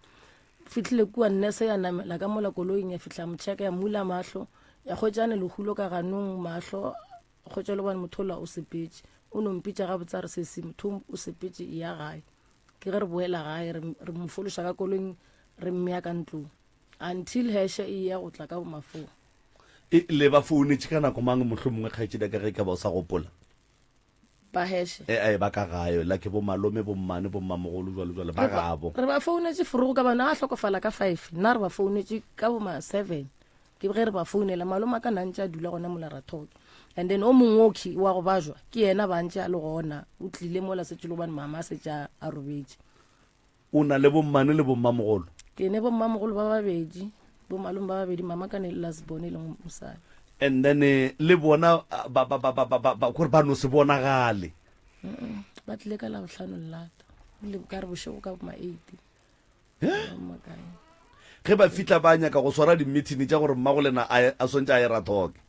Fihlile kua nnese ya namela ka mola koloing ya fihla mo checka ya mmula mahlo ya hwetša a ne lehulo ka ganong mahlo Kgotša le gobane motho ola o sepetše. O no mpitša gabotse a re sesi motho o sepetše eya gae. Ke ge re boela gae re, re mo fološa ka koloing re mmea ka ntlong until heshe e ya go tla ka bomafong. E, le ba founetše ka nako mang mohlomongwe kgaetšedi ya ka ge e ka ba o sa gopola? Ba heshe. E, e, ba ka gae la ke bomalome, bommane, bommamogolo jwalo jwalo ba gabo. Re ba founetše forogo ka bana a hlokofala ka five nna re ba founetše ka boma seven. Ke ge re ba founela, malome a ka na ntše a dula gona mola Rathoke. And then o mongwe okhwi wa go bajwa ke yena ba ntše a le gona, o tlile mola setše le gobane mama a setše a a robetše. O na le bommane le bommamogolo? Ke ne bommamogolo ba babedi, bomalome ba babedi, mama ka ne le last born e leng mosadi. And then le bona ba ba ba ba ba ba ba kore ba no se bonagale. Mm, ba tlile ka Labohlano lelata, le ka re bošego ka bo ma eight. Ge ba fihla ba nyaka go swara dimithini tša gore mmagolena a, a swantše a ye Rathoke.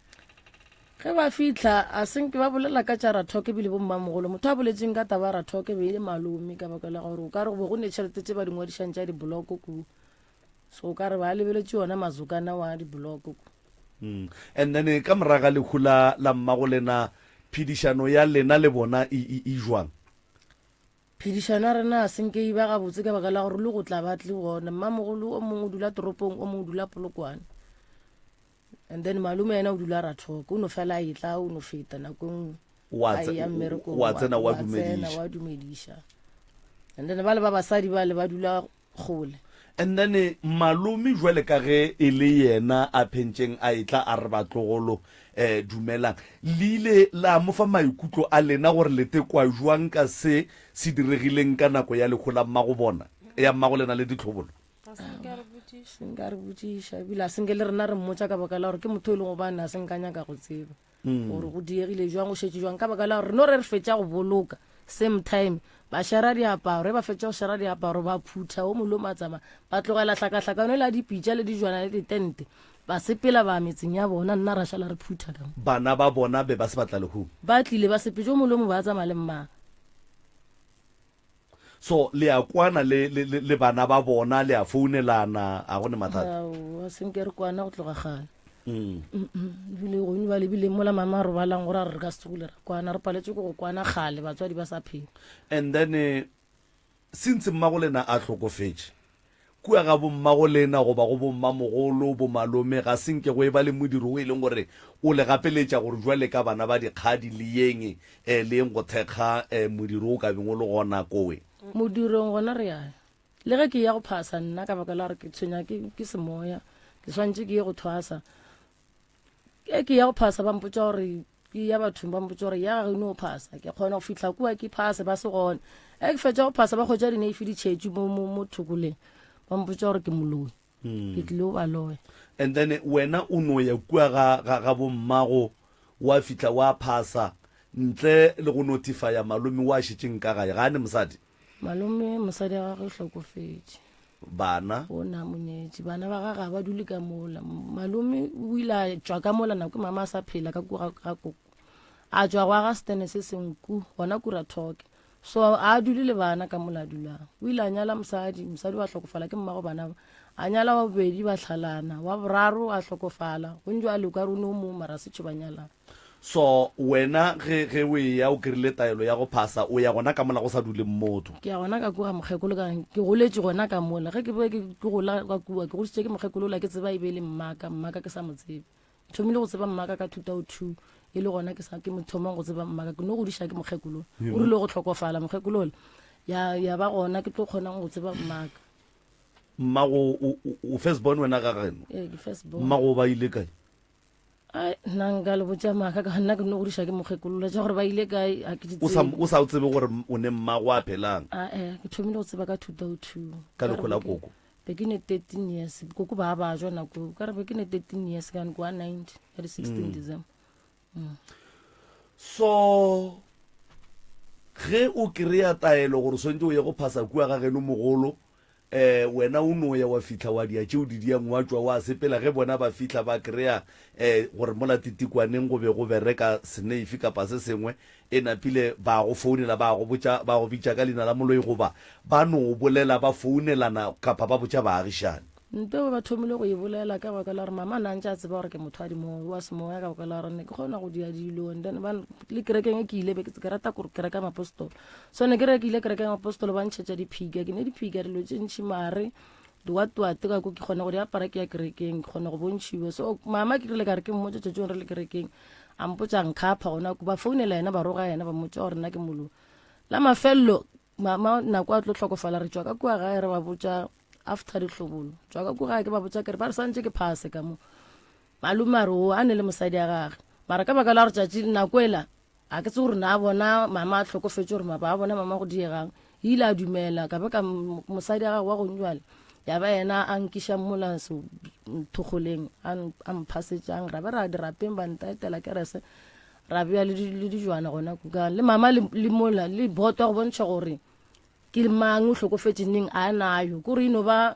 Ge ba fihla a senke ba bolela ka tša Rathoke ebile bommamogolo. Motho a boletseng ka taba ya Rathoke be e le malome ka baka la gore o ka re go be go ne tšhelete tše ba di ngwadišang tša diboloko ku. So o ka re ba lebeletše yona mazokana wa diboloko ku. Mm. And then eh, ka moraga lehu la, la mmagolena phedišano ya lena le bona e, e, e jwang? Phedišano ya rena ga se nke e ba gabotse ka baka la gore le go tla ba tle gona. Mmamogolo o mongwe o dula toropong, o mongwe o dula Polokwane. And then malome yena o dula Rathoko, o no fela a etla o no feta nako e nngwe. Wa A tse- eya mmerekong, wa tsena wa wa tsena, dumediša. wa dumediša. And then ba le ba basadi ba le ba dula kgole. And then malome jwale ka ge e le yena a phentšeng a etla a re batlogolo eh dumelang, le ile la mo fa maikutlo a lena gore le tekwa jwang ka se se diregileng ka nako ya lehu la mmago bona, ya mmago lena le ditlhobolo? Senka a re botšiša ebile a senke le rena re mmotša ka baka la gore ke motho e leng gobane a senka nyaka go tseba gore go diegile jwang go šetše jwang ka baka la gore re no re re fetša go boloka same time. Ba šera diaparo, ge ba fetša go šera diaparo ba phutha o molomo a tsamaya, ba tlogela hlakahlakano ela ya dipitša le dijwana le ditente, ba sepela ba ya metseng ya bona, nna ra šala re phutha ka mo. Bana ba bona be ba se ba tla lehung. Ba tlile ba sepetše, o molomo ba tsamaya le mmagwe. So le a kwana le, le, le, le bana ba bona, le a founelana, a go ne mathata? Aowa, se nke re kwana go tloga kgale. Mm. Ebile gone ba lebile mola mama a robalang gore a re re ka se tsogile ra kwana, re paletswe ke go kwana kgale batswadi ba sa phela. And then eh, since mmago lena a hlokofetše, kua ga bommago lena goba go bommamogolo, bomalome, ga se nke go eba le modiro o e leng gore o le gapeletša gore jwale ka bana ba dikgadi le yeng eh, le yeng go thekga eh, modiro o ka beng o le gona kowe. Modirong gona re ya. Le ge ke ya go phasa nna ka baka la gore ke tshwenya ke, ke semoya, ke swantše ke ye go thwasa. Ge ke ya go phasa ba mpotša gore ke ya bathong ba mpotša gore ya gageno o phasa. Ke kgona go fihla kua ke phase ba se gona. Ge ke fetša go phasa ba hwetša dineifi di tšhetše mo, mo, mo thokoleng. Ba mpotša gore ke moloi. Ke tlile go ba loya. And then wena o no ya kua ga, ga, ga bommago wa fihla wa phasa ntle le go notifya malome wa šetšeng ka gae. Ga a ne mosadi? Malome mosadi wa gagwe o hlokofetše. Bana? O na mo nyetše. Bana ba gagwe ga ba dule ka mola. Malome o ile a tšwa ka mola nako e mama a sa phela ka kua ga koko. A tšwa go aga setene se sengwe ku, gona kura Thoke. So a dule le bana ka mola a dulang. O ile a nyala mosadi, mosadi wa hlokofala ke mmago bana ba. A nyala wa bobedi ba hlalana, wa boraro a hlokofala. Go ntšo a le o ka re o ne o mong mara se tšho ba nyalana. So wena ge ge o eya o kry-ile taelo ya go phasa o ya gona ka mola go sa duleng motho? Ke ya gona ka kua ga mokgekolo ka ke goletše gona ka mola. Ge ke be ke ke gola ka kua ke godišitše ke mokgekolo ola ke tseba e be e le mmaka, mmaka ke sa mo tsebe. Ke thomile go tseba mmaka ka 2002 e le gona ke sa ke mo thomang go tseba mmaka ke no godiša ke mokgekolo. O rile go hlokofala mokgekolo ola ya ya ba gona ke tlo kgonang go tseba mmaka. Mmago o o first born wena ga geno? Ee ke first born. Mmago ba ile kae? Ai, nna nka le botša maaka ka nna ke no godiša ke mokgekolola tša gore ba ile kae ga ke di O sa tsebe. o sa tsebe gore o ne mmago a phelang A eh, ke thomile go tseba ka 2002. ka Ka lehu re la be ke koko. be ke ne 13 years koko ba ba jwa nako eo. ka re be ke ne 13 years ka kwa 90 ka di 16 December. So ge o kry-a taelo gore o swantse o ye go phasa kua ga geno mogolo um wena o no ya wa fihla wa dia tšeo di diang wa tšwa wa sepela ge bona ba fihla ba kry-a um gore mola titikwaneng go be go bereka seneifi kapa se sengwe e napile ba go founela ba go botša ba go bitša ka leina la moloi goba ba no bolela ba founelana kapa ba botša baagišani. Nto eo ba thomile go e bolela ka baka la gore mama na ntše a tseba gore ke motho wa dimoya, wa semoya ka baka la gore ne ke kgona go dia dilo and then ba le kerekeng e ke ile be ke rata gore kereke ya mapostolo. So ne ke re ke ile kerekeng ya mapostolo ba ntšhetša diphika, ke ne diphika dilo tše ntši mare diwatwate ka ko ke kgona go di apara ke ya kerekeng ke kgona go bontšhiwa. So mama ke rile ka re ke mmotša tšatšing re le kerekeng a mpotša nkhapha gona ko ba founela yena ba roga yena ba mmotša gore nna ke moloi. La mafelelo mama nako a tlo hlokofala re tšwa ka kua gae re ba botša after dihlobolo tšwa ka kua gae ke ba botša kere ba re swantše ke phase ka mo. Malome a re o a ne le mosadi ya gage mara ka baka la gore tšatši nako ela A ke tsebe gore na bona mama a hlokofetše gore mapa a bona mama go diegang. Ile a dumela ka ba ka mosadi a gagwe wa go njwale ya ba yena a nkiša mola thokgoleng a mphasetšang ra ba ra dirapeng ba ntaetela kerese ra bea le dijwana gona kuka le mama le mola le boto go bontšha gore ke mang o hlokofetše neng a nayo kore e no ba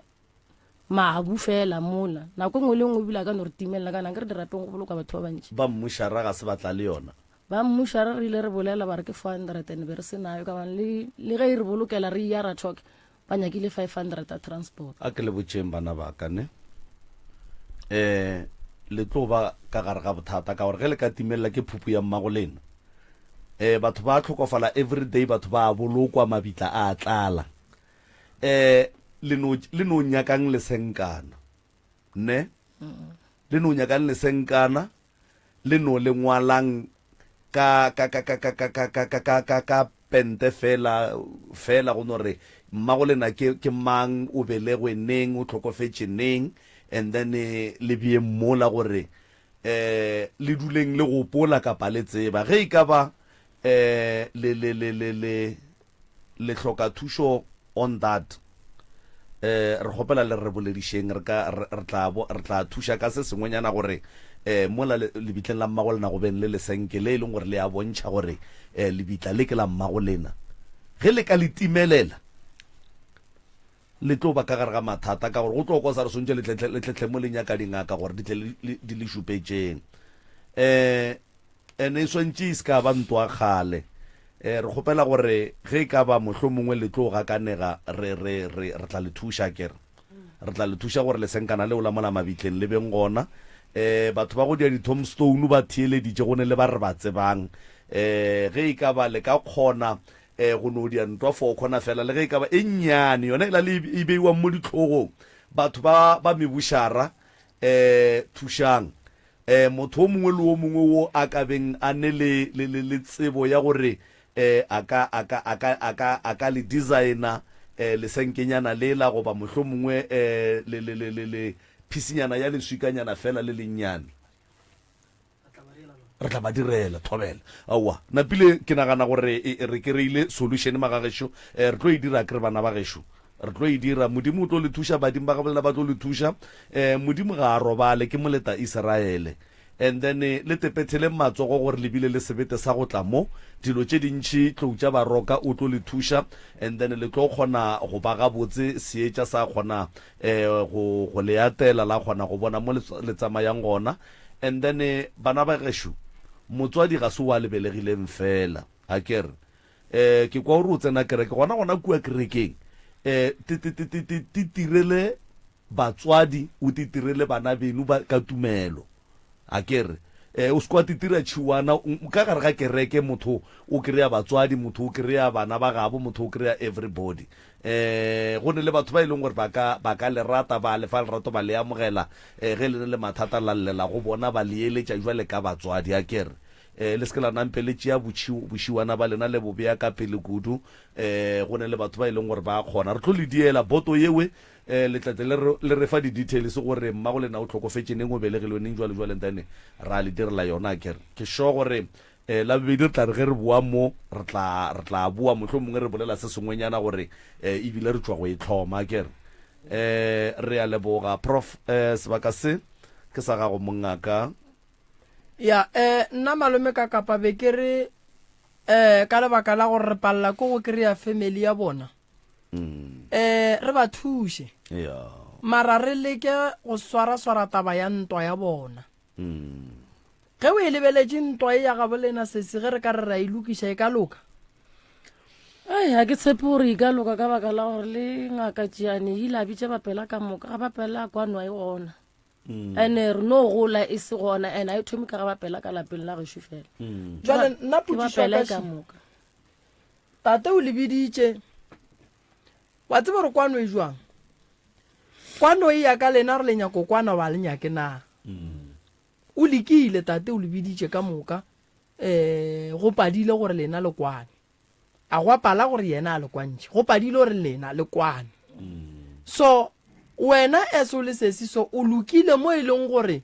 mabu fela mola. Nako e nngwe le e nngwe ebile a ka no re timelela kana ke re dirapeng go bolokwa batho ba bantši. Ba mmušara ga se ba tla le yona. Ba mmušara re ile re bolela ba re ke 400 and be re se nayo ka gobane le le ge e re bolokela re eya ra talk ba nyakile 500 ya transport. A ke le botšeng bana ba ka ne um le tlo ba ka gare ga bothata ka gore ge le ka timelela ke phupu ya mmago lena um batho ba hlokofala everyday batho ba bolokwa mabitla a tlala Eh, le no, le no nyakang lesenkana. Ne? Le no nyakang lesenkana, le no le ngwalang ka, ka, ka, ka, ka, ka, ka, ka, ka, ka, ka, ka pente fela, fela go no re, mmago lena ke, ke mang, o belegwe neng, o hlokofetše neng, and then eh, le bee mola gore eh le duleng le gopola kapa le tseba ge e ka ba eh le le le le le le hloka thušo on that eh re kgopela le re boledišeng re ka re tla re tla thuša ka se sengwenyana gore eh mola lebitleng la mmago lena go beng le lesenke le e leng gore le a bontšha gore eh lebitla le ke la mmago lena. Ge le ka le timelela, le tlo ba ka gare ga mathata ka gore go tlo kwa sa re swantše le tle le tle mo le nyaka dingaka gore di tle di le šupetšeng. Um ene e swantše e se ka ba ntwa kgale. Um re kgopela gore ge e ka ba mohlomongwe le tlo gakanega re re re re tla le thuša akere. Re tla le thuša gore lesenkana leo la mola mabitleng le beng gona. Um batho ba go dia di-tombstone ba theeleditše go ne le ba re ba tsebang. Um ge e ka ba le ka kgona um go no dia ntwa for khona fela le ge e ka ba e nnyane yona e la le e beiwang mo ditlhogong. Batho ba ba mebušara um thušang. Um motho o mongwe le o mongwe wo a ka beng a ne le, le, le, le tsebo ya gore um a ka, a ka, a ka, a ka, a ka le designer um lesenkenyana lela goba mohlomongwe um le, le, le, le, le phisinyana ya leswikanyana feela le lennyane. Re tla ba direla, thobela. Aowa, napile ke nagana gore e, e, re kereile solution magagešo. Um re tlo e dira akere bana ba gešo? Re tlo e dira. Modimo o tlo le thuša, badimo ba gabo lena ba tlo le thuša. Um Modimo ga a robale, ke moleta Israele. And then le tepetheleng matsogo gore le bile le sebete sa go tla mo. Dilo tše dintši tlou tša baroka o tlo le thuša. And then le tlo kgona go ba gabotse, seetša sa kgona um go, go le atela, la kgona go bona mo le, le tsamayang gona. And then bana ba gešo, motswadi ga se wa le belegileng feela, akere? Eh, ke kwa o re o tsena kereke, gona gona kua kerekeng, eh, te, te, te, te, te, te tirele batswadi, o te tirele bana beno ba, ka tumelo. A ke re, eh, o se kwa te tira tšhiwana, ka gare ga kereke motho o kry-a batswadi, motho o kry-a bana ba gabo, motho o kry-a everybody. Eh, go ne le batho ba e leng gore ba ka, ba ka le rata, ba le fa lerato, ba le amogela, eh, ge le ne le mathata la llela go bona, ba le eletša jwale ka batswadi. A ke re, E, le se ke la nampe le tšea bošiwana ba lena le bo bea ka pele kudu. E, go ne le batho ba e leng gore ba kgona. Re tlo le diela boto yewe, e, le tla tle le re, le re fa di-details gore mmago lena o hlokofetše neng, o belegilwe neng, jwalo jwalo, and then ra le direla yona. Akere ke sure gore e, la bobedi re tla re ge re boa mo, re tla, re tla boa mohlomongwe re bolela se sengwenyana gore e, ebile re tšwa go e hloma. Akere e, re a leboga Prof. E, sebaka se ke sa gago mongaka. Ya, eh, nna malome ka kapa be ke re eh ka lebaka la gore re palela ko go kry-a family ya bona mm. eh re ba thuše yeah. mara re leke go swara-swara taba ya ntwa ya bona mm. ge o e lebeletše ntwa e ya gabo lena sesi ge re ka re ra e lokiša e ka loka Ai, ga ke tshepe gore e ka loka ka baka la gore le ngaka tšiane e ile a bitša bapela ka moka ga bapela kwanwa e gona Mm. ene re no gola e se gona ene a e thome ka ga bapela ka lapeng la gešo fela mm. jale nna ke potšišo ya bapela ka e ka še. moka tate o lebiditše wa tseba gore kwano e jwang kwano e ya ka lena re le nyako kwana wa le nyake na mm. o lekile tate o lebiditše ka moka um go padile gore lena le kwane A gwa pala gore yena a le kwantšhe, go padile gore lena le kwane. So wena as o le sesi so o lokile mo e leng gore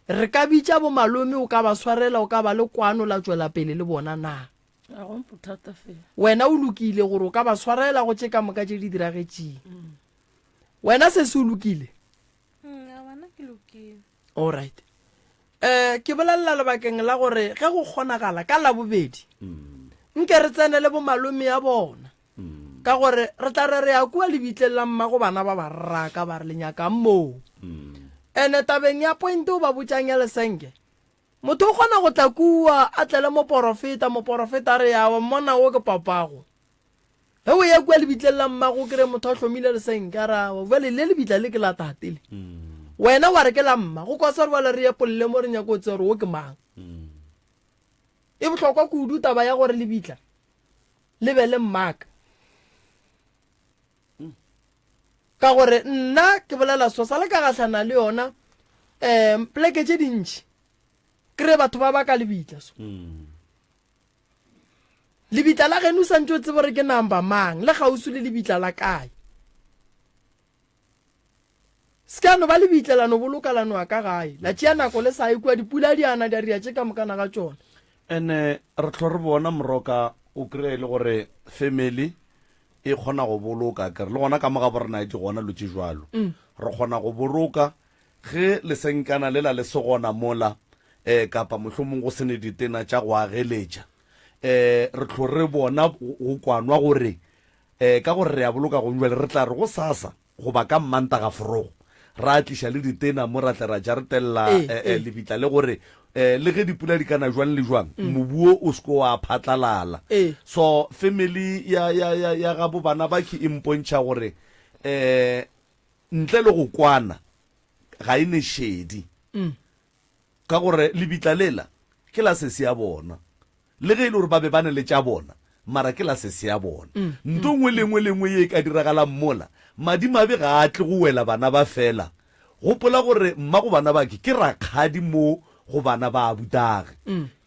re ka bitša bo malome o ka ba swarela o ka ba le kwano la tšwela pele le bona na? A go bothata fela. Wena o lokile gore o ka ba swarela go tše ka moka tše di diragetšeng. Wena sesi o lokile? Mm, a bona ke lokile. All right. Eh, ke bolelela lebakeng la gore ge go kgonagala ka Labobedi, nke re tsene le bomalome ya bona. Ka gore re tla re re ya kua lebitleng la mmago bana ba ba raka ba re le nyakang moo. Ene tabeng ya point o ba botšang ya lesenke, motho o kgona go tla kua a tlele moporofeta, moporofeta a re ya wa mmona wo ke papago. Ge o eya kua lebitleng la mmago o kry-e motho a hlomile lesenke a re awa bjale le lebitla le ke la tate le. Wena wa re ke la mma, go kwa sa re bjale re epolle mo re nyako go tseba gore wo ke mang. E bohlokwa kudu taba ya gore lebitla le be le mmaka. Ka gore nna ke bolela so sa le ka gahlana le yona um pleke tše dintši kry batho ba baka lebitla so. Lebitla la geno o santše o tsebe gore ke number mang, le kgauswi le lebitla la kae. Se ka no ba lebitla la no boloka la noa ka gae, la tšea nako le sa ye kua, dipula di ana di a ria tše ka mokana ga tšona. Ene re hlo re bona moroka o kry-e le gore family e kgona go boloka akere le gona ka mo ga borena di gona lo tše jwalo re kgona go boroka Ge lesenkana lela le se gona mola, eh, kapa mohlomong go se ne ditena tša go ageletša. um re tlo re bona go kwanwa gore um ka gore re a boloka gong jwale re tla re go sasa goba ka Mmantaga forogo ra tliša le ditena mo ra tle ra jaretelela eh, eh, eh. lebitla le gore eh, le ge dipula di kana jwang le jwang mm. mobu wo o seko wa phatlalala eh. so family ya, ya, ya, ya gabo bana ba ke e mpontšha gore eh, ntle le go kwana ga e ne šedi mm. Ka gore lebitla lela ke la sesi ya bona. Le ge e le gore ba be ba ne le tša bona, mara ke la sesi ya bona. Nto nngwe le nngwe le nngwe ye e ka diragalang mola, madimabe ga a tle go wela bana ba fela. Gopola gore mmago bana ba ke ke rakgadi mo go bana ba abutage.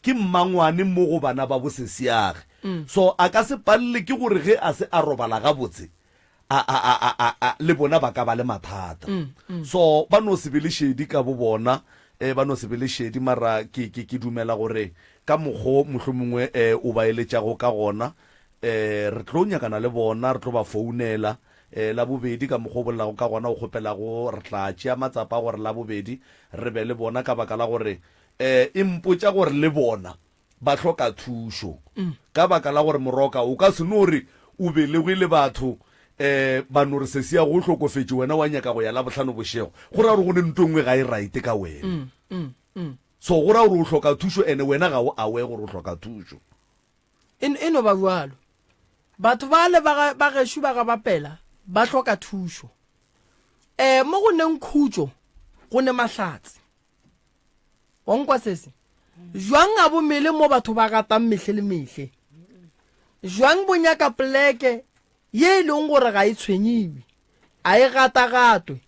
Ke mmangwane mo go bana ba bosesiage. So a ka se palele ke gore ge a se a robala gabotse, a, a, a, a, a, a, le bona ba ka ba le mathata. Mm, mm. So ba no se be le šedi ka bo bona, eh, ba no se be le šedi, mara ke, ke, ke dumela gore ka mokgo mohlomongwe eh, o ba eletšago ka gona, eh, re tlo nyakana le bona, re tlo ba founela. Eh, la bobedi ka mokgo o bolelago ka gona, o kgopelago, re tla tšea matsapa a gore la bobedi re be le bona ka baka la gore eh, e mpotša gore le bona ba hloka thušo ka baka la gore moroka o ka se no re o belegwe le batho um ba no re sesi ya go hlokofetše wena wa nyaka go ya labohlano bošego go ra gore go ne nto nngwe ga e right ka wena so go ra gore o hloka thušo ene wena ga o aware gore o hloka thušo. E, e no ba bjalo. Batho bale ba, ba gešo ba ga Bapela ba hloka thušo. Um mo go neng khutšo go ne mahlatse. Wa nkwa sese? Jwang a bo mele mo batho ba gatang mehle le mehle? Jwang bo nyaka poleke ye e leng gore ga e tshwenyiwe, a e gatagatwe?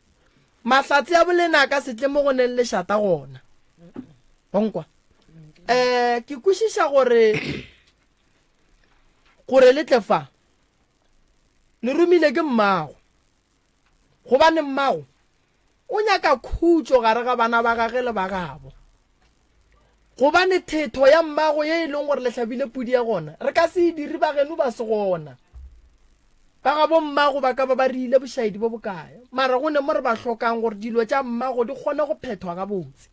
Mahlatse a bolena a ka se tle mo go neng lešata gona. Wa nkwa? Um ke kwešiša gore gore le tle fa le romile ke mmago, gobane mmago O nyaka khutšo gare ga bana ba gage le ba gabo. Gobane thetho ya mmago ye e leng gore le hlabile pudi ya gona, re ka se e dire ba geno ba se gona. Ba gabo mmago ba ka ba ba re ile bošaedi bo bokae, mara go ne mo re ba hlokang gore dilo tša mmago di kgone go phethwa gabotse.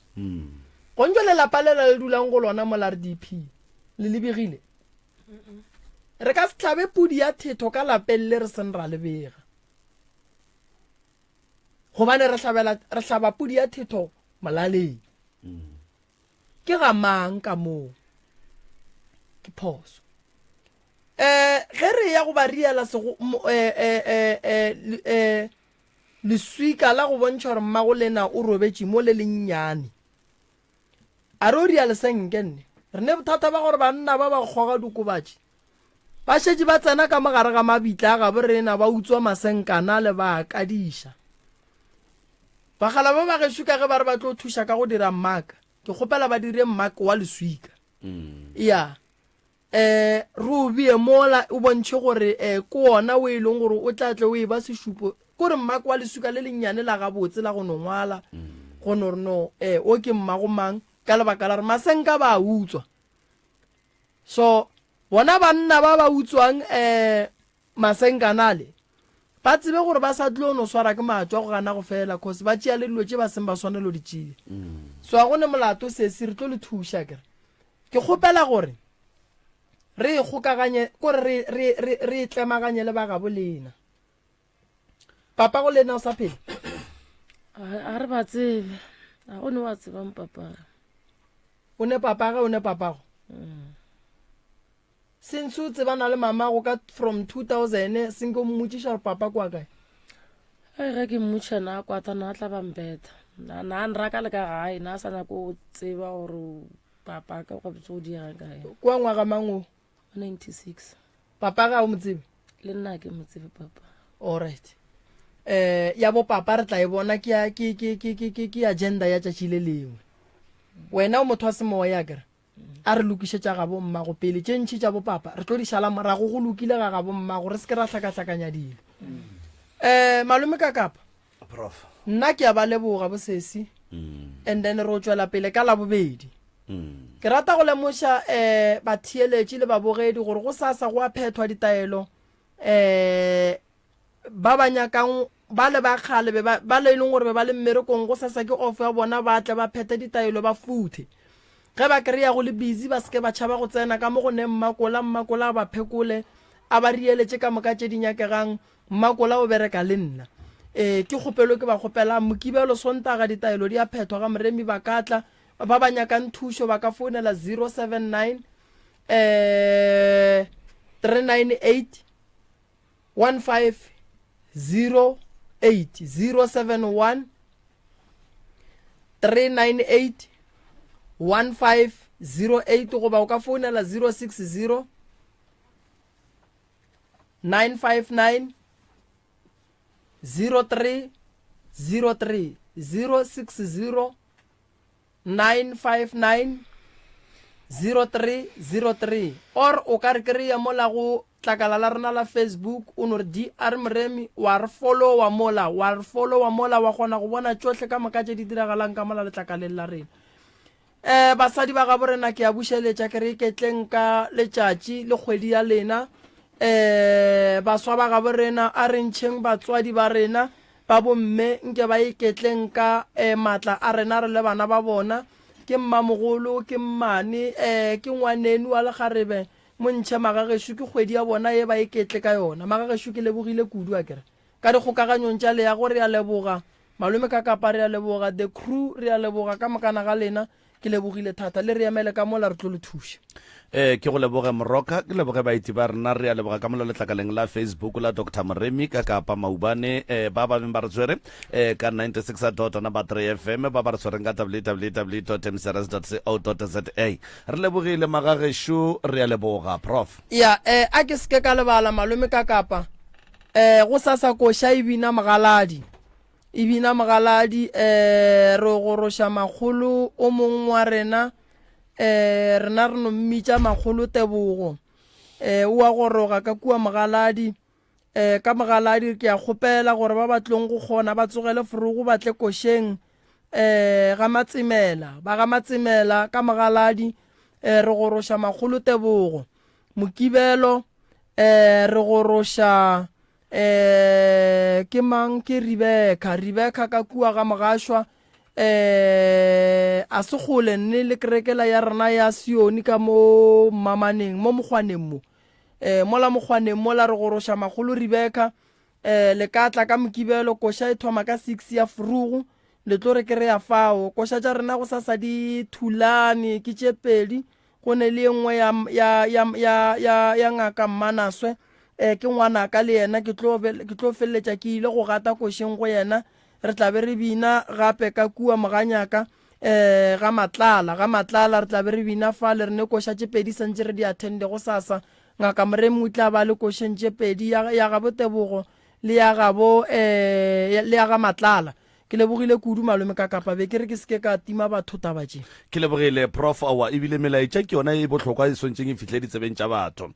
Gontšo lelapa lela le dulang go lona mo la RDP le lebegile. Re ka se hlabe pudi ya thetho ka lapeng le re seng ra le bega. Gobane re hlabela re hlaba pudi ya thetho molaleng. Ke ga mang ka moo? Ke phoso. Eh ge re ya go ba riela sego eh eh eh eh, eh leswika la go bontšha gore mmago lena o robetše mo le lennyane. A re o ria lesenke nne. Re ne bothata ba gore banna ba ba kgoga dikobatši ba šetše ba tsena ka mogare ga mabitla a gabo rena ba utswa masenkana le ba a kadiša. Bagala ba ba gešo ka ge ba re ba tlo thuša ka go dira mmaka, ke kgopela ba dire mmaka wa leswika. Ya. Eh re o bee mola o bontšhe gore eh ke wona o e leng gore o tla tle o e ba sešupo. Ko re mmaka wa leswika le lennyane la gabotse la go no ngwala go no re no eh o ke mmago mang ka lebaka la gore masenka ba a utswa. So bona banna ba ba utswang eh masenkanale ba tsebe gore ba sa tlo no swara ke matšwa go gana go fela cause ba tšea le dilo tše ba seng ba swanelo di tšea. So a go ne molato sesi re tlo le thuša kere. Ke kgopela gore re e kgokaganye kore re re re re e tlemaganye le ba gabo lena. Papa go lena o sa phela? A re ba tsebe. A go ne wa tsebang papa. O ne papa ge o ne papago? Mm. Since o tsebana le mamago ka from 2000 senke o mmotšiša gore papa kwa kae? Ai ge ke mmotšiša na kwata na tla ba mpetha. Na na nraka le ka gae na sa nyako go tseba gore papa ka go botse go diegang kae. Kwa ngwaga mang o? 96. Papa ga o mo tsebe? Le nna ke mo tsebe papa. All right. Eh ya bo papa re tla e bona ke ya ke ke ke ke ke agenda ya tšatši le lengwe. Wena o motho wa semoya kere? A re lokiše tša gabo mmago pele, tše ntši tša bopapa re tlo di šala morago. Go lokile ga gabo mmago, re se ke ra hlakahlakanya dilo. Um malome Kakapa, Prof. nna ke a ba leboga bosesi, and then re o tšwela pele ka Labobedi. Ke rata go lemoša um batheeletši le babogedi gore go sasa go a phethwa ditaelo um Ba ba nyakang ba le ba kgale be ba, ba le e leng gore be ba le mmerekong gosasa ke off ya bona ba tle ba phethe ditaelo ba futhe. Ge ba kry-a go le busy ba se ke ba tšhaba go tsena ka mo go ne Mmakola, Mmakola a ba phekole, a ba rieletše ka moka tše di nyakegang. Mmakola o bereka le nna. Ee, ke kgopelo ke ba kgopelang. Mokibelo, Sontaga, ditaelo di a phethwa ga Moremi ba ka tla. Ba ba nyakang thušo ba ka founela 079 eh 398 1508 071 398 1508 goba o ka founela 060 959 0303 060 959 0303 or o ka re kry-a mola go tlakala la rena la Facebook o no re DR Moremi wa re followa mola wa re followa mola wa kgona go bona tšohle ka moka tše di diragalang ka mola letlakaleng la rena. Um basadi ba gabo rena ke a bušeletša ke re iketleng ka letšatši le kgwedi ya lena. Um baswa ba gabo rena a re ntšheng batswadi ba rena Ba bomme nke ba iketleng ka eh, maatla a rena re le bana ba bona. Ke mmamogolo, ke mmane, eh, ke ngwanenu wa lekgarebe, mo ntšhe magagešo, ke kgwedi ya bona ye ba iketle ka yona. Magagešo ke lebogile kudu akere. Ka dikgokaganyong tša leago re a leboga, malome ka kapa re a leboga, the crew re a leboga ka mokana ga lena. Ke lebogile thata. Le re emele ka mola re tlo le thuša. Eh, ke go leboge Moroka, ke leboge baeti ba rena, re a leboga ka mola letlakaleng la Facebook la Doctor Moremi ka Kapa Maubane, eh, ba ba beng ba re tshwere eh, ka 96 dot number 3 FM, ba ba re tshwereng ka www.mcrs.co.za. Re lebogile magagešo, re a leboga Prof. Ya, eh, a ke seke ka lebala malome ka Kapa, eh, go sasa koša e bina mogaladi. E bina mogaladi, eh, re goroša makgolo o mong wa rena, eh, rena re no mmitša makgolo Tebogo. Eh, o a goroga ka kua mogaladi, eh, ka mogaladi ke a kgopela gore ba ba tlong go kgona ba tsogele forogo ba tle košeng, eh, ga Matsemela, ba ga Matsemela ka mogaladi, eh, re goroša makgolo Tebogo. Mokibelo, eh, re goroša Eh, ke mang? Ke Rebecca. Rebecca ka kua ga Mogašwa. Eh, a se kgole nne le kerekela ya rena ya Sione ka mo Mmamaneng, mo mokgwaneng mo. Eh, mola mokgwaneng mola re goroša makgolo Rebecca. Eh, le ka tla ka Mokibelo, koša e thoma ka 6 ya frugu. Le tlo re kereya fao. Koša tša rena go sasa di thulane, ke tše pedi. Go ne le ye nngwe ya, ya, ya, ya, ya, ya ngaka Mmanaswe, eh, ke ngwanaka le yena, ke tlo, ke tlo feleletša ke ile go gata košeng go yena. Re tla be re bina gape ka kua Moganyaka, eh, ga Matlala, ga Matlala re tla be re bina fale, re ne koša tše pedi santše re di attende gosasa. Ngaka Moremi o tla ba le košeng tše pedi, ya, ya gabo Tebogo le ya gabo, eh, le ya ga Matlala. Ke lebogile kudu malome ka kapa be ke re ke seke ka tima batho taba tše. Ke lebogile Prof aowa ebile melaetša ke yona e bohlokwa e swantšeng e fihle ditsebeng tša batho.